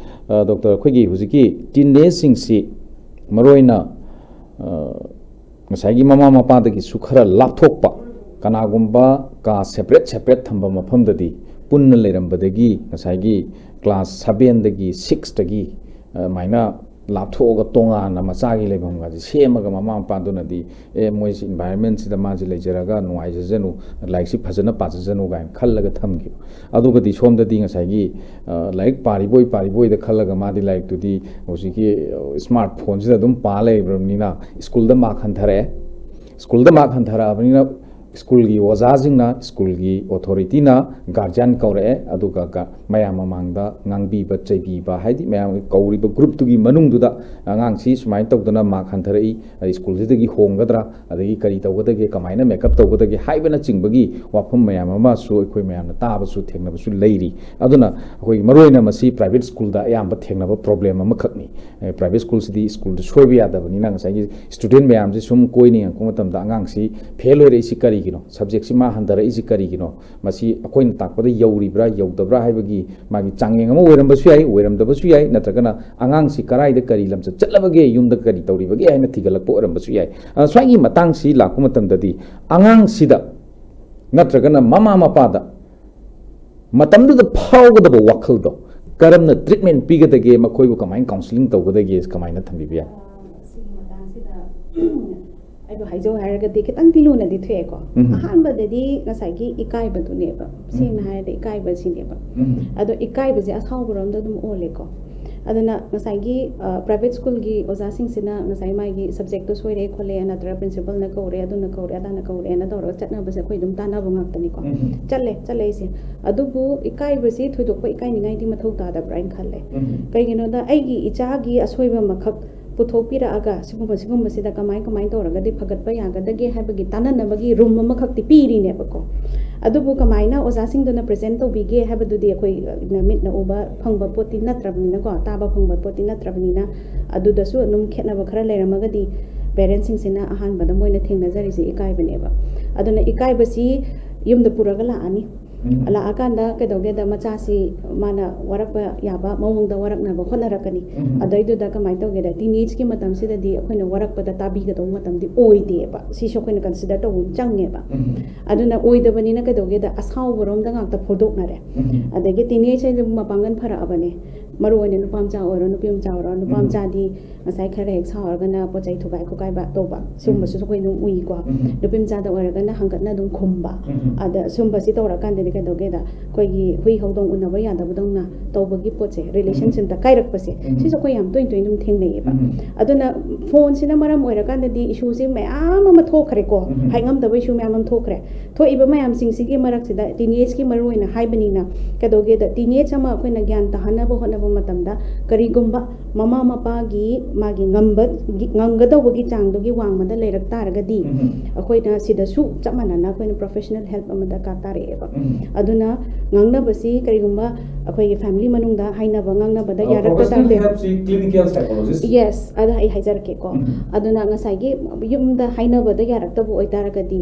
ꯑ, ꯗꯣꯛꯇꯔ, ꯑꯩꯈꯣꯏꯒꯤ ꯍꯧꯖꯤꯛꯀꯤ ꯇꯤꯟ ꯑꯦꯖꯁꯤꯡꯁꯤ ꯃꯔꯨꯑꯣꯏꯅ, ꯑ, ꯉꯁꯥꯏꯒꯤ ꯃꯃꯥ ꯃꯄꯥꯗꯒꯤꯁꯨ ꯈꯔ ꯂꯥꯞꯊꯣꯛꯄ, ꯀꯅꯥꯒꯨꯝꯕ ꯀꯥ separate separate ꯊꯝꯕ ꯃꯐꯝꯗꯗꯤ ꯄꯨꯟꯅ ꯂꯩꯔꯝꯕꯗꯒꯤ ꯉꯁꯥꯏꯒꯤ class sevenꯗꯒꯤ sixꯇꯒꯤ ꯑꯗꯨꯃꯥꯏꯅ ꯂꯥꯞꯊꯣꯛꯑꯒ ꯇꯣꯉꯥꯟꯅ ꯃꯆꯥꯒꯤ ꯂꯩꯐꯝꯒꯁꯦ ꯁꯦꯝꯃꯒ ꯃꯃꯥ ꯃꯄꯥꯗꯨꯅꯗꯤ, "ꯑꯦ, ꯃꯣꯏꯁꯤ environmentꯁꯤꯗ ꯃꯥꯁꯤ ꯂꯩꯖꯔꯒ ꯅꯨꯡꯉꯥꯏꯖꯖꯅꯨ, ꯂꯥꯏꯔꯤꯛꯁꯤ ꯐꯖꯅ ꯄꯥꯖꯖꯅꯨ" ꯀꯥꯏꯅ ꯈꯜꯂꯒ ꯊꯝꯈꯤꯕ꯫ ꯑꯗꯨꯒꯗꯤ ꯁꯣꯝꯗꯗꯤ ꯉꯁꯥꯏꯒꯤ, ꯑ, ꯂꯥꯏꯔꯤꯛ ꯄꯥꯔꯤꯕꯣꯏ ꯄꯥꯔꯤꯕꯣꯏꯗ ꯈꯜꯂꯒ ꯃꯥꯗꯤ ꯂꯥꯏꯔꯤꯛꯇꯨꯗꯤ ꯍꯧꯖꯤꯛꯀꯤ, ꯑ, smartphoneꯁꯤꯗ ꯑꯗꯨꯝ ꯄꯥ ꯂꯩꯔꯕꯅꯤꯅ ꯁ꯭ꯀꯨꯜꯗ mark ꯍꯟꯊꯔꯛꯑꯦ꯫ ꯁ꯭ꯀꯨꯜꯗ mark ꯍꯟꯊꯔꯛꯑꯕꯅꯤꯅ ꯁ꯭ꯀꯨꯜꯒꯤ ꯑꯣꯖꯥꯁꯤꯡꯅ, ꯁ꯭ꯀꯨꯜꯒꯤ authorityꯅ guardian ꯀꯧꯔꯛꯑꯦ, ꯑꯗꯨꯒ ꯒ-, ꯃꯌꯥꯝ ꯃꯃꯥꯡꯗ ꯉꯥꯡꯕꯤꯕ, ꯆꯩꯕꯤꯕ, ꯍꯥꯏꯗꯤ ꯃꯌꯥꯝ ꯀꯧꯔꯤꯕ groupꯇꯨꯒꯤ ꯃꯅꯨꯡꯗꯨꯗ ꯑꯉꯥꯡꯁꯤ ꯁꯨꯃꯥꯏꯅ ꯇꯧꯗꯅ mark ꯍꯟꯊꯔꯛꯏ, ꯑꯗꯩ ꯁ꯭ꯀꯨꯜꯁꯤꯗꯒꯤ ꯍꯣꯡꯒꯗ꯭ꯔꯥ, ꯑꯗꯒꯤ ꯀꯔꯤ ꯇꯧꯒꯗꯒꯦ, ꯀꯃꯥꯏꯅ make up ꯇꯧꯒꯗꯒꯦ ꯍꯥꯏꯕꯅꯆꯤꯡꯕꯒꯤ ꯋꯥꯐꯝ ꯃꯌꯥꯝ ꯑꯃꯁꯨ ꯑꯩꯈꯣꯏ ꯃꯌꯥꯝꯅ ꯇꯥꯕꯁꯨ ꯊꯦꯡꯅꯕꯁꯨ ꯂꯩꯔꯤ꯫ ꯑꯗꯨꯅ ꯑꯩꯈꯣꯏ ꯃꯔꯨꯑꯣꯏꯅ ꯃꯁꯤ private ꯁ꯭ꯀꯨꯜꯗ ꯑꯌꯥꯝꯕ ꯊꯦꯡꯅꯕ problem ꯑꯃꯈꯛꯅꯤ꯫ ꯑꯦ, private ꯁ꯭ꯀꯨꯜꯁꯤꯗꯤ ꯁ꯭ꯀꯨꯜꯗ ꯁꯣꯏꯕ ꯌꯥꯗꯕꯅꯤꯅ ꯉꯁꯥꯏꯒꯤ student ꯃꯌꯥꯝꯁꯤ ꯁꯨꯝ ꯀꯣꯏꯅ ꯌꯦꯡꯉꯛꯄ ꯃꯇꯝꯗ ꯑꯉꯥꯡꯁꯤ fail ꯑꯣꯏꯔꯛꯏꯁꯤ ꯀꯔꯤꯒꯤꯅꯣ? Subjectꯁꯤ ꯃꯥ ꯍꯟꯊꯔꯛꯏꯁꯤ ꯀꯔꯤꯒꯤꯅꯣ? ꯃꯁꯤ ꯑꯩꯈꯣꯏꯅ ꯇꯥꯛꯄꯗ ꯌꯧꯔꯤꯕ꯭ꯔꯥ, ꯌꯧꯗꯕ꯭ꯔꯥ ꯍꯥꯏꯕꯒꯤ ꯃꯥꯒꯤ ꯆꯥꯡꯌꯦꯡ ꯑꯃ ꯑꯣꯏꯔꯝꯕꯁꯨ ꯌꯥꯏ, ꯑꯣꯏꯔꯝꯗꯕꯁꯨ ꯌꯥꯏ, ꯅꯠꯇ꯭ꯔꯒꯅ ꯑꯉꯥꯡꯁꯤ ꯀꯔꯥꯏꯗ ꯀꯔꯤ ꯂꯝꯆꯠ ꯆꯠꯂꯕꯒꯦ, ꯌꯨꯝꯗ ꯀꯔꯤ ꯇꯧꯔꯤꯕꯒꯦ ꯍꯥꯏꯅ ꯊꯤꯒꯠꯂꯛꯄ ꯑꯣꯏꯔꯝꯕꯁꯨ ꯌꯥꯏ꯫ ꯑ, ꯁ꯭ꯋꯥꯏꯒꯤ ꯃꯇꯥꯡꯁꯤ ꯂꯥꯛꯄ ꯃꯇꯝꯗꯗꯤ ꯑꯉꯥꯡꯁꯤꯗ ꯅꯠꯇ꯭ꯔꯒꯅ ꯃꯃꯥ ꯃꯄꯥꯗ ꯃꯇꯝꯗꯨꯗ ꯐꯥꯎꯒꯗꯕ ꯋꯥꯈꯜꯗꯣ, ꯀꯔꯝꯅ treatment ꯄꯤꯒꯗꯒꯦ, ꯃꯈꯣꯏꯕꯨ ꯀꯃꯥꯏꯅ counselling ꯇꯧꯒꯗꯒꯦ, ꯀꯃꯥꯏꯅ ꯊꯝꯕꯤꯕ ꯌꯥꯏ? ꯑ, ꯁꯤꯒꯤ ꯃꯇꯥꯡꯁꯤꯗ ꯍꯥꯏꯖꯧ ꯍꯥꯏꯔꯒꯗꯤ ꯈꯤꯇꯪꯗꯤ ꯂꯨꯅꯗꯤ ꯊꯣꯛꯑꯦꯀꯣ꯫ ꯎꯝ꯫ ꯑꯍꯥꯟꯕꯗꯗꯤ ꯉꯁꯥꯏꯒꯤ ꯏꯀꯥꯏꯕꯗꯨꯅꯦꯕ, ꯁꯦꯡꯅ ꯎꯝ꯫ ꯍꯥꯏꯔꯗꯤ ꯏꯀꯥꯏꯕꯁꯤꯅꯦꯕ꯫ ꯎꯝ꯫ ꯑꯗꯣ ꯏꯀꯥꯏꯕꯁꯦ ꯑꯁꯥꯎꯕꯔꯣꯝꯗ ꯑꯗꯨꯝ ꯑꯣꯜꯂꯦꯀꯣ꯫ ꯑꯗꯨꯅ ꯉꯁꯥꯏꯒꯤ, ꯑ, private schoolꯒꯤ ꯑꯣꯖꯥꯁꯤꯡꯁꯤꯅ ꯉꯁꯥꯏ ꯃꯥꯒꯤ subjectꯇꯣ ꯁꯣꯏꯔꯦ ꯈꯣꯠꯂꯦ, ꯅꯠꯇ꯭ꯔꯒ principalꯅ ꯀꯧꯔꯦ, ꯑꯗꯨꯅ ꯀꯧꯔꯦ, ꯑꯗꯥꯅ ꯀꯧꯔꯦꯅ ꯇꯧꯔꯒ ꯆꯠꯅꯕꯁꯦ ꯑꯩꯈꯣꯏ ꯑꯗꯨꯝ ꯇꯥꯟꯅꯕ ꯉꯥꯛꯇꯅꯤꯀꯣ꯫ ꯎꯝ꯫ ꯆꯠꯂꯦ, ꯆꯠꯂꯦ ꯑꯩꯁꯦ꯫ ꯑꯗꯨꯕꯨ ꯏꯀꯥꯏꯕꯁꯤ ꯊꯣꯏꯗꯣꯛꯄ ꯏꯀꯥꯏꯅꯤꯡꯉꯥꯏꯗꯤ ꯃꯊꯧ ꯇꯥꯗꯕ꯭ꯔꯥ ꯍꯥꯏꯅ ꯈꯜꯂꯦ꯫ ꯎꯝ꯫ ꯀꯩꯒꯤꯅꯣꯗ ꯑꯩꯒꯤ ꯏꯆꯥꯒꯤ ꯑꯁꯣꯏꯕ ꯑꯃꯈꯛ ꯄꯨꯊꯣꯛꯄꯤꯔꯛꯑꯒ ꯁꯤꯒꯨꯝꯕ, ꯁꯤꯒꯨꯝꯕꯁꯤꯗ ꯀꯃꯥꯏ, ꯀꯃꯥꯏ ꯇꯧꯔꯒꯗꯤ ꯐꯒꯠꯄ ꯌꯥꯒꯗꯒꯦ ꯍꯥꯏꯕꯒꯤ ꯇꯥꯟꯅꯅꯕꯒꯤ room ꯑꯃꯈꯛꯇꯤ ꯄꯤꯔꯤꯅꯦꯕꯀꯣ꯫ ꯑꯗꯨꯕꯨ ꯀꯃꯥꯏꯅ ꯑꯣꯖꯥꯁꯤꯡꯗꯨꯅ present ꯇꯧꯕꯤꯒꯦ ꯍꯥꯏꯕꯗꯨꯗꯤ ꯑꯩꯈꯣꯏꯅ ꯃꯤꯠꯅ ꯎꯕ ꯐꯪꯕ ꯄꯣꯠꯇꯤ ꯅꯠꯇ꯭ꯔꯕꯅꯤꯅꯀꯣ, ꯇꯥꯕ ꯐꯪꯕ ꯄꯣꯠꯇꯤ ꯅꯠꯇ꯭ꯔꯕꯅꯤꯅ, ꯑꯗꯨꯗꯁꯨ ꯑꯗꯨꯝ ꯈꯦꯠꯅꯕ ꯈꯔ ꯂꯩꯔꯝꯃꯒꯗꯤ parentꯁꯤꯡꯁꯤꯅ ꯑꯍꯥꯟꯕꯗ ꯃꯣꯏꯅ ꯊꯦꯡꯅꯖꯔꯤꯁꯦ ꯏꯀꯥꯏꯕꯅꯦꯕ꯫ ꯑꯗꯨꯅ ꯏꯀꯥꯏꯕꯁꯤ ꯌꯨꯝꯗ ꯄꯨꯔꯒ ꯂꯥꯛꯑꯅꯤ꯫ ꯎꯝ꯫ ꯂꯥꯛꯑꯀꯥꯟꯗ ꯀꯩꯗꯧꯒꯦꯗ, ꯃꯆꯥꯁꯤ ꯃꯥꯅ ꯋꯥꯔꯛꯄ ꯌꯥꯕ ꯃꯑꯣꯡꯗ ꯋꯥꯔꯛꯅꯕ ꯍꯣꯠꯅꯔꯛꯀꯅꯤ꯫ ꯎꯝ꯫ ꯑꯗꯩꯗꯨꯗ ꯀꯃꯥꯏꯅ ꯇꯧꯒꯦꯗ, teenageꯀꯤ ꯃꯇꯝꯁꯤꯗꯗꯤ ꯑꯩꯈꯣꯏꯅ ꯋꯥꯔꯛꯄꯗ ꯇꯥꯕꯤꯒꯗꯧꯕ ꯃꯇꯝꯗꯤ ꯑꯣꯏꯗꯦꯕ꯫ ꯁꯤꯁꯨ ꯑꯩꯈꯣꯏꯅ consider ꯇꯧꯕ ꯑꯃ ꯆꯪꯉꯦꯕ꯫ ꯎꯝ꯫ ꯑꯗꯨꯅ ꯑꯣꯏꯗꯕꯅꯤꯅ ꯀꯩꯗꯧꯒꯦꯗ, ꯑꯁꯥꯎꯕꯔꯣꯝꯗ ꯉꯥꯛꯇ ꯐꯣꯡꯗꯣꯛꯅꯔꯦ꯫ ꯎꯝ꯫ ꯑꯗꯒꯤ teenage ꯍꯥꯏꯁꯦ ꯃꯄꯥꯡꯒꯜ ꯐꯔꯛꯑꯕꯅꯦ꯫ ꯃꯔꯨ ꯑꯣꯏꯅ ꯅꯨꯄꯥ ꯃꯆꯥ ꯑꯣꯏꯔꯣ, ꯅꯨꯄꯤ ꯃꯆꯥ ꯑꯣꯏꯔꯣ, ꯅꯨꯄꯥ ꯎꯝ꯫ ꯃꯆꯥꯗꯤ ꯉꯁꯥꯏ ꯈꯔ ꯍꯦꯛ ꯁꯥꯎꯔꯒꯅ ꯄꯣꯠ ꯆꯩ ꯊꯨꯒꯥꯏ ꯈꯣꯠꯀꯥꯏꯕ ꯇꯧꯕ, ꯁꯤꯒꯨꯝꯕꯁꯨ ꯎꯝ꯫ ꯑꯩꯈꯣꯏ ꯑꯗꯨꯝ ꯎꯏꯀꯣ꯫ ꯎꯝ꯫ ꯅꯨꯄꯤ ꯃꯆꯥꯗ ꯑꯣꯏꯔꯒꯅ ꯍꯪꯒꯠꯅ ꯑꯗꯨꯝ ꯈꯨꯝꯕ꯫ ꯎꯝ꯫ ꯑꯗ ꯁꯤꯒꯨꯝꯕꯁꯤ ꯇꯧꯔꯀꯥꯟꯗꯗꯤ ꯀꯩꯗꯧꯒꯦꯗ, ꯑꯩꯈꯣꯏꯒꯤ ꯍꯨꯏ ꯍꯧꯗꯣꯡ ꯎꯅꯕ ꯌꯥꯗꯕꯗꯧꯅ ꯇꯧꯕꯒꯤ ꯄꯣꯠꯁꯦ, relationshipꯇ ꯀꯥꯏꯔꯛꯄꯁꯦ, ꯎꯝ꯫ ꯁꯤꯁꯨ ꯑꯩꯈꯣꯏ ꯌꯥꯝ ꯇꯣꯏ ꯇꯣꯏꯅ ꯑꯗꯨꯝ ꯊꯦꯡꯅꯩꯌꯦꯕ꯫ ꯎꯝ꯫ ꯑꯗꯨꯅ phoneꯁꯤꯅ ꯃꯔꯝ ꯑꯣꯏꯔꯀꯥꯟꯗꯗꯤ issueꯁꯦ ꯃꯌꯥꯝ ꯑꯃ ꯊꯣꯛꯈ꯭ꯔꯦꯀꯣ, ꯎꯝ꯫ ꯍꯥꯏꯉꯝꯗꯕ issue ꯃꯌꯥꯝ ꯑꯃ ꯊꯣꯛꯈ꯭ꯔꯦ꯫ ꯊꯣꯛꯏꯕ ꯃꯌꯥꯝꯁꯤꯡꯁꯤꯒꯤ ꯃꯔꯛꯁꯤꯗ teenageꯀꯤ ꯃꯔꯨ ꯑꯣꯏꯅ ꯍꯥꯏꯕꯅꯤꯅ, ꯀꯩꯗꯧꯒꯦꯗ, teenage ꯑꯃ ꯑꯩꯈꯣꯏꯅ ꯒ꯭ꯌꯥꯟ ꯇꯥꯍꯟꯅꯕ ꯍꯣꯠꯅꯕ ꯃꯇꯝꯗ ꯀꯔꯤꯒꯨꯝꯕ ꯃꯃꯥ ꯃꯄꯥꯒꯤ ꯃꯥꯒꯤ ꯉꯝꯕ, ꯉꯝꯒꯗꯧꯕꯒꯤ ꯆꯥꯡꯗꯨꯒꯤ ꯋꯥꯡꯃꯗ ꯂꯩꯔꯛ ꯇꯥꯔꯒꯗꯤ, ꯎꯝ꯫ ꯑꯩꯈꯣꯏꯅ ꯁꯤꯗꯁꯨ ꯆꯞ ꯃꯥꯟꯅꯅ ꯑꯩꯈꯣꯏꯅ professional help ꯑꯃ ꯗꯔꯀꯥꯔ ꯇꯥꯔꯛꯑꯦꯕ꯫ ꯎꯝ꯫ ꯑꯗꯨꯅ ꯉꯥꯡꯅꯕꯁꯤ ꯀꯔꯤꯒꯨꯝꯕ ꯑꯩꯈꯣꯏꯒꯤ family ꯃꯅꯨꯡꯗ ꯍꯥꯏꯅꯕ ꯉꯥꯡꯅꯕꯗ ꯑ, ꯌꯥꯔꯛꯇ professional ꯇꯥꯔꯗꯤ helpꯁꯤ clinical psychologist꯫ Yes, ꯑꯗ ꯑꯩ ꯍꯥꯏꯖꯔꯛꯀꯦꯀꯣ꯫ ꯎꯝ꯫ ꯑꯗꯨꯅ ꯉꯁꯥꯏꯒꯤ ꯌꯨꯝꯗ ꯍꯥꯏꯅꯕꯗ ꯌꯥꯔꯛꯇꯕ ꯑꯣꯏꯇꯥꯔꯒꯗꯤ,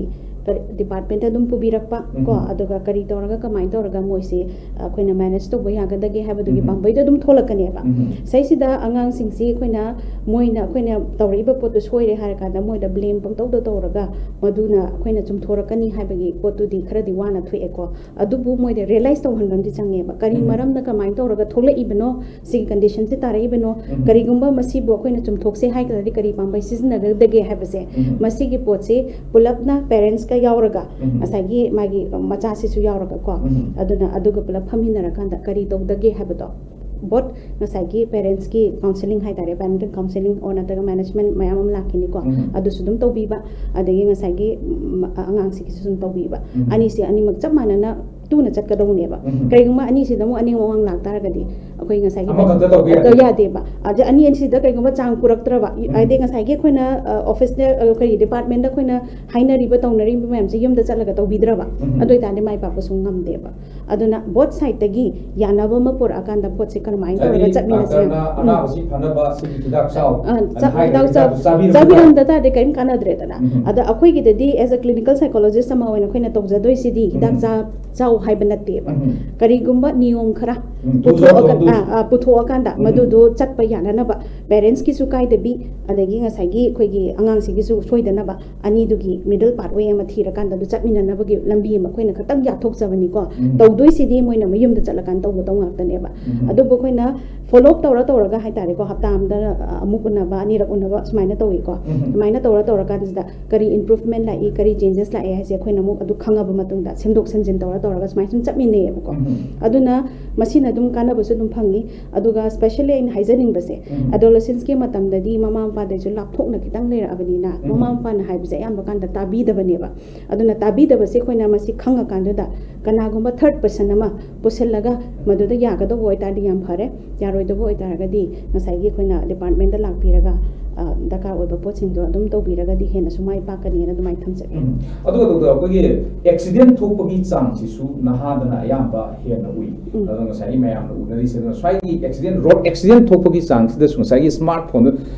ꯗꯤꯄꯥꯔꯠꯃꯦꯟꯇ ꯑꯗꯨꯝ ꯄꯨꯕꯤꯔꯛꯄ ꯀꯣ, ꯎꯝ꯫ ꯑꯗꯨꯒ ꯀꯔꯤ ꯇꯧꯔꯒ ꯀꯃꯥꯏꯅ ꯇꯧꯔꯒ ꯃꯣꯏꯁꯤ ꯑꯩꯈꯣꯏꯅ ꯃꯦꯅꯦꯖ ꯇꯧꯕ ꯌꯥꯒꯗꯒꯦ ꯍꯥꯏꯕꯗꯨꯒꯤ ꯎꯝ꯫ ꯄꯥꯝꯕꯩꯗꯣ ꯑꯗꯨꯝ ꯊꯣꯛꯂꯛꯀꯅꯦꯕ꯫ ꯎꯝ꯫ ꯁꯤꯁꯤꯗ ꯑꯉꯥꯡꯁꯤꯡꯁꯤ ꯑꯩꯈꯣꯏꯅ ꯃꯣꯏꯅ ꯑꯩꯈꯣꯏꯅ ꯇꯧꯔꯛꯏꯕ ꯄꯣꯠꯇꯨ ꯁꯣꯏꯔꯦ ꯍꯥꯏꯔꯀꯥꯟꯗ ꯃꯣꯏꯗ ꯕ꯭ꯂꯦꯝ ꯄꯪꯇꯧꯗ ꯇꯧꯔꯒ ꯃꯗꯨꯅ ꯑꯩꯈꯣꯏꯅ ꯆꯨꯝꯊꯣꯔꯛꯀꯅꯤ ꯍꯥꯏꯕꯒꯤ ꯄꯣꯠꯇꯨꯗꯤ ꯈꯔꯗꯤ ꯋꯥꯅ ꯊꯣꯛꯑꯦꯀꯣ꯫ ꯑꯗꯨꯕꯨ ꯃꯣꯏꯗ ꯔꯤꯌꯦꯂꯥꯏꯁ ꯇꯧꯍꯟꯕ ꯑꯃꯗꯤ ꯆꯪꯉꯦꯕ꯫ ꯀꯔꯤ ꯎꯝ꯫ ꯃꯔꯝꯅ ꯀꯃꯥꯏꯅ ꯇꯧꯔꯒ ꯊꯣꯛꯂꯛꯏꯕꯅꯣ, ꯁꯤꯒꯤ ꯀꯟꯗꯤꯁꯟꯁꯦ ꯇꯥꯔꯛꯏꯕꯅꯣ, ꯎꯝ꯫ ꯀꯔꯤꯒꯨꯝꯕ ꯃꯁꯤꯕꯨ ꯑꯩꯈꯣꯏꯅ ꯆꯨꯝꯊꯣꯛꯁꯦ ꯍꯥꯏ ꯇꯥꯔꯗꯤ ꯀꯔꯤ ꯄꯥꯝꯕꯩ ꯁꯤꯖꯤꯟꯅꯒꯗꯒꯦ ꯍꯥꯏꯕꯁꯦ, ꯎꯝ꯫ ꯃꯁꯤꯒꯤ ꯄꯣꯠꯁꯤ ꯄꯨꯂꯞꯅ ꯄꯦꯔꯦꯟꯁꯀ ꯌꯥꯎꯔꯒ, ꯎꯝ꯫ ꯉꯁꯥꯏꯒꯤ ꯃꯥꯒꯤ ꯃꯆꯥꯁꯤꯁꯨ ꯌꯥꯎꯔꯒꯀꯣ, ꯎꯝ꯫ ꯑꯗꯨꯅ ꯑꯗꯨꯒ ꯄꯨꯂꯞ ꯐꯝꯃꯤꯟꯅꯔꯀꯥꯟꯗ ꯀꯔꯤ ꯇꯧꯗꯒꯦ ꯍꯥꯏꯕꯗꯣ, ꯕꯣꯠ ꯉꯁꯥꯏꯒꯤ ꯄꯦꯔꯦꯟꯁꯀꯤ ꯀꯥꯎꯟꯁꯤꯂꯤꯡ ꯍꯥꯏꯇꯥꯔꯦ, ꯄꯦꯔꯦꯟꯇꯦꯜ ꯀꯥꯎꯟꯁꯤꯂꯤꯡ ꯑꯣꯔ ꯅꯠꯇ꯭ꯔꯒ ꯃꯦꯅꯦꯖꯃꯦꯟ ꯃꯌꯥꯝ ꯑꯃ ꯂꯥꯛꯈꯤꯅꯤꯀꯣ, ꯎꯝ꯫ ꯑꯗꯨꯁꯨ ꯑꯗꯨꯝ ꯇꯧꯕꯤꯕ, ꯑꯗꯒꯤ ꯉꯁꯥꯏꯒꯤ, ꯎꯝ, ꯑꯉꯥꯡꯁꯤꯒꯤꯁꯨ ꯑꯗꯨꯝ ꯇꯧꯕꯤꯕ꯫ ꯎꯝ꯫ ꯑꯅꯤꯁꯦ ꯑꯅꯤꯃꯛ ꯆꯞ ꯃꯥꯟꯅꯅ ꯇꯨꯅ ꯆꯠꯀꯗꯧꯅꯦꯕ꯫ ꯎꯝ꯫ ꯀꯔꯤꯒꯨꯝꯕ ꯑꯅꯤꯁꯤꯗ ꯑꯃꯨꯛ ꯑꯅꯤ ꯑꯃꯨꯛ ꯂꯥꯛꯇꯥꯔꯒꯗꯤ ꯑꯩꯈꯣꯏ ꯉꯁꯥꯏꯒꯤ ꯑꯃꯈꯛꯇ ꯇꯧꯕ ꯌꯥꯗꯦ꯫ ꯇꯧ ꯌꯥꯗꯦꯕ꯫ ꯑꯗ ꯑꯅꯤ ꯑꯅꯤꯁꯤꯗ ꯀꯩꯒꯨꯝꯕ ꯆꯥꯡ ꯄꯨꯔꯛꯇ꯭ꯔꯕ, ꯎꯝ꯫ ꯍꯥꯏꯗꯤ ꯉꯁꯥꯏꯒꯤ ꯑꯩꯈꯣꯏꯅ, ꯑ, ꯑꯣꯐꯤꯁꯅꯦꯜ, ꯑ, ꯑꯩꯈꯣꯏꯒꯤ ꯗꯤꯄꯥꯔꯠꯃꯦꯟꯗ ꯑꯩꯈꯣꯏꯅ ꯍꯥꯏꯅꯔꯤꯕ ꯇꯧꯅꯔꯤꯕ ꯃꯌꯥꯝꯁꯦ ꯌꯨꯝꯗ ꯆꯠꯂꯒ ꯇꯧꯕꯤꯗ꯭ꯔꯕ, ꯎꯝ꯫ ꯑꯗꯨ ꯑꯣꯏꯇꯥꯔꯗꯤ ꯃꯥꯏ ꯄꯥꯛꯄꯁꯨ ꯉꯝꯗꯦꯕ꯫ ꯑꯗꯨꯅ ꯕꯣꯠ ꯁꯥꯏꯗꯇꯒꯤ ꯌꯥꯅꯕ ꯑꯃ ꯄꯨꯔꯛꯑꯀꯥꯟꯗ ꯄꯣꯠꯁꯦ ꯀꯔꯝꯍꯥꯏꯅ ꯇꯧꯔꯒ ꯍꯥꯏꯗꯤ ꯆꯠꯃꯤꯟꯅꯁꯦ? ꯗꯥꯛꯇꯔꯅ ꯎꯝ꯫ ꯑꯅꯥꯕꯁꯤ ꯐꯅꯕ ꯁꯤꯒꯤ ꯍꯤꯗꯥꯛ ꯆꯥꯎ ꯑ, ꯑꯅ ꯆꯥ-, ꯍꯥꯏ-, ꯍꯤꯗꯥꯛ ꯆꯥꯎ-, ꯍꯤꯗꯥꯛꯇꯨ ꯆꯥꯕꯤꯔꯝꯕ ꯆꯥꯕꯤꯔꯝꯗ ꯇꯥꯔꯗꯤ ꯀꯔꯤꯝ ꯀꯥꯟꯅꯗ꯭ꯔꯦꯗꯅ꯫ ꯎꯝ꯫ ꯑꯗ ꯑꯩꯈꯣꯏꯒꯤꯗꯗꯤ as a clinical psychologist ꯑꯃ ꯑꯣꯏꯅ ꯑꯩꯈꯣꯏꯅ ꯇꯧꯖꯗꯣꯏꯁꯤꯗꯤ ꯍꯤꯗꯥꯛ ꯎꯝ꯫ ꯆꯥ-, ꯆꯥꯎ ꯍꯥꯏꯕ ꯅꯠꯇꯦꯕ꯫ ꯎꯝ꯫ ꯀꯔꯤꯒꯨꯝꯕ ꯅꯤꯌꯣꯝ ꯈꯔ ꯎꯝ, ꯄꯨꯊꯣꯛꯑꯒ-, ꯗꯣꯁ ꯑꯗꯨꯝ ꯑ, ꯑ, ꯄꯨꯊꯣꯛꯑꯀꯥꯟꯗ ꯎꯝ꯫ ꯃꯗꯨꯗꯣ ꯆꯠꯄ ꯌꯥꯅꯅꯕ ꯄꯦꯔꯦꯟꯁꯀꯤꯁꯨ ꯀꯥꯏꯗꯕꯤ, ꯑꯗꯒꯤ ꯉꯁꯥꯏꯒꯤ ꯑꯩꯈꯣꯏꯒꯤ ꯑꯉꯥꯡꯁꯤꯒꯤꯁꯨ ꯁꯣꯏꯗꯅꯕ ꯑꯅꯤꯗꯨꯒꯤ ꯃꯤꯗꯜ ꯄꯥꯠꯋꯦ ꯑꯃ ꯊꯤꯔꯀꯥꯟꯗ ꯑꯗꯨ ꯆꯠꯃꯤꯟꯅꯅꯕꯒꯤ ꯂꯝꯕꯤ ꯑꯃ ꯑꯩꯈꯣꯏꯅ ꯈꯛꯇꯪ ꯌꯥꯊꯣꯛꯆꯕꯅꯤꯀꯣ꯫ ꯎꯝ꯫ ꯇꯧꯗꯣꯏꯁꯤꯗꯤ ꯃꯣꯏꯅ ꯃꯌꯨꯝꯗ ꯆꯠꯂꯀꯥꯟꯗ ꯇꯧꯒꯗꯧ ꯉꯥꯛꯇꯅꯦꯕ꯫ ꯎꯝ꯫ ꯑꯗꯨꯕꯨ ꯑꯩꯈꯣꯏꯅ ꯐꯣꯂꯣ ꯑꯞ ꯇꯧꯔ ꯇꯧꯔꯒ ꯍꯥꯏꯇꯥꯔꯦꯀꯣ, ꯍꯞꯇꯥ ꯑꯃꯗ, ꯑ, ꯑꯃꯨꯛ ꯎꯅꯕ, ꯑꯅꯤꯔꯛ ꯎꯅꯕ ꯁꯨꯃꯥꯏꯅ ꯇꯧꯋꯤꯀꯣ꯫ ꯎꯝ꯫ ꯁꯨꯃꯥꯏꯅ ꯇꯧꯔ ꯇꯧꯔꯀꯥꯟꯁꯤꯗ ꯀꯔꯤ ꯏꯝꯄ꯭ꯔꯨꯚꯃꯦꯟ ꯂꯥꯛꯏ, ꯀꯔꯤ ꯆꯦꯟꯖꯦꯁ ꯂꯥꯛꯑꯦ ꯍꯥꯏꯁꯦ ꯑꯩꯈꯣꯏꯅ ꯑꯃꯨꯛ ꯑꯗꯨ ꯈꯪꯉꯕ ꯃꯇꯨꯡꯗ ꯁꯦꯝꯗꯣꯛ ꯁꯦꯝꯖꯤꯟ ꯇꯧꯔ ꯇꯧꯔꯒ ꯁꯨꯃꯥꯏꯅ ꯁꯨꯝ ꯆꯠꯃꯤꯟꯅꯩꯌꯦꯕꯀꯣ꯫ ꯎꯝ꯫ ꯑꯗꯨꯅ ꯃꯁꯤꯅ ꯑꯗꯨꯝ ꯀꯥꯟꯅꯕꯁꯨ ꯑꯗꯨꯝ ꯐꯪꯉꯤ꯫ ꯑꯗꯨꯒ specially ꯑꯩꯅ ꯍꯥꯏꯖꯅꯤꯡꯕꯁꯦ, ꯎꯝ꯫ ꯑꯦꯗꯣꯂꯦꯁꯦꯟꯁꯀꯤ ꯃꯇꯝꯗꯗꯤ ꯃꯃꯥ ꯃꯄꯥꯗꯩꯁꯨ ꯂꯥꯞꯊꯣꯛꯅ ꯈꯤꯇꯪ ꯂꯩꯔꯛꯑꯕꯅꯤꯅ, ꯎꯝ꯫ ꯃꯃꯥ ꯃꯄꯥꯅ ꯍꯥꯏꯕꯁꯦ ꯑꯌꯥꯝꯕ ꯀꯥꯟꯗ ꯇꯥꯕꯤꯗꯕꯅꯦꯕ꯫ ꯑꯗꯨꯅ ꯇꯥꯕꯤꯗꯕꯁꯦ ꯑꯩꯈꯣꯏꯅ ꯃꯁꯤ ꯈꯪꯉꯀꯥꯟꯗꯨꯗ ꯀꯅꯥꯒꯨꯝꯕ ꯊꯔꯠ ꯄꯔꯁꯟ ꯑꯃ ꯄꯨꯁꯤꯜꯂꯒ ꯃꯗꯨꯗ ꯌꯥꯒꯗꯧꯕ ꯑꯣꯏꯇꯥꯔꯗꯤ ꯌꯥꯝ ꯐꯔꯦ꯫ ꯌꯥꯔꯣꯏꯗꯧꯕ ꯑꯣꯏꯇꯥꯔꯒꯗꯤ ꯉꯁꯥꯏꯒꯤ ꯑꯩꯈꯣꯏꯅ ꯗꯤꯄꯥꯔꯠꯃꯦꯟꯗ ꯂꯥꯛꯄꯤꯔꯒ, ꯑ, ꯗꯔꯀꯥꯔ ꯑꯣꯏꯕ ꯄꯣꯠꯁꯤꯡꯗꯣ ꯑꯗꯨꯝ ꯇꯧꯕꯤꯔꯒꯗꯤ ꯍꯦꯟꯅꯁꯨ ꯃꯥꯏ ꯄꯥꯛꯀꯅꯤꯅ ꯑꯗꯨꯃꯥꯏꯅ ꯊꯝꯖꯒꯦ꯫ ꯎꯝ꯫ ꯑꯗꯨꯒ ꯗꯣꯛꯇꯔ, ꯑꯩꯈꯣꯏꯒꯤ ꯑꯦꯛꯁꯤꯗꯦꯟ ꯊꯣꯛꯄꯒꯤ ꯆꯥꯡꯁꯤꯁꯨ ꯅꯍꯥꯗꯅ ꯑꯌꯥꯝꯕ ꯍꯦꯟꯅ ꯎꯏ꯫ ꯎꯝ꯫ ꯑꯗꯣ ꯉꯁꯥꯏꯒꯤ ꯃꯌꯥꯝꯅ ꯎꯅꯔꯤꯁꯦ, ꯑꯗꯨꯅ ꯁ꯭ꯋꯥꯏꯒꯤ ꯑꯦꯛꯁꯤꯗꯦꯟ, ꯔꯣꯗ ꯑꯦꯛꯁꯤꯗꯦꯟ ꯊꯣꯛꯄꯒꯤ ꯆꯥꯡꯁꯤꯗꯁꯨ ꯉꯁꯥꯏꯒꯤ ꯁ꯭ꯃꯥꯔꯠ ꯐꯣꯟꯗꯣ,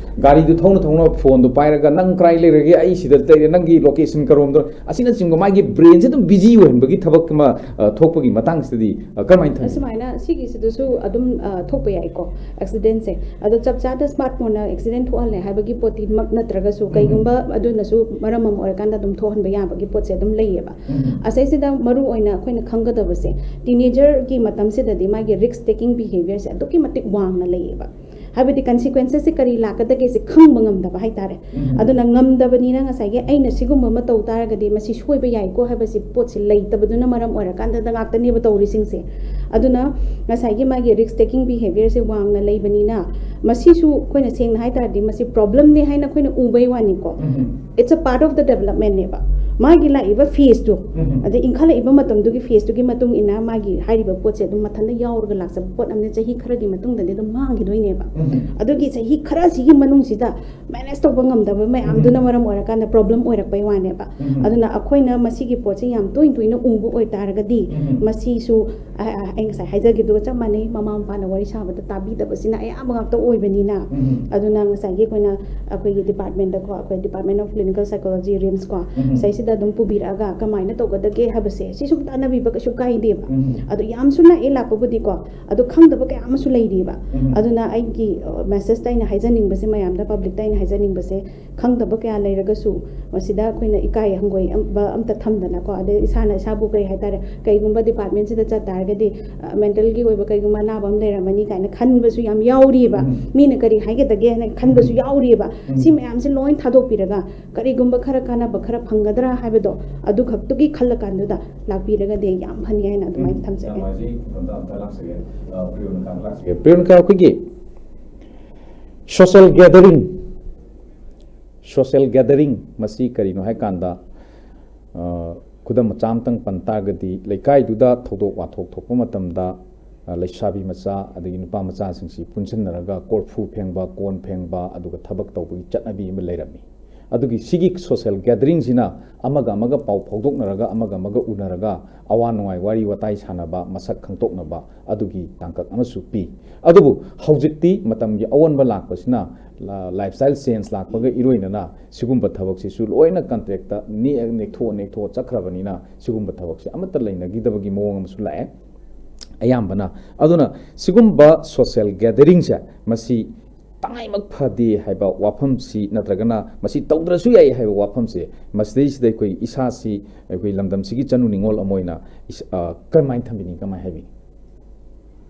ꯒꯥꯔꯤꯗꯨ ꯊꯧꯅ ꯊꯧꯅ ꯐꯣꯟꯗꯣ ꯄꯥꯏꯔꯒ "ꯅꯪ ꯀꯗꯥꯏ ꯂꯩꯔꯒꯦ, ꯑꯩ ꯁꯤꯗ ꯂꯩꯔꯦ, ꯅꯪꯒꯤ ꯂꯣꯀꯦꯁꯟ ꯀꯔꯣꯝꯗꯣ?" ꯑꯁꯤꯅꯆꯤꯡꯕ ꯃꯥꯒꯤ ꯕ꯭ꯔꯦꯟꯁꯦ ꯑꯗꯨꯝ ꯕꯤꯖꯤ ꯑꯣꯏꯍꯟꯕꯒꯤ ꯊꯕꯛ ꯑꯃ, ꯑ, ꯊꯣꯛꯄꯒꯤ ꯃꯇꯥꯡꯁꯤꯗꯗꯤ, ꯑ, ꯀꯔꯝꯍꯥꯏꯅ ꯊꯝꯕꯤ? ꯑꯁꯨꯃꯥꯏꯅ ꯁꯤꯒꯤꯁꯤꯗꯁꯨ ꯑꯗꯨꯝ, ꯑ, ꯊꯣꯛꯄ ꯌꯥꯏꯀꯣ ꯑꯦꯛꯁꯤꯗꯦꯟꯁꯦ꯫ ꯑꯗꯣ ꯆꯞ ꯆꯥꯗ ꯁ꯭ꯃꯥꯔꯠ ꯐꯣꯟꯅ ꯑꯦꯛꯁꯤꯗꯦꯟ ꯊꯣꯛꯍꯜꯂꯦ ꯍꯥꯏꯕꯒꯤ ꯄꯣꯠꯇꯤꯃꯛ ꯅꯠꯇ꯭ꯔꯒꯁꯨ, ꯎꯝ꯫ ꯀꯩꯒꯨꯝꯕ ꯑꯗꯨꯅꯁꯨ ꯃꯔꯝ ꯑꯃ ꯑꯣꯏꯔꯀꯥꯟꯗ ꯑꯗꯨꯝ ꯊꯣꯛꯍꯟꯕ ꯌꯥꯕꯒꯤ ꯄꯣꯠꯁꯦ ꯑꯗꯨꯝ ꯂꯩꯌꯦꯕ꯫ ꯎꯝ꯫ ꯑꯁꯤꯁꯤꯗ ꯃꯔꯨ ꯑꯣꯏꯅ ꯑꯩꯈꯣꯏꯅ ꯈꯪꯒꯗꯕꯁꯦ, ꯇꯤꯅꯦꯖꯔꯒꯤ ꯃꯇꯝꯁꯤꯗꯗꯤ ꯃꯥꯒꯤ ꯔꯤꯁꯛ ꯇꯦꯀꯤꯡ ꯕꯤꯍꯦꯕꯤꯌꯔꯁꯦ ꯑꯗꯨꯛꯀꯤ ꯃꯇꯤꯛ ꯋꯥꯡꯅ ꯂꯩꯌꯦꯕ꯫ ꯍꯥꯏꯕꯗꯤ ꯀꯟꯁꯤꯀ꯭ꯋꯦꯟꯁꯦꯁꯁꯦ ꯀꯔꯤ ꯂꯥꯛꯀꯗꯒꯦꯁꯦ ꯈꯪꯕ ꯉꯝꯗꯕ ꯍꯥꯏꯇꯥꯔꯦ꯫ ꯎꯝ꯫ ꯑꯗꯨꯅ ꯉꯝꯗꯕꯅꯤꯅ ꯉꯁꯥꯏꯒꯤ ꯑꯩꯅ ꯁꯤꯒꯨꯝꯕ ꯑꯃ ꯇꯧ ꯇꯥꯔꯒꯗꯤ ꯃꯁꯤ ꯁꯣꯏꯕ ꯌꯥꯏꯀꯣ ꯍꯥꯏꯕꯁꯤ ꯄꯣꯠꯁꯤ ꯂꯩꯇꯕꯗꯨꯅ ꯃꯔꯝ ꯑꯣꯏꯔꯀꯥꯟꯗ ꯉꯥꯛꯇꯅꯦꯕ ꯇꯧꯔꯤꯁꯤꯡꯁꯦ꯫ ꯑꯗꯨꯅ ꯉꯁꯥꯏꯒꯤ ꯃꯥꯒꯤ ꯔꯤꯁꯛ ꯇꯦꯀꯤꯡ ꯕꯤꯍꯦꯕꯤꯌꯔꯁꯦ ꯋꯥꯡꯅ ꯂꯩꯕꯅꯤꯅ, ꯃꯁꯤꯁꯨ ꯑꯩꯈꯣꯏꯅ ꯁꯦꯡꯅ ꯍꯥꯏ ꯇꯥꯔꯗꯤ ꯃꯁꯤ ꯄ꯭ꯔꯣꯕ꯭ꯂꯦꯝꯅꯦ ꯍꯥꯏꯅ ꯑꯩꯈꯣꯏꯅ ꯎꯕꯩ ꯋꯥꯅꯤꯀꯣ꯫ ꯎꯝ꯫ It's a part of the developmentꯅꯦꯕ꯫ ꯃꯥꯒꯤ ꯂꯥꯛꯏꯕ ꯐꯦꯁꯇꯨ, ꯎꯝ꯫ ꯑꯗꯩ ꯏꯟꯈꯠꯂꯛꯏꯕ ꯃꯇꯝꯗꯨꯒꯤ ꯐꯦꯁꯇꯨꯒꯤ ꯃꯇꯨꯡ ꯏꯟꯅ ꯃꯥꯒꯤ ꯍꯥꯏꯔꯤꯕ ꯄꯣꯠꯁꯦ ꯑꯗꯨꯝ ꯃꯊꯟꯇ ꯌꯥꯎꯔꯒ ꯂꯥꯛꯆꯕ ꯄꯣꯠ ꯑꯃꯅ ꯆꯍꯤ ꯈꯔꯒꯤ ꯃꯇꯨꯡꯗꯗꯤ ꯑꯗꯨꯝ ꯃꯥꯡꯈꯤꯗꯣꯏꯅꯦꯕ꯫ ꯎꯝ꯫ ꯑꯗꯨꯒꯤ ꯆꯍꯤ ꯈꯔꯁꯤꯒꯤ ꯃꯅꯨꯡꯁꯤꯗ ꯃꯦꯅꯦꯖ ꯇꯧꯕ ꯉꯝꯗꯕ ꯃꯌꯥꯝꯗꯨꯅ ꯎꯝ꯫ ꯃꯔꯝ ꯑꯣꯏꯔꯀꯥꯟꯗ ꯄ꯭ꯔꯣꯕ꯭ꯂꯦꯝ ꯑꯣꯏꯔꯛꯄꯩ ꯋꯥꯅꯦꯕ꯫ ꯎꯝ꯫ ꯑꯗꯨꯅ ꯑꯩꯈꯣꯏꯅ ꯃꯁꯤꯒꯤ ꯄꯣꯠꯁꯦ ꯌꯥꯝ ꯇꯣꯏ ꯇꯣꯏꯅ ꯎꯕ ꯑꯣꯏꯇꯥꯔꯒꯗꯤ, ꯎꯝ꯫ ꯃꯁꯤꯁꯨ, ꯑ, ꯑ, ꯑꯩ ꯉꯁꯥꯏ ꯍꯥꯏꯖꯈꯤꯕꯗꯨꯒ ꯆꯞ ꯃꯥꯟꯅꯩ, ꯃꯃꯥ ꯃꯄꯥꯅ ꯋꯥꯔꯤ ꯁꯥꯕꯗ ꯇꯥꯕꯤꯗꯕꯁꯤꯅ ꯑꯌꯥꯝꯕ ꯉꯥꯛꯇ ꯑꯣꯏꯕꯅꯤꯅ꯫ ꯎꯝ꯫ ꯑꯗꯨꯅ ꯉꯁꯥꯏꯒꯤ ꯑꯩꯈꯣꯏꯅ ꯑꯩꯈꯣꯏꯒꯤ ꯗꯤꯄꯥꯔꯠꯃꯦꯟꯗꯀꯣ, ꯑꯩꯈꯣꯏ Department of Clinical Psychology, RIMSꯀꯣ, ꯎꯝ꯫ ꯁꯤꯗꯩꯁꯤꯗ ꯑꯗꯨꯝ ꯄꯨꯕꯤꯔꯛꯑꯒ ꯀꯃꯥꯏꯅ ꯇꯧꯒꯗꯒꯦ ꯍꯥꯏꯕꯁꯦ ꯁꯤ ꯁꯨꯝ ꯇꯥꯟꯅꯕꯤꯕ ꯀꯩꯁꯨ ꯀꯥꯏꯗꯦꯕ꯫ ꯎꯝ꯫ ꯑꯗꯣ ꯌꯥꯝꯁꯨ ꯂꯥꯛꯑꯦ, ꯂꯥꯛꯄꯕꯨꯗꯤꯀꯣ, ꯑꯗꯣ ꯈꯪꯗꯕ ꯀꯌꯥ ꯑꯃꯁꯨ ꯂꯩꯔꯤꯕ꯫ ꯎꯝ꯫ ꯑꯗꯨꯅ ꯑꯩꯒꯤ, ꯑ, ꯃꯦꯁꯦꯖꯇ ꯑꯩꯅ ꯍꯥꯏꯖꯅꯤꯡꯕꯁꯦ, ꯃꯌꯥꯝꯗ, ꯄꯕ꯭ꯂꯤꯛꯇ ꯑꯩꯅ ꯍꯥꯏꯖꯅꯤꯡꯕꯁꯦ, ꯈꯪꯗꯕ ꯀꯌꯥ ꯂꯩꯔꯒꯁꯨ ꯃꯁꯤꯗ ꯑꯩꯈꯣꯏꯅ ꯏꯀꯥꯏ ꯍꯪꯒꯣꯏꯕ ꯑꯝꯇ ꯊꯝꯗꯅꯀꯣ, ꯑꯗꯩ ꯏꯁꯥꯅ ꯏꯁꯥꯕꯨ ꯀꯩ ꯍꯥꯏꯇꯥꯔꯦ, ꯀꯩꯒꯨꯝꯕ ꯗꯤꯄꯥꯔꯠꯃꯦꯟꯁꯤꯗ ꯆꯠ ꯇꯥꯔꯒꯗꯤ, ꯑ, ꯃꯦꯟꯇꯦꯜꯒꯤ ꯑꯣꯏꯕ ꯀꯩꯒꯨꯝꯕ ꯑꯅꯥꯕ ꯑꯃ ꯂꯩꯔꯝꯃꯅꯤ ꯀꯥꯏꯅ ꯈꯟꯕꯁꯨ ꯌꯥꯝ ꯌꯥꯎꯔꯤꯕ꯫ ꯎꯝ꯫ ꯃꯤꯅ ꯀꯔꯤ ꯍꯥꯏꯒꯗꯒꯦ ꯍꯥꯏꯅ ꯈꯟꯕꯁꯨ ꯎꯝ꯫ ꯌꯥꯎꯔꯤꯕ꯫ ꯎꯝ꯫ ꯁꯤ ꯃꯌꯥꯝꯁꯦ ꯂꯣꯏ ꯊꯥꯗꯣꯛꯄꯤꯔꯒ ꯀꯔꯤꯒꯨꯝꯕ ꯈꯔ ꯀꯥꯟꯅꯕ ꯈꯔ ꯐꯪꯒꯗ꯭ꯔꯥ ꯍꯥꯏꯕꯗꯣ ꯑꯗꯨ ꯈꯛꯇꯨꯒꯤ ꯈꯜꯂꯀꯥꯟꯗꯨꯗ ꯂꯥꯛꯄꯤꯔꯒꯗꯤ ꯌꯥꯝ ꯐꯅꯤ ꯍꯥꯏꯅ ꯑꯗꯨꯃꯥꯏꯅ ꯎꯝ, ꯊꯝꯖꯒꯦ꯫ ꯌꯥꯝ ꯅꯨꯡꯉꯥꯏꯖꯩ꯫ ꯃꯇꯝꯗ ꯑꯝꯇ ꯂꯥꯛꯆꯒꯦ꯫ ꯑ, ꯄ꯭ꯔꯤꯌꯣꯅꯀꯥꯗ ꯂꯥꯛꯆꯒꯦ꯫ ꯄ꯭ꯔꯤꯌꯣꯅꯀꯥ, ꯑꯩꯈꯣꯏꯒꯤ social gathering, social gathering ꯃꯁꯤ ꯀꯔꯤꯅꯣ ꯍꯥꯏ ꯀꯥꯟꯗ, ꯑ, ꯈꯨꯗꯝ ꯃꯆꯥ ꯑꯃꯇꯪ ꯄꯟ ꯇꯥꯔꯒꯗꯤ, ꯂꯩꯀꯥꯏꯗꯨꯗ ꯊꯧꯗꯣꯛ ꯋꯥꯊꯣꯛ ꯊꯣꯛꯄ ꯃꯇꯝꯗ ꯑ, ꯂꯩꯁꯥꯕꯤ ꯃꯆꯥ ꯑꯗꯒꯤ ꯅꯨꯄꯥ ꯃꯆꯥꯁꯤꯡꯁꯤ ꯄꯨꯟꯁꯤꯟꯅꯔꯒ ꯀꯣꯔꯐꯨ ꯐꯦꯡꯕ, ꯀꯣꯟ ꯐꯦꯡꯕ, ꯑꯗꯨꯒ ꯊꯕꯛ ꯇꯧꯕꯒꯤ ꯆꯠꯅꯕꯤ ꯑꯃ ꯂꯩꯔꯝꯃꯤ꯫ ꯑꯗꯨꯒꯤ ꯁꯤꯒꯤ social gatheringꯁꯤꯅ ꯑꯃꯒ ꯑꯃꯒ ꯄꯥꯎ ꯐꯥꯎꯗꯣꯛꯅꯔꯒ, ꯑꯃꯒ ꯑꯃꯒ ꯎꯅꯔꯒ ꯑꯋꯥ ꯅꯨꯡꯉꯥꯏ ꯋꯥꯔꯤ ꯋꯥꯇꯥꯏ ꯁꯥꯟꯅꯕ, ꯃꯁꯛ ꯈꯪꯗꯣꯛꯅꯕ ꯑꯗꯨꯒꯤ ꯇꯥꯡꯀꯛ ꯑꯃꯁꯨ ꯄꯤ꯫ ꯑꯗꯨꯕꯨ ꯍꯧꯖꯤꯛꯇꯤ ꯃꯇꯝꯒꯤ ꯑꯑꯣꯟꯕ ꯂꯥꯛꯄꯁꯤꯅ, ꯂ-, lifestyle change ꯂꯥꯛꯄꯒ ꯏꯔꯣꯏꯅꯅ ꯁꯤꯒꯨꯝꯕ ꯊꯕꯛꯁꯤꯁꯨ ꯂꯣꯏꯅ contractꯇ ꯅꯦꯛ-, ꯅꯦꯛꯊꯣꯛꯑ ꯅꯦꯛꯊꯣꯛꯑ ꯆꯠꯈ꯭ꯔꯕꯅꯤꯅ ꯁꯤꯒꯨꯝꯕ ꯊꯕꯛꯁꯦ ꯑꯃꯠꯇ ꯂꯩꯅꯈꯤꯗꯕꯒꯤ ꯃꯑꯣꯡ ꯑꯃꯁꯨ ꯂꯥꯛꯑꯦ꯫ ꯑꯌꯥꯝꯕꯅ꯫ ꯑꯗꯨꯅ ꯁꯤꯒꯨꯝꯕ social gatheringꯁꯦ, ꯃꯁꯤ ꯇꯉꯥꯏꯃꯛ ꯐꯗꯦ ꯍꯥꯏꯕ ꯋꯥꯐꯝꯁꯤ, ꯅꯠꯇ꯭ꯔꯒꯅ ꯃꯁꯤ ꯇꯧꯗ꯭ꯔꯁꯨ ꯌꯥꯏ ꯍꯥꯏꯕ ꯋꯥꯐꯝꯁꯦ, ꯃꯁꯤꯗꯩꯁꯤꯗ ꯑꯩꯈꯣꯏ ꯏꯁꯥꯁꯤ, ꯑꯩꯈꯣꯏ ꯂꯝꯗꯝꯁꯤꯒꯤ ꯆꯅꯨ ꯅꯤꯉꯣꯜ ꯑꯃ ꯑꯣꯏꯅ ꯏꯁ-, ꯑ, ꯀꯔꯝꯍꯥꯏꯅ ꯊꯝꯕꯤꯅꯤꯡꯉꯤ, ꯀꯃꯥꯏꯅ ꯍꯥꯏꯕꯤꯅꯤꯡꯉꯤ?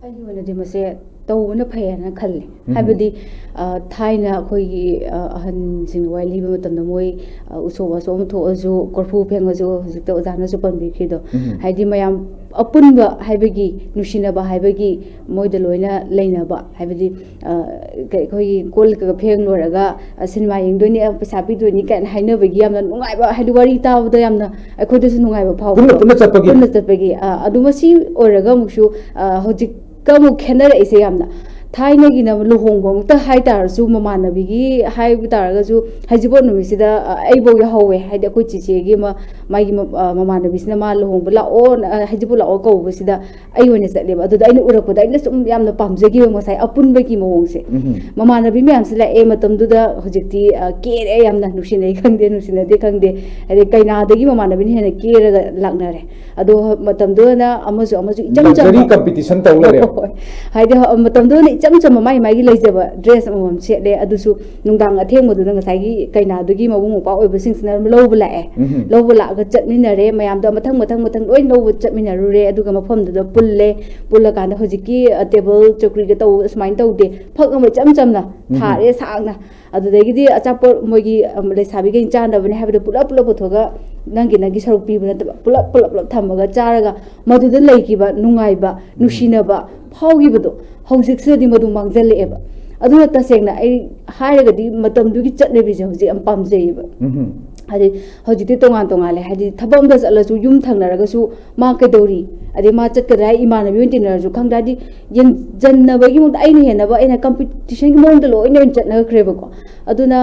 ꯑꯩꯒꯤ ꯑꯣꯏꯅꯗꯤ ꯃꯁꯦ ꯇꯧꯕꯅ ꯐꯩ ꯍꯥꯏꯅ ꯈꯜꯂꯤ꯫ ꯎꯝ꯫ ꯍꯥꯏꯕꯗꯤ, ꯑ, ꯊꯥꯏꯅ ꯑꯩꯈꯣꯏꯒꯤ, ꯑ, ꯑꯍꯟꯁꯤꯡꯅ ꯋꯥꯔꯤ ꯂꯤꯕ ꯃꯇꯝꯗ ꯃꯣꯏ, ꯑ, ꯎꯁꯣꯞ ꯋꯥꯁꯣꯞ ꯑꯃ ꯊꯣꯛꯑꯁꯨ, ꯀꯣꯔꯐꯨ ꯐꯦꯡꯉꯁꯨ, ꯍꯧꯖꯤꯛꯇ ꯑꯣꯖꯥꯅꯁꯨ ꯄꯟꯕꯤꯈ꯭ꯔꯤꯗꯣ, ꯎꯝ꯫ ꯍꯥꯏꯗꯤ ꯃꯌꯥꯝ ꯑꯄꯨꯟꯕ ꯍꯥꯏꯕꯒꯤ, ꯅꯨꯡꯁꯤꯅꯕ ꯍꯥꯏꯕꯒꯤ ꯃꯣꯏꯗ ꯂꯣꯏꯅ ꯂꯩꯅꯕ, ꯍꯥꯏꯕꯗꯤ, ꯑ, ꯀ-, ꯑꯩꯈꯣꯏꯒꯤ ꯀꯣꯜ ꯀꯩꯀꯥ ꯐꯦꯡ ꯂꯣꯏꯔꯒ, ꯑ, ꯁꯤꯅꯦꯃꯥ ꯌꯦꯡꯗꯣꯏꯅꯤ, ꯑ, ꯄꯩꯁꯥ ꯄꯤꯗꯣꯏꯅꯤ ꯀꯥꯏꯅ ꯍꯥꯏꯅꯕꯒꯤ ꯌꯥꯝꯅ ꯅꯨꯡꯉꯥꯏꯕ, ꯍꯥꯏꯗꯤ ꯋꯥꯔꯤ ꯇꯥꯕꯗ ꯌꯥꯝꯅ ꯑꯩꯈꯣꯏꯗꯁꯨ ꯅꯨꯡꯉꯥꯏꯕ ꯐꯥꯎꯕꯗꯣ꯫ ꯄꯨꯟꯅ, ꯄꯨꯟꯅ ꯆꯠꯄꯒꯤ꯫ ꯄꯨꯟꯅ ꯆꯠꯄꯒꯤ꯫ ꯑ, ꯑꯗꯨ ꯃꯁꯤ ꯑꯣꯏꯔꯒ ꯑꯃꯨꯛꯁꯨ, ꯑ, ꯍꯧꯖꯤꯛꯀ ꯑꯃꯨꯛ ꯈꯦꯠꯅꯔꯛꯏꯁꯦ ꯌꯥꯝꯅ꯫ ꯊꯥꯏꯅꯒꯤꯅ ꯂꯨꯍꯣꯡꯕꯃꯛꯇ ꯍꯥꯏ ꯇꯥꯔꯁꯨ ꯃꯃꯥꯟꯅꯕꯤꯒꯤ ꯍꯥꯏꯕ ꯇꯥꯔꯒꯁꯨ ꯍꯩꯖꯤꯡꯄꯣꯠ ꯅꯨꯃꯤꯠꯁꯤꯗ, ꯑ, ꯑꯩꯐꯧ ꯌꯥꯎꯍꯧꯋꯦ꯫ ꯍꯥꯏꯗꯤ ꯑꯩꯈꯣꯏ ꯆꯤꯆꯦꯒꯤ ꯑꯃ, ꯃꯥꯒꯤ ꯃ-, ꯑ, ꯃꯃꯥꯟꯅꯕꯤꯁꯤꯅ ꯃꯥ ꯂꯨꯍꯣꯡꯕ ꯂꯥꯛꯑꯣ, ꯑ, ꯍꯩꯖꯤꯡꯄꯣꯠ ꯂꯥꯛꯑꯣ ꯀꯧꯕꯁꯤꯗ ꯑꯩ ꯑꯣꯏꯅ ꯆꯠꯂꯦꯕ꯫ ꯑꯗꯨꯗ ꯑꯩꯅ ꯎꯔꯛꯄꯗ ꯑꯩꯅ ꯁꯨꯝ ꯌꯥꯝꯅ ꯄꯥꯝꯖꯈꯤꯕ ꯉꯁꯥꯏ ꯑꯄꯨꯟꯕꯒꯤ ꯃꯑꯣꯡꯁꯦ꯫ ꯎꯝ꯫ ꯃꯃꯥꯟꯅꯕꯤ ꯃꯌꯥꯝꯁꯤ ꯂꯥꯛꯑꯦ ꯃꯇꯝꯗꯨꯗ, ꯍꯧꯖꯤꯛꯇꯤ, ꯑ, ꯀꯦꯔꯦ ꯌꯥꯝꯅ, ꯅꯨꯡꯁꯤꯅꯩ ꯈꯪꯗꯦ, ꯅꯨꯡꯁꯤꯅꯗꯦ ꯈꯪꯗꯦ, ꯑꯗꯩ ꯀꯩꯅꯥꯗꯒꯤ ꯃꯃꯥꯟꯅꯕꯤꯅ ꯍꯦꯟꯅ ꯀꯦꯔꯒ ꯂꯥꯛꯅꯔꯦ꯫ ꯑꯗꯣ ꯃꯇꯝꯗꯨꯗꯅ ꯑꯃꯁꯨ ꯑꯃꯁꯨ ꯏꯆꯝ ꯆꯝꯕ꯫ Luxury competition ꯇꯧ ꯂꯩꯔꯦ꯫ ꯍꯣꯏ꯫ ꯍꯥꯏꯗꯤ ꯍ-, ꯃꯇꯝꯗꯨꯗꯅ ꯏꯆꯝ ꯆꯝꯕ ꯃꯥꯏ ꯃꯥꯏꯒꯤ ꯂꯩꯖꯕ dress ꯑꯃꯃꯝ ꯁꯦꯠꯂꯦ꯫ ꯑꯗꯨꯁꯨ ꯅꯨꯡꯗꯥꯡ ꯑꯊꯦꯡꯕꯗꯨꯗ ꯉꯁꯥꯏꯒꯤ ꯀꯩꯅꯥꯗꯨꯒꯤ ꯃꯕꯨꯡ ꯃꯧꯄ꯭ꯋꯥ ꯑꯣꯏꯕꯁꯤꯡꯁꯤꯅ ꯂꯧꯕ ꯂꯥꯛꯑꯦ꯫ ꯎꯝ꯫ ꯂꯧꯕ ꯂꯥꯛꯑꯒ ꯆꯠꯃꯤꯟꯅꯔꯦ꯫ ꯃꯌꯥꯝꯗꯣ ꯃꯊꯪ, ꯃꯊꯪ, ꯃꯊꯪ ꯂꯣꯏ ꯂꯧꯕ ꯆꯠꯃꯤꯟꯅꯔꯨꯔꯦ꯫ ꯑꯗꯨꯒ ꯃꯐꯝꯗꯨꯗ ꯄꯨꯜꯂꯦ꯫ ꯄꯨꯜꯂꯀꯥꯟꯗ ꯍꯧꯖꯤꯛꯀꯤ, ꯑ, table ꯆꯧꯀ꯭ꯔꯤꯒ ꯇꯧꯕ ꯁꯨꯃꯥꯏꯅ ꯇꯧꯗꯦ꯫ ꯐꯛ ꯑꯃ ꯏꯆꯝ ꯆꯝꯅ ꯎꯝ꯫ ꯊꯥꯔꯦ ꯁꯥꯡꯅ꯫ ꯑꯗꯨꯗꯒꯤꯗꯤ ꯑꯆꯥꯄꯣꯠ ꯃꯣꯏꯒꯤ, ꯑꯝ, ꯂꯩꯁꯥꯕꯤꯈꯩ ꯆꯥꯅꯕꯅꯦ ꯍꯥꯏꯕꯗꯣ ꯄꯨꯂꯞ ꯄꯨꯂꯞ ꯄꯨꯊꯣꯛꯑꯒ ꯅꯪꯒꯤ, ꯅꯪꯒꯤ ꯁꯔꯨꯛ ꯄꯤꯕ ꯅꯠꯇꯕ ꯄꯨꯂꯞ ꯄꯨꯂꯞ ꯄꯨꯂꯞ ꯊꯝꯃꯒ ꯆꯥꯔꯒ ꯃꯗꯨꯗ ꯂꯩꯈꯤꯕ ꯅꯨꯡꯉꯥꯏꯕ, ꯎꯝ꯫ ꯅꯨꯡꯁꯤꯅꯕ ꯐꯥꯎꯈꯤꯕꯗꯣ ꯍꯧꯖꯤꯛꯁꯤꯗꯗꯤ ꯃꯗꯨ ꯃꯥꯡꯖꯜꯂꯛꯑꯦꯕ꯫ ꯑꯗꯨꯅ ꯇꯁꯦꯡꯅ ꯑꯩ ꯍꯥꯏꯔꯒꯗꯤ ꯃꯇꯝꯗꯨꯒꯤ ꯆꯠꯅꯕꯤꯁꯦ ꯍꯧꯖꯤꯛ ꯌꯥꯝ ꯄꯥꯝꯖꯩꯌꯦꯕ꯫ ꯎꯝ꯫ ꯍꯥꯏꯗꯤ ꯍꯧꯖꯤꯛꯇꯤ ꯇꯣꯉꯥꯟ ꯇꯣꯉꯥꯜꯂꯦ꯫ ꯍꯥꯏꯗꯤ ꯊꯕꯛ ꯑꯝꯗ ꯆꯠꯂꯁꯨ ꯌꯨꯝ ꯊꯪꯅꯔꯒꯁꯨ ꯃꯥ ꯀꯩꯗꯧꯔꯤ? ꯑꯗꯩ ꯃꯥ ꯆꯠꯀꯗ꯭ꯔꯥ ꯍꯥꯏ ꯏꯃꯥꯟꯅꯕꯤ ꯑꯣꯏꯅ ꯇꯤꯟꯅꯔꯁꯨ ꯈꯪꯗ꯭ꯔꯦ, ꯍꯥꯏꯗꯤ ꯌꯦꯡꯁꯤꯟꯅꯕꯒꯤ ꯃꯑꯣꯡꯗ ꯑꯩꯅ ꯍꯦꯟꯅꯕ ꯑꯩꯅ ꯀꯝꯄꯤꯇꯤꯁꯟꯒꯤ ꯃꯑꯣꯡꯗ ꯂꯣꯏꯅ ꯑꯣꯏꯅ ꯆꯠꯅꯈ꯭ꯔꯦꯕꯀꯣ꯫ ꯑꯗꯨꯅ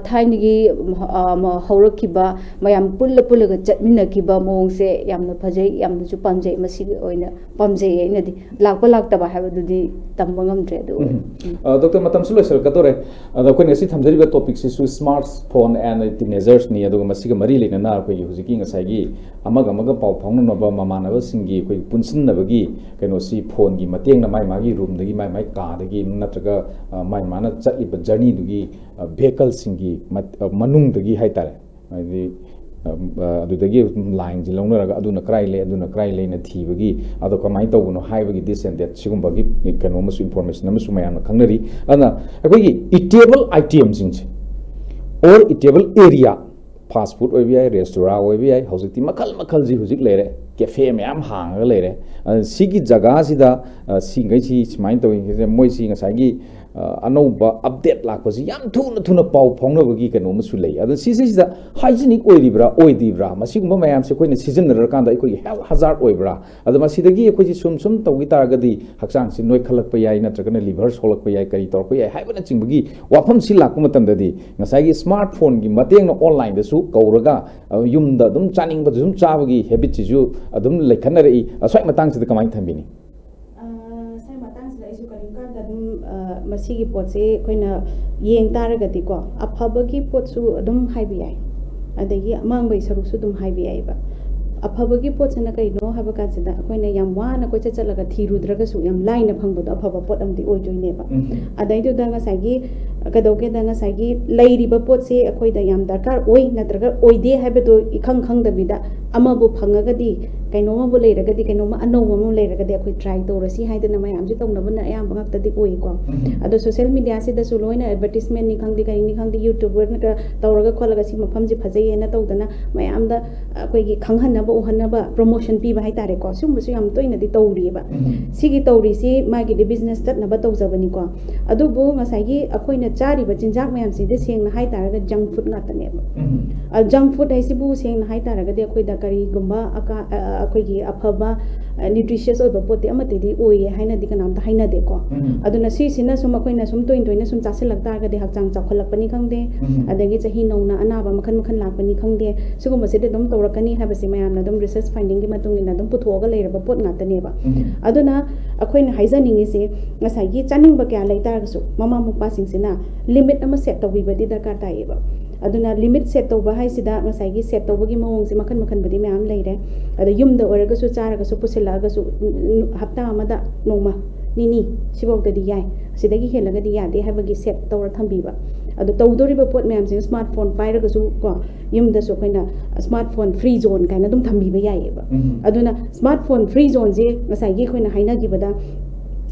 ꯊꯥꯏꯅꯒꯤ ꯍꯧꯔꯛꯈꯤꯕ ꯃꯌꯥꯝ ꯄꯨꯜꯂ ꯄꯨꯜꯂꯒ ꯆꯠꯃꯤꯟꯅꯈꯤꯕ ꯃꯑꯣꯡꯁꯦ ꯌꯥꯝꯅ ꯐꯖꯩ, ꯌꯥꯝꯅꯁꯨ ꯄꯥꯝꯖꯩ꯫ ꯃꯁꯤꯒꯤ ꯑꯣꯏꯅ ꯄꯥꯝꯖꯩ꯫ ꯑꯩꯅꯗꯤ ꯂꯥꯛꯄ ꯂꯥꯛꯇꯕ ꯍꯥꯏꯕꯗꯨꯗꯤ ꯇꯝꯕ ꯉꯝꯗ꯭ꯔꯦ꯫ ꯑꯗꯨ ꯗꯣꯛꯇꯔ, ꯃꯇꯝꯁꯨ ꯂꯣꯏꯁꯤꯜꯂꯛꯀꯗꯧꯔꯦ꯫ ꯑꯗꯣ ꯑꯩꯈꯣꯏꯅ ꯉꯁꯤ ꯊꯝꯖꯔꯤꯕ ꯇꯣꯄꯤꯛꯁꯤꯁꯨ ꯁ꯭ꯃꯥꯔꯠ ꯐꯣꯟ ꯑꯦꯟ ꯇꯤꯅꯦꯖꯔꯁꯅꯤ꯫ ꯑꯗꯨꯒ ꯃꯁꯤꯒ ꯃꯔꯤ ꯂꯩꯅꯅ ꯑꯩꯈꯣꯏꯒꯤ ꯍꯧꯖꯤꯛꯀꯤ ꯉꯁꯥꯏꯒꯤ ꯑꯃꯒ ꯑꯃꯒ ꯄꯥꯎ ꯐꯥꯎꯅꯅꯕ ꯃꯃꯥꯟꯅꯕꯁꯤꯡꯒꯤ ꯑꯩꯈꯣꯏꯒꯤ ꯄꯨꯟꯁꯤꯟꯅꯕꯒꯤ ꯀꯩꯅꯣꯁꯤ ꯐꯣꯟꯒꯤ ꯃꯇꯦꯡꯅ ꯃꯥꯏ ꯃꯥꯒꯤ ꯔꯨꯝꯗꯒꯤ, ꯃꯥꯏ ꯃꯥꯏ ꯀꯥꯗꯒꯤ, ꯅꯠꯇ꯭ꯔꯒ ꯃꯥꯏ ꯃꯥꯅ ꯆꯠꯂꯤꯕ ꯖꯔꯅꯤꯗꯨꯒꯤ ꯚꯦꯍꯤꯀꯜꯁꯤꯡꯒꯤ ꯃꯅꯨꯡꯗꯒꯤ ꯍꯥꯏꯇꯥꯔꯦ, ꯍꯥꯏꯗꯤ ꯑꯗꯨꯗꯒꯤ ꯂꯥꯏꯟꯁꯤ ꯂꯧꯅꯔꯒ ꯑꯗꯨꯅ ꯀꯔꯥꯏ ꯂꯩ, ꯑꯗꯨꯅ ꯀꯔꯥꯏ ꯂꯩꯅ ꯊꯤꯕꯒꯤ, ꯑꯗꯣ ꯀꯃꯥꯏꯅ ꯇꯧꯕꯅꯣ ꯍꯥꯏꯕꯒꯤ ꯗꯤꯁ ꯑꯦꯟ ꯗꯦꯠ ꯁꯤꯒꯨꯝꯕꯒꯤ ꯀꯩꯅꯣ ꯑꯃꯁꯨ, ꯏꯟꯐꯣꯔꯃꯦꯁꯟ ꯑꯃꯁꯨ ꯃꯌꯥꯝꯅ ꯈꯪꯅꯔꯤ꯫ ꯑꯗꯨꯅ ꯑꯩꯈꯣꯏꯒꯤ ꯏꯇꯦꯕꯜ ꯑꯥꯏꯇꯦꯝꯁꯤꯡꯁꯦ, ꯑꯣꯔ ꯏꯇꯦꯕꯜ ꯑꯦꯔꯤꯌꯥ, ꯐꯥꯁ ꯐꯨꯗ ꯑꯣꯏꯕ ꯌꯥꯏ, ꯔꯦꯁꯇꯨꯔꯥ ꯑꯣꯏꯕ ꯌꯥꯏ, ꯍꯧꯖꯤꯛꯇꯤ ꯃꯈꯜ ꯃꯈꯜꯁꯤ ꯍꯧꯖꯤꯛ ꯂꯩꯔꯦ, ꯀꯦꯐꯦ ꯃꯌꯥꯝ ꯍꯥꯡꯉꯒ ꯂꯩꯔꯦ꯫ ꯁꯤꯒꯤ ꯖꯒꯥꯁꯤꯗ ꯁꯤꯈꯩꯁꯤ ꯁꯨꯃꯥꯏꯅ ꯇꯧꯋꯤ, ꯃꯣꯏꯁꯤ ꯉꯁꯥꯏꯒꯤ ꯑꯅꯧꯕ ꯑꯞꯗꯦꯠ ꯂꯥꯛꯄꯁꯤ ꯌꯥꯝ ꯊꯨꯅ ꯊꯨꯅ ꯄꯥꯎ ꯐꯥꯎꯅꯕꯒꯤ ꯀꯩꯅꯣ ꯑꯃꯁꯨ ꯂꯩ꯫ ꯑꯗꯣ ꯁꯤꯁꯤꯗ ꯍꯥꯏꯖꯤꯅꯤꯛ ꯑꯣꯏꯔꯤꯕ꯭ꯔꯥ, ꯑꯣꯏꯗ꯭ꯔꯤꯕ꯭ꯔꯥ, ꯃꯁꯤꯒꯨꯝꯕ ꯃꯌꯥꯝꯁꯦ ꯑꯩꯈꯣꯏꯅ ꯁꯤꯖꯤꯟꯅꯔꯀꯥꯟꯗ ꯑꯩꯈꯣꯏꯒꯤ ꯍꯦꯜꯊ ꯍꯖꯥꯔꯗ ꯑꯣꯏꯕ꯭ꯔꯥ? ꯑꯗꯣ ꯃꯁꯤꯗꯒꯤ ꯑꯩꯈꯣꯏꯁꯤ ꯁꯨꯝ ꯁꯨꯝ ꯇꯧꯈꯤ ꯇꯥꯔꯒꯗꯤ ꯍꯛꯆꯥꯡꯁꯤ ꯅꯣꯏꯈꯠꯂꯛꯄ ꯌꯥꯏ, ꯅꯠꯇ꯭ꯔꯒꯅ ꯂꯤꯚꯔ ꯁꯣꯛꯂꯛꯄ ꯌꯥꯏ, ꯀꯔꯤ ꯇꯧꯔꯛꯄ ꯌꯥꯏ ꯍꯥꯏꯕꯅꯆꯤꯡꯕꯒꯤ ꯋꯥꯐꯝꯁꯤ ꯂꯥꯛꯄ ꯃꯇꯝꯗꯗꯤ ꯉꯁꯥꯏꯒꯤ ꯁ꯭ꯃꯥꯔꯠ ꯐꯣꯟꯒꯤ ꯃꯇꯦꯡꯅ ꯑꯣꯟꯂꯥꯏꯟꯗꯁꯨ ꯀꯧꯔꯒ ꯌꯨꯝꯗ ꯑꯗꯨꯝ ꯆꯥꯅꯤꯡꯕꯗꯨ ꯑꯗꯨꯝ ꯆꯥꯕꯒꯤ ꯍꯦꯕꯤꯠꯁꯤꯁꯨ ꯑꯗꯨꯝ ꯂꯩꯈꯠꯅꯔꯛꯏ꯫ ꯑꯁ꯭ꯋꯥꯏ ꯃꯇꯥꯡꯁꯤꯗ ꯀꯃꯥꯏꯅ ꯊꯝꯕꯤꯅꯤ? ꯁ꯭ꯋꯥꯏ ꯃꯇꯥꯡꯁꯤꯗ ꯑꯩꯁꯨ ꯀꯔꯤꯒꯨꯝꯕ ꯀꯥꯟꯗ ꯑꯗꯨꯝ ꯃꯁꯤꯒꯤ ꯄꯣꯠꯁꯦ ꯑꯩꯈꯣꯏꯅ ꯌꯦꯡ ꯇꯥꯔꯒꯗꯤꯀꯣ, ꯑꯐꯕꯒꯤ ꯄꯣꯠꯁꯨ ꯑꯗꯨꯝ ꯍꯥꯏꯕ ꯌꯥꯏ, ꯑꯗꯒꯤ ꯑꯃꯥꯡꯕꯒꯤ ꯁꯔꯨꯛꯁꯨ ꯑꯗꯨꯝ ꯍꯥꯏꯕ ꯌꯥꯏꯑꯕ꯫ ꯑꯐꯕꯒꯤ ꯄꯣꯠꯁꯤꯅ ꯀꯩꯅꯣ ꯍꯥꯏꯕ ꯀꯥꯟꯁꯤꯗ, ꯑꯩꯈꯣꯏꯅ ꯌꯥꯝ ꯋꯥꯅ ꯀꯣꯏꯆꯠ ꯆꯠꯂꯒ ꯊꯤꯔꯨꯗ꯭ꯔꯒꯁꯨ ꯌꯥꯝ ꯂꯥꯏꯅ ꯐꯪꯕꯗꯣ ꯑꯐꯕ ꯄꯣꯠ ꯑꯃꯗꯤ ꯑꯣꯏꯗꯣꯏꯅꯦꯕ꯫ ꯑꯗꯩꯗꯨꯗ ꯉꯁꯥꯏꯒꯤ ꯀꯩꯗꯧꯒꯦꯗ, ꯉꯁꯥꯏꯒꯤ ꯂꯩꯔꯤꯕ ꯄꯣꯠꯁꯦ ꯑꯩꯈꯣꯏꯗ ꯌꯥꯝ ꯗꯔꯀꯥꯔ ꯑꯣꯏ ꯅꯠꯇ꯭ꯔꯒ ꯑꯣꯏꯗꯦ ꯍꯥꯏꯕꯗꯣ ꯏꯈꯪ ꯈꯪꯗꯕꯤꯗ, ꯑꯃꯕꯨ ꯐꯪꯉꯒꯗꯤ, ꯀꯩꯅꯣꯝꯃꯕꯨ ꯂꯩꯔꯒꯗꯤ, ꯀꯩꯅꯣꯝꯃ ꯑꯅꯧꯕ ꯑꯃ ꯂꯩꯔꯒꯗꯤ ꯑꯩꯈꯣꯏ ꯇ꯭ꯔꯥꯏ ꯇꯧꯔꯁꯤ ꯍꯥꯏꯗꯅ ꯃꯌꯥꯝꯁꯦ ꯇꯧꯅꯕꯅ ꯑꯌꯥꯝꯕ ꯉꯥꯛꯇꯗꯤ ꯑꯣꯏꯀꯣ꯫ ꯑꯗꯣ ꯁꯣꯁꯦꯜ ꯃꯤꯗꯤꯌꯥꯁꯤꯗꯁꯨ ꯂꯣꯏꯅ ꯑꯦꯗꯚꯔꯇꯤꯁꯃꯦꯟꯅꯤ ꯈꯪꯗꯦ, ꯀꯔꯤꯅꯤ ꯈꯪꯗꯦ, ꯌꯨꯇ꯭ꯌꯨꯕꯔꯅꯒ ꯇꯧꯔꯒ ꯈꯣꯠꯂꯒ ꯁꯤ ꯃꯐꯝꯁꯦ ꯐꯖꯩꯌꯦꯅ ꯇꯧꯗꯅ ꯃꯌꯥꯝꯗ ꯑꯩꯈꯣꯏꯒꯤ ꯈꯪꯍꯟꯅꯕ, ꯎꯍꯟꯅꯕ, ꯄ꯭ꯔꯣꯃꯣꯁꯟ ꯄꯤꯕ ꯍꯥꯏꯇꯥꯔꯦꯀꯣ꯫ ꯁꯤꯒꯨꯝꯕꯁꯨ ꯌꯥꯝ ꯇꯣꯏꯅꯗꯤ ꯇꯧꯔꯤꯑꯕ꯫ ꯁꯤꯒꯤ ꯇꯧꯔꯤꯁꯤ ꯃꯥꯒꯤꯗꯤ ꯕꯤꯖꯤꯅꯦꯁ ꯆꯠꯅꯕ ꯇꯧꯖꯕꯅꯤꯀꯣ꯫ ꯑꯗꯨꯕꯨ ꯉꯁꯥꯏꯒꯤ ꯑꯩꯈꯣꯏꯅ ꯆꯥꯔꯤꯕ ꯆꯤꯟꯖꯥꯛ ꯃꯌꯥꯝꯁꯤꯗꯤ ꯁꯦꯡꯅ ꯍꯥꯏꯇꯥꯔꯒ junk food ꯉꯥꯛꯇꯅꯦꯕ꯫ ꯎꯝ. ꯑ, junk food ꯍꯥꯏꯁꯤꯕꯨ ꯁꯦꯡꯅ ꯍꯥꯏꯇꯥꯔꯒꯗꯤ ꯑꯩꯈꯣꯏꯗ ꯀꯔꯤꯒꯨꯝꯕ ꯑꯀꯥ-, ꯑ, ꯑꯩꯈꯣꯏꯒꯤ ꯑꯐꯕ, ꯑ, nutritious ꯑꯣꯏꯕ ꯄꯣꯠꯇꯤ ꯑꯃꯠꯇꯗꯤ ꯑꯣꯏꯌꯦ ꯍꯥꯏꯅꯗꯤ ꯀꯅꯥꯝꯇ ꯍꯥꯏꯅꯗꯦꯀꯣ꯫ ꯎꯝ. ꯑꯗꯨꯅ ꯁꯤꯁꯤꯅ ꯁꯨꯝ ꯑꯩꯈꯣꯏꯅ ꯁꯨꯝ ꯇꯣꯏꯅ ꯇꯣꯏꯅ ꯁꯨꯝ ꯆꯥꯁꯤꯜꯂꯛ ꯇꯥꯔꯒꯗꯤ ꯍꯛꯆꯥꯡ ꯆꯥꯎꯈꯠꯂꯛꯄꯅꯤ ꯈꯪꯗꯦ, ꯎꯝ. ꯑꯗꯒꯤ ꯆꯍꯤ ꯅꯧꯅ ꯑꯅꯥꯕ ꯃꯈꯜ ꯃꯈꯜ ꯂꯥꯛꯄꯅꯤ ꯈꯪꯗꯦ, ꯁꯤꯒꯨꯝꯕꯁꯤꯗꯤ ꯑꯗꯨꯝ ꯇꯧꯔꯛꯀꯅꯤ ꯍꯥꯏꯕꯁꯤ ꯃꯌꯥꯝꯅ ꯑꯗꯨꯝ research findingꯒꯤ ꯃꯇꯨꯡ ꯏꯟꯅ ꯑꯗꯨꯝ ꯄꯨꯊꯣꯛꯑꯒ ꯂꯩꯔꯕ ꯄꯣꯠ ꯉꯥꯛꯇꯅꯦꯕ꯫ ꯎꯝ. ꯑꯗꯨꯅ ꯑꯩꯈꯣꯏꯅ ꯍꯥꯏꯖꯅꯤꯡꯉꯤꯁꯦ, ꯉꯁꯥꯏꯒꯤ ꯆꯥꯅꯤꯡꯕ ꯀꯌꯥ ꯂꯩ ꯇꯥꯔꯒꯁꯨ ꯃꯃꯥ ꯃꯄꯥꯁꯤꯡꯁꯤꯅ limit ꯑꯃ set ꯇꯧꯕꯤꯕꯗꯤ ꯗꯔꯀꯥꯔ ꯇꯥꯏꯌꯦꯕ꯫ ꯑꯗꯨꯅ limit set ꯇꯧꯕ ꯍꯥꯏꯁꯤꯗ ꯉꯁꯥꯏꯒꯤ set ꯇꯧꯕꯒꯤ ꯃꯑꯣꯡꯁꯦ ꯃꯈꯜ ꯃꯈꯜꯕꯨꯗꯤ ꯃꯌꯥꯝ ꯂꯩꯔꯦ꯫ ꯑꯗ ꯌꯨꯝꯗ ꯑꯣꯏꯔꯒꯁꯨ ꯆꯥꯔꯒꯁꯨ ꯄꯨꯁꯤꯜꯂꯛꯑꯒꯁꯨ, ꯎꯝ, ꯎꯝ, ꯍꯞꯇꯥ ꯑꯃꯗ ꯅꯣꯡꯃ ꯅꯤꯅꯤ ꯁꯤꯐꯧꯗꯗꯤ ꯌꯥꯏ, ꯑꯁꯤꯗꯒꯤ ꯍꯦꯜꯂꯒꯗꯤ ꯌꯥꯗꯦ ꯍꯥꯏꯕꯒꯤ set ꯇꯧꯔ ꯊꯝꯕꯤꯕ꯫ ꯑꯗꯣ ꯇꯧꯗꯣꯔꯤꯕ ꯄꯣꯠ ꯃꯌꯥꯝꯁꯦ smartphone ꯄꯥꯏꯔꯒꯁꯨ ꯀꯣ, ꯌꯨꯝꯗꯁꯨ ꯑꯩꯈꯣꯏꯅ smartphone free zone ꯀꯥꯏꯅ ꯑꯗꯨꯝ ꯊꯝꯕꯤꯕ ꯌꯥꯏꯌꯦꯕ꯫ ꯎꯝ. ꯑꯗꯨꯅ smartphone free zoneꯁꯦ ꯉꯁꯥꯏꯒꯤ ꯑꯩꯈꯣꯏꯅ ꯍꯥꯏꯅꯈꯤꯕꯗ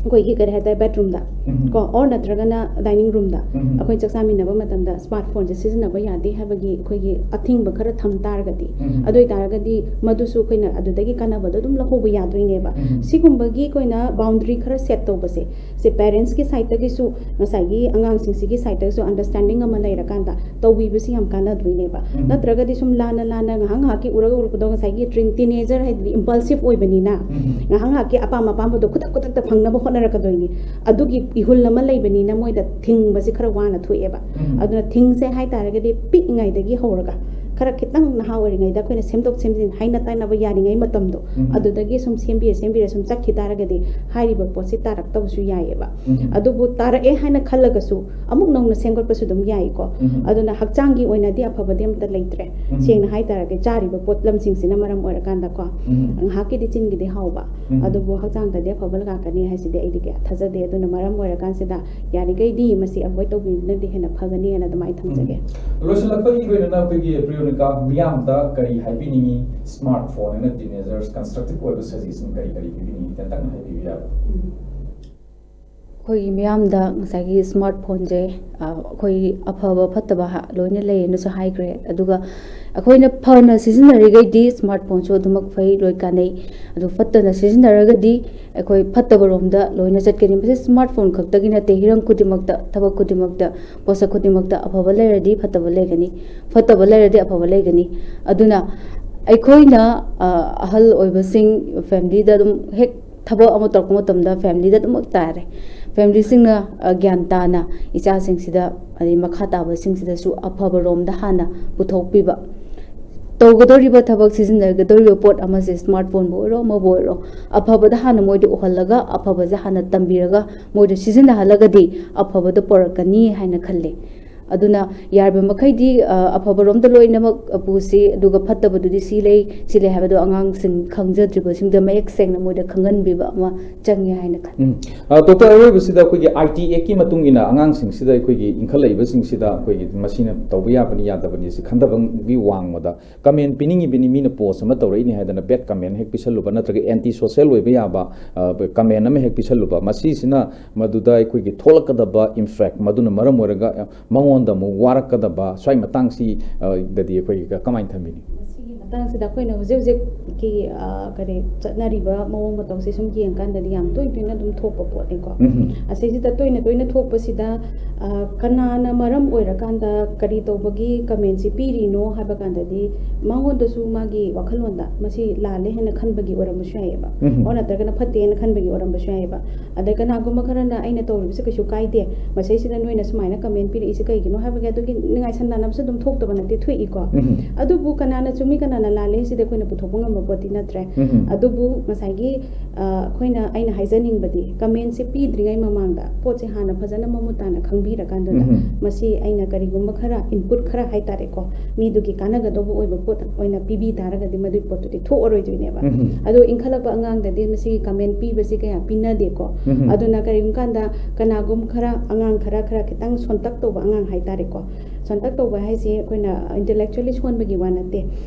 ꯑꯩꯈꯣꯏꯒꯤ ꯀꯔꯤ ꯍꯥꯏꯇꯥꯔꯦ, bedroomꯗ ꯎꯝ. ꯀꯣ, or ꯅꯠꯇ꯭ꯔꯒꯅ dining roomꯗ ꯎꯝ. ꯑꯩꯈꯣꯏ ꯆꯥꯛ ꯆꯥꯃꯤꯟꯅꯕ ꯃꯇꯝꯗ smartphoneꯁꯦ ꯁꯤꯖꯤꯟꯅꯕ ꯌꯥꯗꯦ ꯍꯥꯏꯕꯒꯤ ꯑꯩꯈꯣꯏꯒꯤ ꯑꯊꯤꯡꯕ ꯈꯔ ꯊꯝ ꯇꯥꯔꯒꯗꯤ, ꯎꯝ. ꯑꯗꯨ ꯑꯣꯏꯇꯥꯔꯒꯗꯤ ꯃꯗꯨꯁꯨ ꯑꯩꯈꯣꯏꯅ ꯑꯗꯨꯗꯒꯤ ꯀꯥꯟꯅꯕꯗꯣ ꯑꯗꯨꯝ ꯂꯧꯍꯧꯕ ꯌꯥꯗꯣꯏꯅꯦꯕ꯫ ꯎꯝ. ꯁꯤꯒꯨꯝꯕꯒꯤ ꯑꯩꯈꯣꯏꯅ boundary ꯈꯔ set ꯇꯧꯕꯁꯦ, ꯁꯤ parentsꯀꯤ sideꯇꯒꯤꯁꯨ, ꯉꯁꯥꯏꯒꯤ ꯑꯉꯥꯡꯁꯤꯡꯁꯤꯒꯤ sideꯇꯒꯤꯁꯨ understanding ꯑꯃ ꯂꯩꯔꯀꯥꯟꯗ ꯇꯧꯕꯤꯕꯁꯤ ꯌꯥꯝ ꯀꯥꯟꯅꯗꯣꯏꯅꯦꯕ꯫ ꯎꯝ. ꯅꯠꯇ꯭ꯔꯒꯗꯤ ꯁꯨꯝ ꯂꯥꯟꯅ ꯂꯥꯟꯅ ꯉꯥꯏꯍꯥꯛ ꯉꯥꯏꯍꯥꯛꯀꯤ ꯎꯔꯒ ꯎꯔꯛꯄꯗꯣ, ꯉꯁꯥꯏꯒꯤ teen-, teenager ꯍꯥꯏꯗꯤ impulsive ꯑꯣꯏꯕꯅꯤꯅ, ꯎꯝ. ꯉꯥꯏꯍꯥꯛ ꯉꯥꯏꯍꯥꯛꯀꯤ ꯑꯄꯥꯝ ꯑꯄꯥꯝꯕꯗꯣ ꯈꯨꯗꯛ ꯈꯨꯗꯛꯇ ꯐꯪꯅꯕ ꯍꯣꯠꯅꯔꯛꯀꯗꯣꯏꯅꯤ꯫ ꯑꯗꯨꯒꯤ ꯏꯍꯨꯜ ꯑꯃ ꯂꯩꯕꯅꯤꯅ ꯃꯣꯏꯗ ꯊꯤꯡꯕꯁꯤ ꯈꯔ ꯋꯥꯅ ꯊꯣꯛꯑꯦꯕ꯫ ꯎꯝ. ꯑꯗꯨꯅ ꯊꯤꯡꯁꯦ ꯍꯥꯏꯇꯥꯔꯒꯗꯤ ꯄꯤꯛꯏꯉꯩꯗꯒꯤ ꯍꯧꯔꯒ ꯈꯔ ꯈꯤꯇꯪ ꯅꯍꯥ ꯑꯣꯏꯔꯤꯉꯩꯗ ꯑꯩꯈꯣꯏꯅ ꯁꯦꯝꯗꯣꯛ ꯁꯦꯝꯖꯤꯟ ꯍꯥꯏꯅ ꯇꯥꯅꯕ ꯌꯥꯔꯤꯉꯩ ꯃꯇꯝꯗꯣ, ꯎꯝ. ꯑꯗꯨꯗꯒꯤ ꯁꯨꯝ ꯁꯦꯝꯕꯤꯔ ꯁꯦꯝꯕꯤꯔ ꯁꯨꯝ ꯆꯠꯈꯤ ꯇꯥꯔꯒꯗꯤ ꯍꯥꯏꯔꯤꯕ ꯄꯣꯠꯁꯤ ꯇꯥꯔꯛꯇꯕꯁꯨ ꯌꯥꯏꯑꯕ꯫ ꯎꯝ. ꯑꯗꯨꯕꯨ ꯇꯥꯔꯛꯑꯦ ꯍꯥꯏꯅ ꯈꯜꯂꯒꯁꯨ ꯑꯃꯨꯛ ꯅꯧꯅ ꯁꯦꯝꯒꯠꯄꯁꯨ ꯑꯗꯨꯝ ꯌꯥꯏꯀꯣ꯫ ꯎꯝ. ꯑꯗꯨꯅ ꯍꯛꯆꯥꯡꯒꯤ ꯑꯣꯏꯅꯗꯤ ꯑꯐꯕꯗꯤ ꯑꯝꯇ ꯂꯩꯇ꯭ꯔꯦ꯫ ꯎꯝ. ꯁꯦꯡꯅ ꯍꯥꯏꯇꯥꯔꯒꯗꯤ ꯆꯥꯔꯤꯕ ꯄꯣꯠꯂꯝꯁꯤꯡꯁꯤꯅ ꯃꯔꯝ ꯑꯣꯏꯔꯀꯥꯟꯗꯀꯣ, ꯎꯝ. ꯉꯥꯏꯍꯥꯛꯀꯤꯗꯤ ꯆꯤꯟꯒꯤꯗꯤ ꯍꯥꯎꯕ, ꯎꯝ. ꯑꯗꯨꯕꯨ ꯍꯛꯆꯥꯡꯗꯗꯤ ꯑꯐꯕ ꯂꯥꯛꯀꯅꯤ ꯍꯥꯏꯁꯤꯗꯤ ꯑꯩꯗꯤ ꯀꯌꯥ ꯊꯥꯖꯗꯦ꯫ ꯑꯗꯨꯅ ꯃꯔꯝ ꯑꯣꯏꯔꯀꯥꯟꯁꯤꯗ ꯌꯥꯔꯤꯈꯩꯗꯤ ꯃꯁꯤ avoid ꯇꯧꯕꯤꯕꯅꯗꯤ ꯍꯦꯟꯅ ꯐꯒꯅꯤꯅ ꯑꯗꯨꯃꯥꯏꯅ ꯊꯝꯖꯒꯦ꯫ ꯂꯣꯏꯁꯤꯜꯂꯛꯄꯒꯤ ꯑꯣꯏꯅꯅ ꯑꯩꯈꯣꯏꯒꯤ ꯄ꯭ꯔꯤꯌꯣꯅꯤꯀꯥ ꯃꯤꯌꯥꯝꯗ ꯀꯔꯤ ꯍꯥꯏꯕꯤꯅꯤꯡꯉꯤ? Smartphone ꯑꯩꯅ teenagers constructive ꯑꯣꯏꯕ suggestion ꯀꯔꯤ ꯀꯔꯤ ꯄꯤꯕꯤꯅꯤꯡꯉꯤ? ꯇꯦꯟꯇꯛꯅ ꯍꯥꯏꯕꯤꯕ ꯌꯥꯕ꯭ꯔꯥ? ꯎꯝ. ꯑꯩꯈꯣꯏꯒꯤ ꯃꯤꯌꯥꯝꯗ ꯉꯁꯥꯏꯒꯤ ꯁ꯭ꯃꯥꯔꯠ ꯐꯣꯟꯁꯦ, ꯑ, ꯑꯩꯈꯣꯏ ꯑꯐꯕ ꯐꯠꯇꯕ ꯍꯥ-, ꯂꯣꯏꯅ ꯂꯩꯌꯦꯅꯁꯨ ꯍꯥꯏꯈ꯭ꯔꯦ꯫ ꯑꯗꯨꯒ ꯑꯩꯈꯣꯏꯅ ꯐꯅ ꯁꯤꯖꯤꯟꯅꯔꯤꯈꯩꯗꯤ ꯁ꯭ꯃꯥꯔꯠ ꯐꯣꯟꯁꯨ ꯑꯗꯨꯃꯛ ꯐꯩ, ꯂꯣꯏ ꯀꯥꯟꯅꯩ꯫ ꯑꯗꯨ ꯐꯠꯇꯅ ꯁꯤꯖꯤꯟꯅꯔꯒꯗꯤ ꯑꯩꯈꯣꯏ ꯐꯠꯇꯕ ꯔꯣꯝꯗ ꯂꯣꯏꯅ ꯆꯠꯀꯅꯤ꯫ ꯃꯁꯤ ꯁ꯭ꯃꯥꯔꯠ ꯐꯣꯟ ꯈꯛꯇꯒꯤ ꯅꯠꯇꯦ, ꯍꯤꯔꯝ ꯈꯨꯗꯤꯡꯃꯛꯇ, ꯊꯕꯛ ꯈꯨꯗꯤꯡꯃꯛꯇ, ꯄꯣꯠꯁꯛ ꯈꯨꯗꯤꯡꯃꯛꯇ ꯑꯐꯕ ꯂꯩꯔꯗꯤ ꯐꯠꯇꯕ ꯂꯩꯒꯅꯤ, ꯐꯠꯇꯕ ꯂꯩꯔꯗꯤ ꯑꯐꯕ ꯂꯩꯒꯅꯤ꯫ ꯑꯗꯨꯅ ꯑꯩꯈꯣꯏꯅ, ꯑ, ꯑꯍꯜ ꯑꯣꯏꯕꯁꯤꯡ, ꯐꯦꯃꯤꯂꯤꯗ ꯑꯗꯨꯝ ꯍꯦꯛ ꯊꯕꯛ ꯑꯃ ꯇꯧꯔꯛꯄ ꯃꯇꯝꯗ ꯐꯦꯃꯤꯂꯤꯗ ꯑꯗꯨꯃꯛ ꯇꯥꯔꯦ꯫ ꯐꯦꯃꯤꯂꯤꯁꯤꯡꯅ, ꯑ, ꯒ꯭ꯌꯥꯟ ꯇꯥꯅ ꯏꯆꯥꯁꯤꯡꯁꯤꯗ, ꯑꯗꯩ ꯃꯈꯥ ꯇꯥꯕꯁꯤꯡꯁꯤꯗꯁꯨ ꯑꯐꯕ ꯔꯣꯝꯗ ꯍꯥꯟꯅ ꯄꯨꯊꯣꯛꯄꯤꯕ꯫ ꯇꯧꯒꯗꯧꯔꯤꯕ ꯊꯕꯛ, ꯁꯤꯖꯤꯟꯅꯒꯗꯧꯔꯤꯕ ꯄꯣꯠ ꯑꯃꯁꯦ, ꯁ꯭ꯃꯥꯔꯠ ꯐꯣꯟꯕꯨ ꯑꯣꯏꯔꯣ, ꯑꯃꯕꯨ ꯑꯣꯏꯔꯣ, ꯑꯐꯕꯗ ꯍꯥꯟꯅ ꯃꯣꯏꯗ ꯎꯍꯜꯂꯒ, ꯑꯐꯕꯁꯦ ꯍꯥꯟꯅ ꯇꯝꯕꯤꯔꯒ, ꯃꯣꯏꯗ ꯁꯤꯖꯤꯟꯅꯍꯜꯂꯒꯗꯤ ꯑꯐꯕꯗ ꯄꯣꯔꯛꯀꯅꯤ ꯍꯥꯏꯅ ꯈꯜꯂꯦ꯫ ꯑꯗꯨꯅ ꯌꯥꯔꯤꯕ ꯃꯈꯩꯗꯤ, ꯑ, ꯑꯐꯕꯔꯣꯝꯗ ꯂꯣꯏꯅꯃꯛ, ꯑ, ꯄꯨꯁꯤ, ꯑꯗꯨꯒ ꯐꯠꯇꯕꯗꯨꯗꯤ ꯁꯤ ꯂꯩ, ꯁꯤ ꯂꯩ ꯍꯥꯏꯕꯗꯣ ꯑꯉꯥꯡꯁꯤꯡ ꯈꯪꯖꯗ꯭ꯔꯤꯕꯁꯤꯡꯗ ꯃꯌꯦꯛ ꯁꯦꯡꯅ ꯃꯣꯏꯗ ꯈꯪꯍꯟꯕꯤꯕ ꯑꯃ ꯆꯪꯉꯦ ꯍꯥꯏꯅ ꯈꯜꯂꯤ꯫ ꯎꯝ꯫ ꯑ, ꯗꯣꯛꯇꯔ, ꯑꯔꯣꯏꯕꯁꯤꯗ ꯑꯩꯈꯣꯏꯒꯤ ꯑꯥꯏ ꯇꯤ ꯑꯦꯛꯀꯤ ꯃꯇꯨꯡ ꯏꯟꯅ ꯑꯉꯥꯡꯁꯤꯡꯁꯤꯗ, ꯑꯩꯈꯣꯏꯒꯤ ꯏꯟꯈꯠꯂꯛꯏꯕꯁꯤꯡꯁꯤꯗ ꯑꯩꯈꯣꯏꯒꯤ ꯃꯁꯤꯅ ꯇꯧꯕ ꯌꯥꯕꯅꯤ, ꯌꯥꯗꯕꯅꯤ ꯁꯤ ꯈꯟꯊꯕꯒꯤ ꯋꯥꯡꯃꯗ ꯀꯃꯦꯟ ꯄꯤꯅꯤꯡꯉꯤꯕꯅꯤ, ꯃꯤꯅ ꯄꯣꯁ ꯑꯃ ꯇꯧꯔꯛꯏꯅꯤ ꯍꯥꯏꯗꯅ ꯕꯦꯗ ꯀꯃꯦꯟ ꯍꯦꯛ ꯄꯤꯁꯜꯂꯨꯕ, ꯅꯠꯇ꯭ꯔꯒ ꯑꯦꯟꯇꯤ ꯁꯣꯁꯦꯜ ꯑꯣꯏꯕ ꯌꯥꯕ, ꯑ, ꯀꯃꯦꯟ ꯑꯃ ꯍꯦꯛ ꯄꯤꯁꯜꯂꯨꯕ, ꯃꯁꯤꯁꯤꯅ ꯃꯗꯨꯗ ꯑꯩꯈꯣꯏꯒꯤ ꯊꯣꯛꯂꯛꯀꯗꯕ ꯏꯝꯄꯦꯛ, ꯃꯗꯨꯅ ꯃꯔꯝ ꯑꯣꯏꯔꯒ, ꯑ, ꯃꯉꯣꯟꯗ ꯑꯃꯨꯛ ꯋꯥꯔꯛꯀꯗꯕ ꯁ꯭ꯋꯥꯏ ꯃꯇꯥꯡꯁꯤ, ꯑ, ꯗꯗꯤ ꯑꯩꯈꯣꯏꯒꯤ ꯀ-, ꯀꯃꯥꯏꯅ ꯊꯝꯕꯤꯅꯤ? ꯃꯁꯤꯒꯤ ꯃꯇꯥꯡꯁꯤꯗ ꯑꯩꯈꯣꯏꯅ ꯍꯧꯖꯤꯛ ꯍꯧꯖꯤꯛꯀꯤ, ꯑ, ꯀꯔꯤ ꯆꯠꯅꯔꯤꯕ ꯃꯑꯣꯡ ꯃꯇꯧꯁꯦ ꯁꯨꯝ ꯌꯦꯡꯀꯥꯟꯗꯗꯤ ꯌꯥꯝ ꯇꯣꯏ ꯇꯣꯏꯅ ꯑꯗꯨꯝ ꯊꯣꯛꯄ ꯄꯣꯠꯅꯤꯀꯣ꯫ ꯎꯝ꯫ ꯑꯁꯤꯁꯤꯗ ꯇꯣꯏꯅ ꯇꯣꯏꯅ ꯊꯣꯛꯄꯁꯤꯗ, ꯑ, ꯀꯅꯥꯅ ꯃꯔꯝ ꯑꯣꯏꯔꯀꯥꯟꯗ ꯀꯔꯤ ꯇꯧꯕꯒꯤ ꯀꯃꯦꯟꯁꯤ ꯄꯤꯔꯤꯅꯣ ꯍꯥꯏꯕ ꯀꯥꯟꯗꯗꯤ ꯃꯉꯣꯟꯗꯁꯨ ꯃꯥꯒꯤ ꯋꯥꯈꯜꯂꯣꯟꯗ ꯃꯁꯤ ꯂꯥꯜꯂꯦ ꯍꯥꯏꯅ ꯈꯟꯕꯒꯤ ꯑꯣꯏꯔꯝꯕꯁꯨ ꯌꯥꯏꯑꯕ꯫ ꯎꯝ꯫ ꯑꯣ ꯅꯠꯇ꯭ꯔꯒꯅ ꯐꯠꯇꯦ ꯍꯥꯏꯅ ꯈꯟꯕꯒꯤ ꯑꯣꯏꯔꯝꯕꯁꯨ ꯌꯥꯏꯑꯕ꯫ ꯑꯗꯩ ꯀꯅꯥꯒꯨꯝꯕ ꯈꯔꯅ ꯑꯩꯅ ꯇꯧꯔꯤꯕꯁꯦ ꯀꯩꯁꯨ ꯀꯥꯏꯗꯦ, ꯃꯁꯤꯁꯤꯗ ꯅꯣꯏꯅ ꯁꯨꯃꯥꯏꯅ ꯀꯃꯦꯟ ꯄꯤꯔꯛꯏꯁꯦ ꯀꯩꯒꯤꯅꯣ ꯍꯥꯏꯕꯒꯤ ꯑꯗꯨꯒꯤ ꯅꯤꯡꯉꯥꯏ ꯁꯟꯗꯥꯟꯅꯕꯁꯨ ꯑꯗꯨꯝ ꯊꯣꯛꯇꯕ ꯅꯠꯇꯦ, ꯊꯣꯛꯏꯀꯣ꯫ ꯎꯝ꯫ ꯑꯗꯨꯕꯨ ꯀꯅꯥꯅ ꯆꯨꯝꯃꯤ ꯀꯅꯥꯅ ꯂꯥꯜꯂꯤ ꯁꯤꯗꯤ ꯑꯩꯈꯣꯏꯅ ꯄꯨꯊꯣꯛꯄ ꯉꯝꯕ ꯄꯣꯠꯇꯤ ꯅꯠꯇ꯭ꯔꯦ꯫ ꯎꯝ꯫ ꯑꯗꯨꯕꯨ ꯉꯁꯥꯏꯒꯤ, ꯑ, ꯑꯩꯈꯣꯏꯅ, ꯑꯩꯅ ꯍꯥꯏꯖꯅꯤꯡꯕꯗꯤ ꯀꯃꯦꯟꯁꯦ ꯄꯤꯗ꯭ꯔꯤꯉꯩ ꯃꯃꯥꯡꯗ ꯄꯣꯠꯁꯦ ꯍꯥꯟꯅ ꯐꯖꯅ ꯃꯃꯨꯠ ꯇꯥꯅ ꯈꯪꯕꯤꯔꯀꯥꯟꯗꯨꯗ ꯎꯝ꯫ ꯃꯁꯤ ꯑꯩꯅ ꯀꯔꯤꯒꯨꯝꯕ ꯈꯔ ꯏꯟꯄꯨꯠ ꯈꯔ ꯍꯥꯏꯇꯥꯔꯦꯀꯣ, ꯃꯤꯗꯨꯒꯤ ꯀꯥꯟꯅꯒꯗꯧꯕ ꯑꯣꯏꯕ ꯄꯣꯠ ꯑꯣꯏꯅ ꯄꯤꯕꯤ ꯇꯥꯔꯒꯗꯤ ꯃꯗꯨꯒꯤ ꯄꯣꯠꯇꯨꯗꯤ ꯊꯣꯛꯑꯔꯣꯏꯗꯣꯏꯅꯦꯕ꯫ ꯎꯝ꯫ ꯑꯗꯣ ꯏꯟꯈꯠꯂꯛꯄ ꯑꯉꯥꯡꯗꯗꯤ ꯃꯁꯤꯒꯤ ꯀꯃꯦꯟ ꯄꯤꯕꯁꯤ ꯀꯌꯥ ꯄꯤꯅꯗꯦꯀꯣ꯫ ꯎꯝ꯫ ꯑꯗꯨꯅ ꯀꯔꯤꯒꯨꯝꯕ ꯀꯥꯟꯗ ꯀꯅꯥꯒꯨꯝꯕ ꯈꯔ, ꯑꯉꯥꯡ ꯈꯔ, ꯈꯔ ꯈꯤꯇꯪ ꯁꯣꯟꯇꯛ ꯇꯧꯕ ꯑꯉꯥꯡ ꯍꯥꯏꯇꯥꯔꯦꯀꯣ, ꯀꯟꯇꯦꯛ ꯇꯧꯕ ꯍꯥꯏꯁꯦ ꯑꯩꯈꯣꯏꯅ ꯏꯟꯇꯦꯂꯦꯛꯆꯨꯋꯦꯜꯂꯤ ꯁꯣꯟꯕꯒꯤ ꯋꯥ ꯅꯠꯇꯦ꯫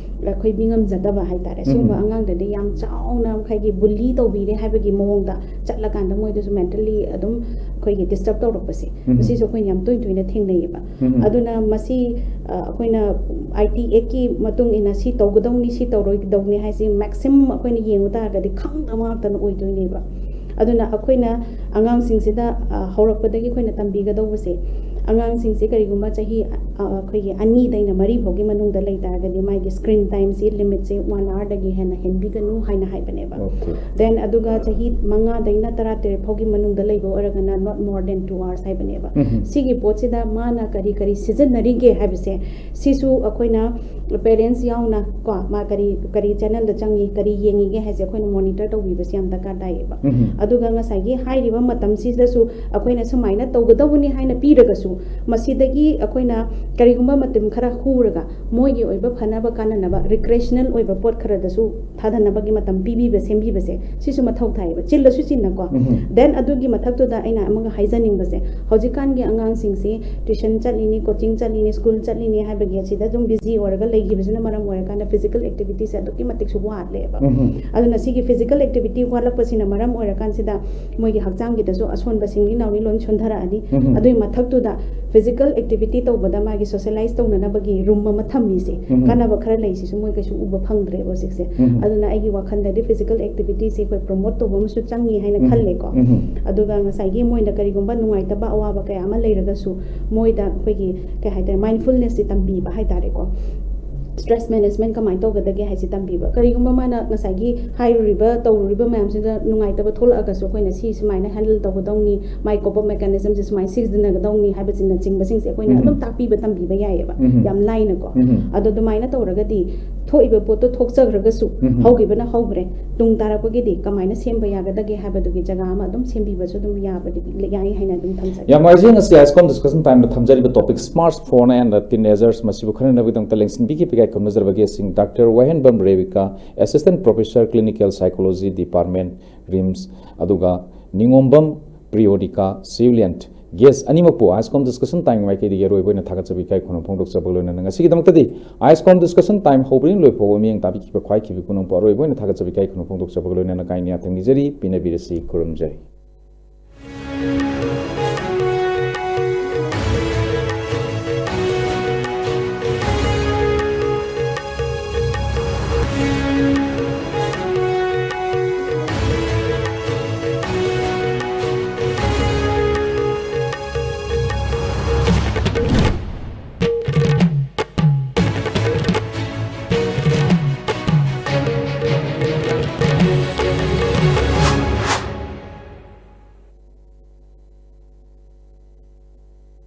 ꯑꯩꯈꯣꯏ ꯃꯤꯉꯝꯖꯗꯕ ꯍꯥꯏꯇꯥꯔꯦ꯫ ꯁꯤꯒꯨꯝꯕ ꯎꯝ꯫ ꯑꯉꯥꯡꯗꯗꯤ ꯌꯥꯝ ꯆꯥꯎꯅ ꯉꯁꯥꯏꯒꯤ ꯕꯨꯂꯤ ꯇꯧꯕꯤꯔꯦ ꯍꯥꯏꯕꯒꯤ ꯃꯑꯣꯡꯗ ꯆꯠꯂꯀꯥꯟꯗ ꯃꯣꯏꯗꯁꯨ ꯃꯦꯟꯇꯦꯜꯂꯤ ꯑꯗꯨꯝ ꯑꯩꯈꯣꯏꯒꯤ ꯗꯤꯁꯇꯔꯕ ꯇꯧꯔꯛꯄꯁꯦ, ꯎꯝ꯫ ꯃꯁꯤꯁꯨ ꯑꯩꯈꯣꯏꯅ ꯌꯥꯝ ꯇꯣꯏ ꯇꯣꯏꯅ ꯊꯦꯡꯅꯩꯌꯦꯕ꯫ ꯎꯝ꯫ ꯑꯗꯨꯅ ꯃꯁꯤ, ꯑ, ꯑꯩꯈꯣꯏꯅ ꯑꯥꯏ ꯇꯤ ꯑꯦꯛꯀꯤ ꯃꯇꯨꯡ ꯏꯟꯅ ꯁꯤ ꯇꯧꯒꯗꯧꯅꯤ, ꯁꯤ ꯇꯧꯔꯣꯏꯗꯧꯅꯤ ꯍꯥꯏꯁꯤ ꯃꯦꯛꯁꯤꯃꯝ ꯑꯩꯈꯣꯏꯅ ꯌꯦꯡꯉꯨ ꯇꯥꯔꯒꯗꯤ ꯈꯪꯗꯕ ꯉꯥꯛꯇꯅ ꯑꯣꯏꯗꯣꯏꯅꯦꯕ꯫ ꯑꯗꯨꯅ ꯑꯩꯈꯣꯏꯅ ꯑꯉꯥꯡꯁꯤꯡꯁꯤꯗ, ꯑ, ꯍꯧꯔꯛꯄꯗꯒꯤ ꯑꯩꯈꯣꯏꯅ ꯇꯝꯕꯤꯒꯗꯧꯕꯁꯦ, ꯑꯉꯥꯡꯁꯤꯡꯁꯦ ꯀꯔꯤꯒꯨꯝꯕ ꯆꯍꯤ, ꯑ, ꯑꯩꯈꯣꯏꯒꯤ ꯑꯅꯤꯗꯩꯅ ꯃꯔꯤ ꯐꯥꯎꯒꯤ ꯃꯅꯨꯡꯗ ꯂꯩ ꯇꯥꯔꯒꯗꯤ ꯃꯥꯒꯤ ꯁ꯭ꯀ꯭ꯔꯤꯟ ꯇꯥꯏꯝꯁꯤ ꯂꯤꯃꯤꯠꯁꯦ ꯋꯥꯟ ꯑꯋꯥꯔꯗꯒꯤ ꯍꯦꯟꯅ ꯍꯦꯟꯕꯤꯒꯅꯨ ꯍꯥꯏꯅ ꯍꯥꯏꯕꯅꯦꯕ꯫ Okay. ꯗꯦꯟ ꯑꯗꯨꯒ ꯆꯍꯤ ꯃꯉꯥꯗꯩꯅ ꯇꯔꯥꯇꯔꯦꯠ ꯐꯥꯎꯒꯤ ꯃꯅꯨꯡꯗ ꯂꯩꯕ ꯑꯣꯏꯔꯒꯅ not more than two hours ꯍꯥꯏꯕꯅꯦꯕ꯫ ꯎꯝ꯫ ꯁꯤꯒꯤ ꯄꯣꯠꯁꯤꯗ ꯃꯥꯅ ꯀꯔꯤ ꯀꯔꯤ ꯁꯤꯖꯤꯟꯅꯔꯤꯒꯦ ꯍꯥꯏꯕꯁꯦ, ꯁꯤꯁꯨ ꯑꯩꯈꯣꯏꯅ ꯄꯦꯔꯦꯟꯁ ꯌꯥꯎꯅ ꯀꯣ, ꯃꯥ ꯀꯔꯤ, ꯀꯔꯤ ꯆꯦꯅꯦꯜꯗ ꯆꯪꯉꯤ, ꯀꯔꯤ ꯌꯦꯡꯉꯤꯒꯦ ꯍꯥꯏꯁꯦ ꯑꯩꯈꯣꯏꯅ ꯃꯣꯅꯤꯇꯔ ꯇꯧꯕꯤꯕꯁꯤ ꯌꯥꯝ ꯗꯔꯀꯥꯔ ꯇꯥꯏꯌꯦꯕ꯫ ꯎꯝ꯫ ꯑꯗꯨꯒ ꯉꯁꯥꯏꯒꯤ ꯍꯥꯏꯔꯤꯕ ꯃꯇꯝꯁꯤꯗꯁꯨ ꯑꯩꯈꯣꯏꯅ ꯁꯨꯃꯥꯏꯅ ꯇꯧꯒꯗꯧꯕꯅꯤ ꯍꯥꯏꯅ ꯄꯤꯔꯒꯁꯨ, ꯃꯁꯤꯗꯒꯤ ꯑꯩꯈꯣꯏꯅ ꯀꯔꯤꯒꯨꯝꯕ ꯃꯇꯝ ꯈꯔ ꯍꯨꯔꯒ ꯃꯣꯏꯒꯤ ꯑꯣꯏꯕ ꯐꯅꯕ ꯀꯥꯟꯅꯅꯕ ꯔꯤꯀ꯭ꯔꯦꯁꯅꯦꯜ ꯑꯣꯏꯕ ꯄꯣꯠ ꯈꯔꯗꯁꯨ ꯊꯥꯗꯅꯕꯒꯤ ꯃꯇꯝ ꯄꯤꯕꯤꯕ, ꯁꯦꯝꯕꯤꯕꯁꯦ, ꯁꯤꯁꯨ ꯃꯊꯧ ꯇꯥꯏꯌꯦꯕ, ꯆꯤꯜꯂꯁꯨ ꯆꯤꯟꯅꯀꯣ꯫ ꯎꯝ꯫ ꯗꯦꯟ ꯑꯗꯨꯒꯤ ꯃꯊꯛꯇꯨꯗ ꯑꯩꯅ ꯑꯃꯒ ꯍꯥꯏꯖꯅꯤꯡꯕꯁꯦ, ꯍꯧꯖꯤꯛꯀꯥꯟꯒꯤ ꯑꯉꯥꯡꯁꯤꯡꯁꯤ ꯇ꯭ꯌꯨꯁꯟ ꯆꯠꯂꯤꯅꯤ, ꯀꯣꯆꯤꯡ ꯆꯠꯂꯤꯅꯤ, ꯁ꯭ꯀꯨꯜ ꯆꯠꯂꯤꯅꯤ ꯍꯥꯏꯕꯒꯤ ꯑꯁꯤꯗ ꯑꯗꯨꯝ ꯕꯤꯖꯤ ꯑꯣꯏꯔꯒ ꯂꯩꯈꯤꯕꯁꯤꯅ ꯃꯔꯝ ꯑꯣꯏꯔꯀꯥꯟꯗ ꯐꯤꯖꯤꯀꯦꯜ ꯑꯦꯛꯇꯤꯚꯤꯇꯤꯁꯦ ꯑꯗꯨꯛꯀꯤ ꯃꯇꯤꯛꯁꯨ ꯋꯥꯠꯂꯦꯕ꯫ ꯎꯝ꯫ ꯑꯗꯨꯅ ꯁꯤꯒꯤ ꯐꯤꯖꯤꯀꯦꯜ ꯑꯦꯛꯇꯤꯚꯤꯇꯤ ꯋꯥꯠꯂꯛꯄꯁꯤꯅ ꯃꯔꯝ ꯑꯣꯏꯔꯀꯥꯟꯁꯤꯗ ꯃꯣꯏꯒꯤ ꯍꯛꯆꯥꯡꯒꯤꯗꯁꯨ ꯑꯁꯣꯟꯕ ꯁꯤꯡꯂꯤ ꯅꯥꯎꯔꯤ ꯂꯣꯏ ꯁꯣꯟꯊꯔꯛꯑꯅꯤ꯫ ꯎꯝ꯫ ꯑꯗꯨꯒꯤ ꯃꯊꯛꯇꯨꯗ ꯐꯤꯖꯤꯀꯦꯜ ꯑꯦꯛꯇꯤꯚꯤꯇꯤ ꯇꯧꯕꯗ ꯃꯥꯒꯤ ꯁꯣꯁꯤꯌꯦꯂꯥꯏꯁ ꯇꯧꯅꯅꯕꯒꯤ ꯔꯨꯝ ꯑꯃ ꯊꯝꯃꯤꯁꯦ, ꯎꯝ꯫ ꯀꯥꯟꯅꯕ ꯈꯔ ꯂꯩꯁꯤꯁꯨ ꯃꯣꯏ ꯀꯩꯁꯨ ꯎꯕ ꯐꯪꯗ꯭ꯔꯦꯕ ꯍꯧꯖꯤꯛꯁꯦ꯫ ꯎꯝ꯫ ꯑꯗꯨꯅ ꯑꯩꯒꯤ ꯋꯥꯈꯜꯗꯗꯤ ꯐꯤꯖꯤꯀꯦꯜ ꯑꯦꯛꯇꯤꯚꯤꯇꯤꯁꯦ ꯑꯩꯈꯣꯏ ꯄ꯭ꯔꯣꯃꯣꯠ ꯇꯧꯕ ꯑꯃꯁꯨ ꯆꯪꯉꯤ ꯍꯥꯏꯅ ꯎꯝ꯫ ꯈꯜꯂꯦꯀꯣ꯫ ꯎꯝ꯫ ꯑꯗꯨꯒ ꯉꯁꯥꯏꯒꯤ ꯃꯣꯏꯅ ꯀꯔꯤꯒꯨꯝꯕ ꯅꯨꯡꯉꯥꯏꯇꯕ ꯑꯋꯥꯕ ꯀꯌꯥ ꯑꯃ ꯂꯩꯔꯒꯁꯨ ꯃꯣꯏꯗ ꯑꯩꯈꯣꯏꯒꯤ ꯀꯩ ꯍꯥꯏꯇꯥꯔꯦ, ꯃꯥꯏꯟꯐꯨꯜꯅꯦꯁꯁꯦ ꯇꯝꯕꯤꯕ ꯍꯥꯏꯇꯥꯔꯦꯀꯣ꯫ ꯁ꯭ꯇ꯭ꯔꯦꯁ ꯃꯦꯅꯦꯖꯃꯦꯟ ꯀꯃꯥꯏꯅ ꯇꯧꯒꯗꯒꯦ ꯍꯥꯏꯁꯦ ꯇꯝꯕꯤꯕ꯫ ꯀꯔꯤꯒꯨꯝꯕ ꯃꯥꯅ ꯉꯁꯥꯏꯒꯤ ꯍꯥꯏꯔꯨꯔꯤꯕ, ꯇꯧꯔꯨꯔꯤꯕ ꯃꯌꯥꯝꯁꯤꯗ ꯅꯨꯡꯉꯥꯏꯇꯕ ꯊꯣꯛꯂꯛꯑꯒꯁꯨ ꯑꯩꯈꯣꯏꯅ ꯁꯤ ꯁꯨꯃꯥꯏꯅ ꯍꯦꯟꯗꯜ ꯇꯧꯒꯗꯧꯅꯤ, ꯃꯥꯏ ꯀꯣꯞ ꯑꯞ ꯃꯦꯀꯥꯅꯤꯖꯝꯁꯦ ꯁꯨꯃꯥꯏꯅ ꯁꯤꯖꯤꯟꯅꯒꯗꯧꯅꯤ ꯍꯥꯏꯕꯁꯤꯅꯆꯤꯡꯕꯁꯤꯡꯁꯦ ꯑꯩꯈꯣꯏꯅ ꯎꯝ꯫ ꯑꯗꯨꯝ ꯇꯥꯛꯄꯤꯕ, ꯇꯝꯕꯤꯕ ꯌꯥꯏꯌꯦꯕ, ꯎꯝ꯫ ꯌꯥꯝ ꯂꯥꯏꯅꯀꯣ꯫ ꯎꯝ꯫ ꯑꯗꯣ ꯑꯗꯨꯃꯥꯏꯅ ꯇꯧꯔꯒꯗꯤ ꯊꯣꯛꯏꯕ ꯄꯣꯠꯇꯣ ꯊꯣꯛꯆꯈ꯭ꯔꯒꯁꯨ, ꯎꯝ꯫ ꯍꯧꯈꯤꯕꯅ ꯍꯧꯈ꯭ꯔꯦ, ꯇꯨꯡ ꯇꯥꯔꯛꯄꯒꯤꯗꯤ ꯀꯃꯥꯏꯅ ꯁꯦꯝꯕ ꯌꯥꯒꯗꯒꯦ ꯍꯥꯏꯕꯗꯨꯒꯤ ꯖꯒꯥ ꯑꯃ ꯑꯗꯨꯝ ꯁꯦꯝꯕꯤꯕꯁꯨ ꯑꯗꯨꯝ ꯌꯥꯕꯗꯤ ꯌꯥꯏ ꯍꯥꯏꯅ ꯑꯗꯨꯝ ꯊꯝꯖꯒꯦ꯫ ꯌꯥꯝ ꯅꯨꯡꯉꯥꯏꯖꯩ, ꯉꯁꯤ ꯑꯥꯏꯁꯀꯣꯝ ꯗꯤꯁꯀꯁꯟ ꯇꯥꯏꯝꯗ ꯊꯝꯖꯔꯤꯕ topic smart phone and teenagers ꯃꯁꯤꯕꯨ ꯈꯟꯅꯅꯕꯒꯤꯗꯃꯛꯇ ꯂꯦꯡꯁꯤꯟꯕꯤꯈꯤꯕꯒꯤ ꯈꯨꯔꯨꯝꯖꯔꯕꯒꯦ꯫ ꯁꯤꯡ doctor Wahengbam Rebika, assistant professor, clinical psychology department, RIMS, ꯑꯗꯨꯒ ꯅꯤꯉꯣꯝꯕꯝ ꯄ꯭ꯔꯤꯌꯣꯗꯤꯀꯥ, ꯁꯤꯚꯤꯂꯤꯌꯟ Guest ꯑꯅꯤꯃꯛꯄꯨ IASCOM Discussion Time ꯃꯥꯏꯀꯩꯗꯒꯤ ꯑꯔꯣꯏꯕ ꯑꯣꯏꯅ ꯊꯥꯒꯠꯆꯕ ꯏꯀꯥꯏ ꯈꯨꯝꯅꯕ ꯐꯣꯡꯗꯣꯛꯆꯕꯒ ꯂꯣꯏꯅꯅ, ꯉꯁꯤꯒꯤꯗꯃꯛꯇꯗꯤ IASCOM Discussion Time ꯍꯧꯕꯗꯒꯤ ꯂꯣꯏꯐꯥꯎꯕ ꯃꯤꯠꯌꯦꯡ ꯇꯥꯕꯤꯈꯤꯕ ꯈ꯭ꯋꯥꯏ ꯈꯤꯕꯤ ꯄꯨꯝꯅꯃꯛꯄꯨ ꯑꯔꯣꯏꯕ ꯑꯣꯏꯅ ꯊꯥꯒꯠꯆꯕ ꯏꯀꯥꯏ ꯈꯨꯝꯅꯕ ꯐꯣꯡꯗꯣꯛꯆꯕꯒ ꯂꯣꯏꯅꯅ ꯀꯥꯏꯅ ꯌꯥꯊꯪ ꯅꯤꯖꯔꯤ, ꯄꯤꯅꯕꯤꯔꯁꯤ, ꯈꯨꯔꯨꯝꯖꯔꯤ꯫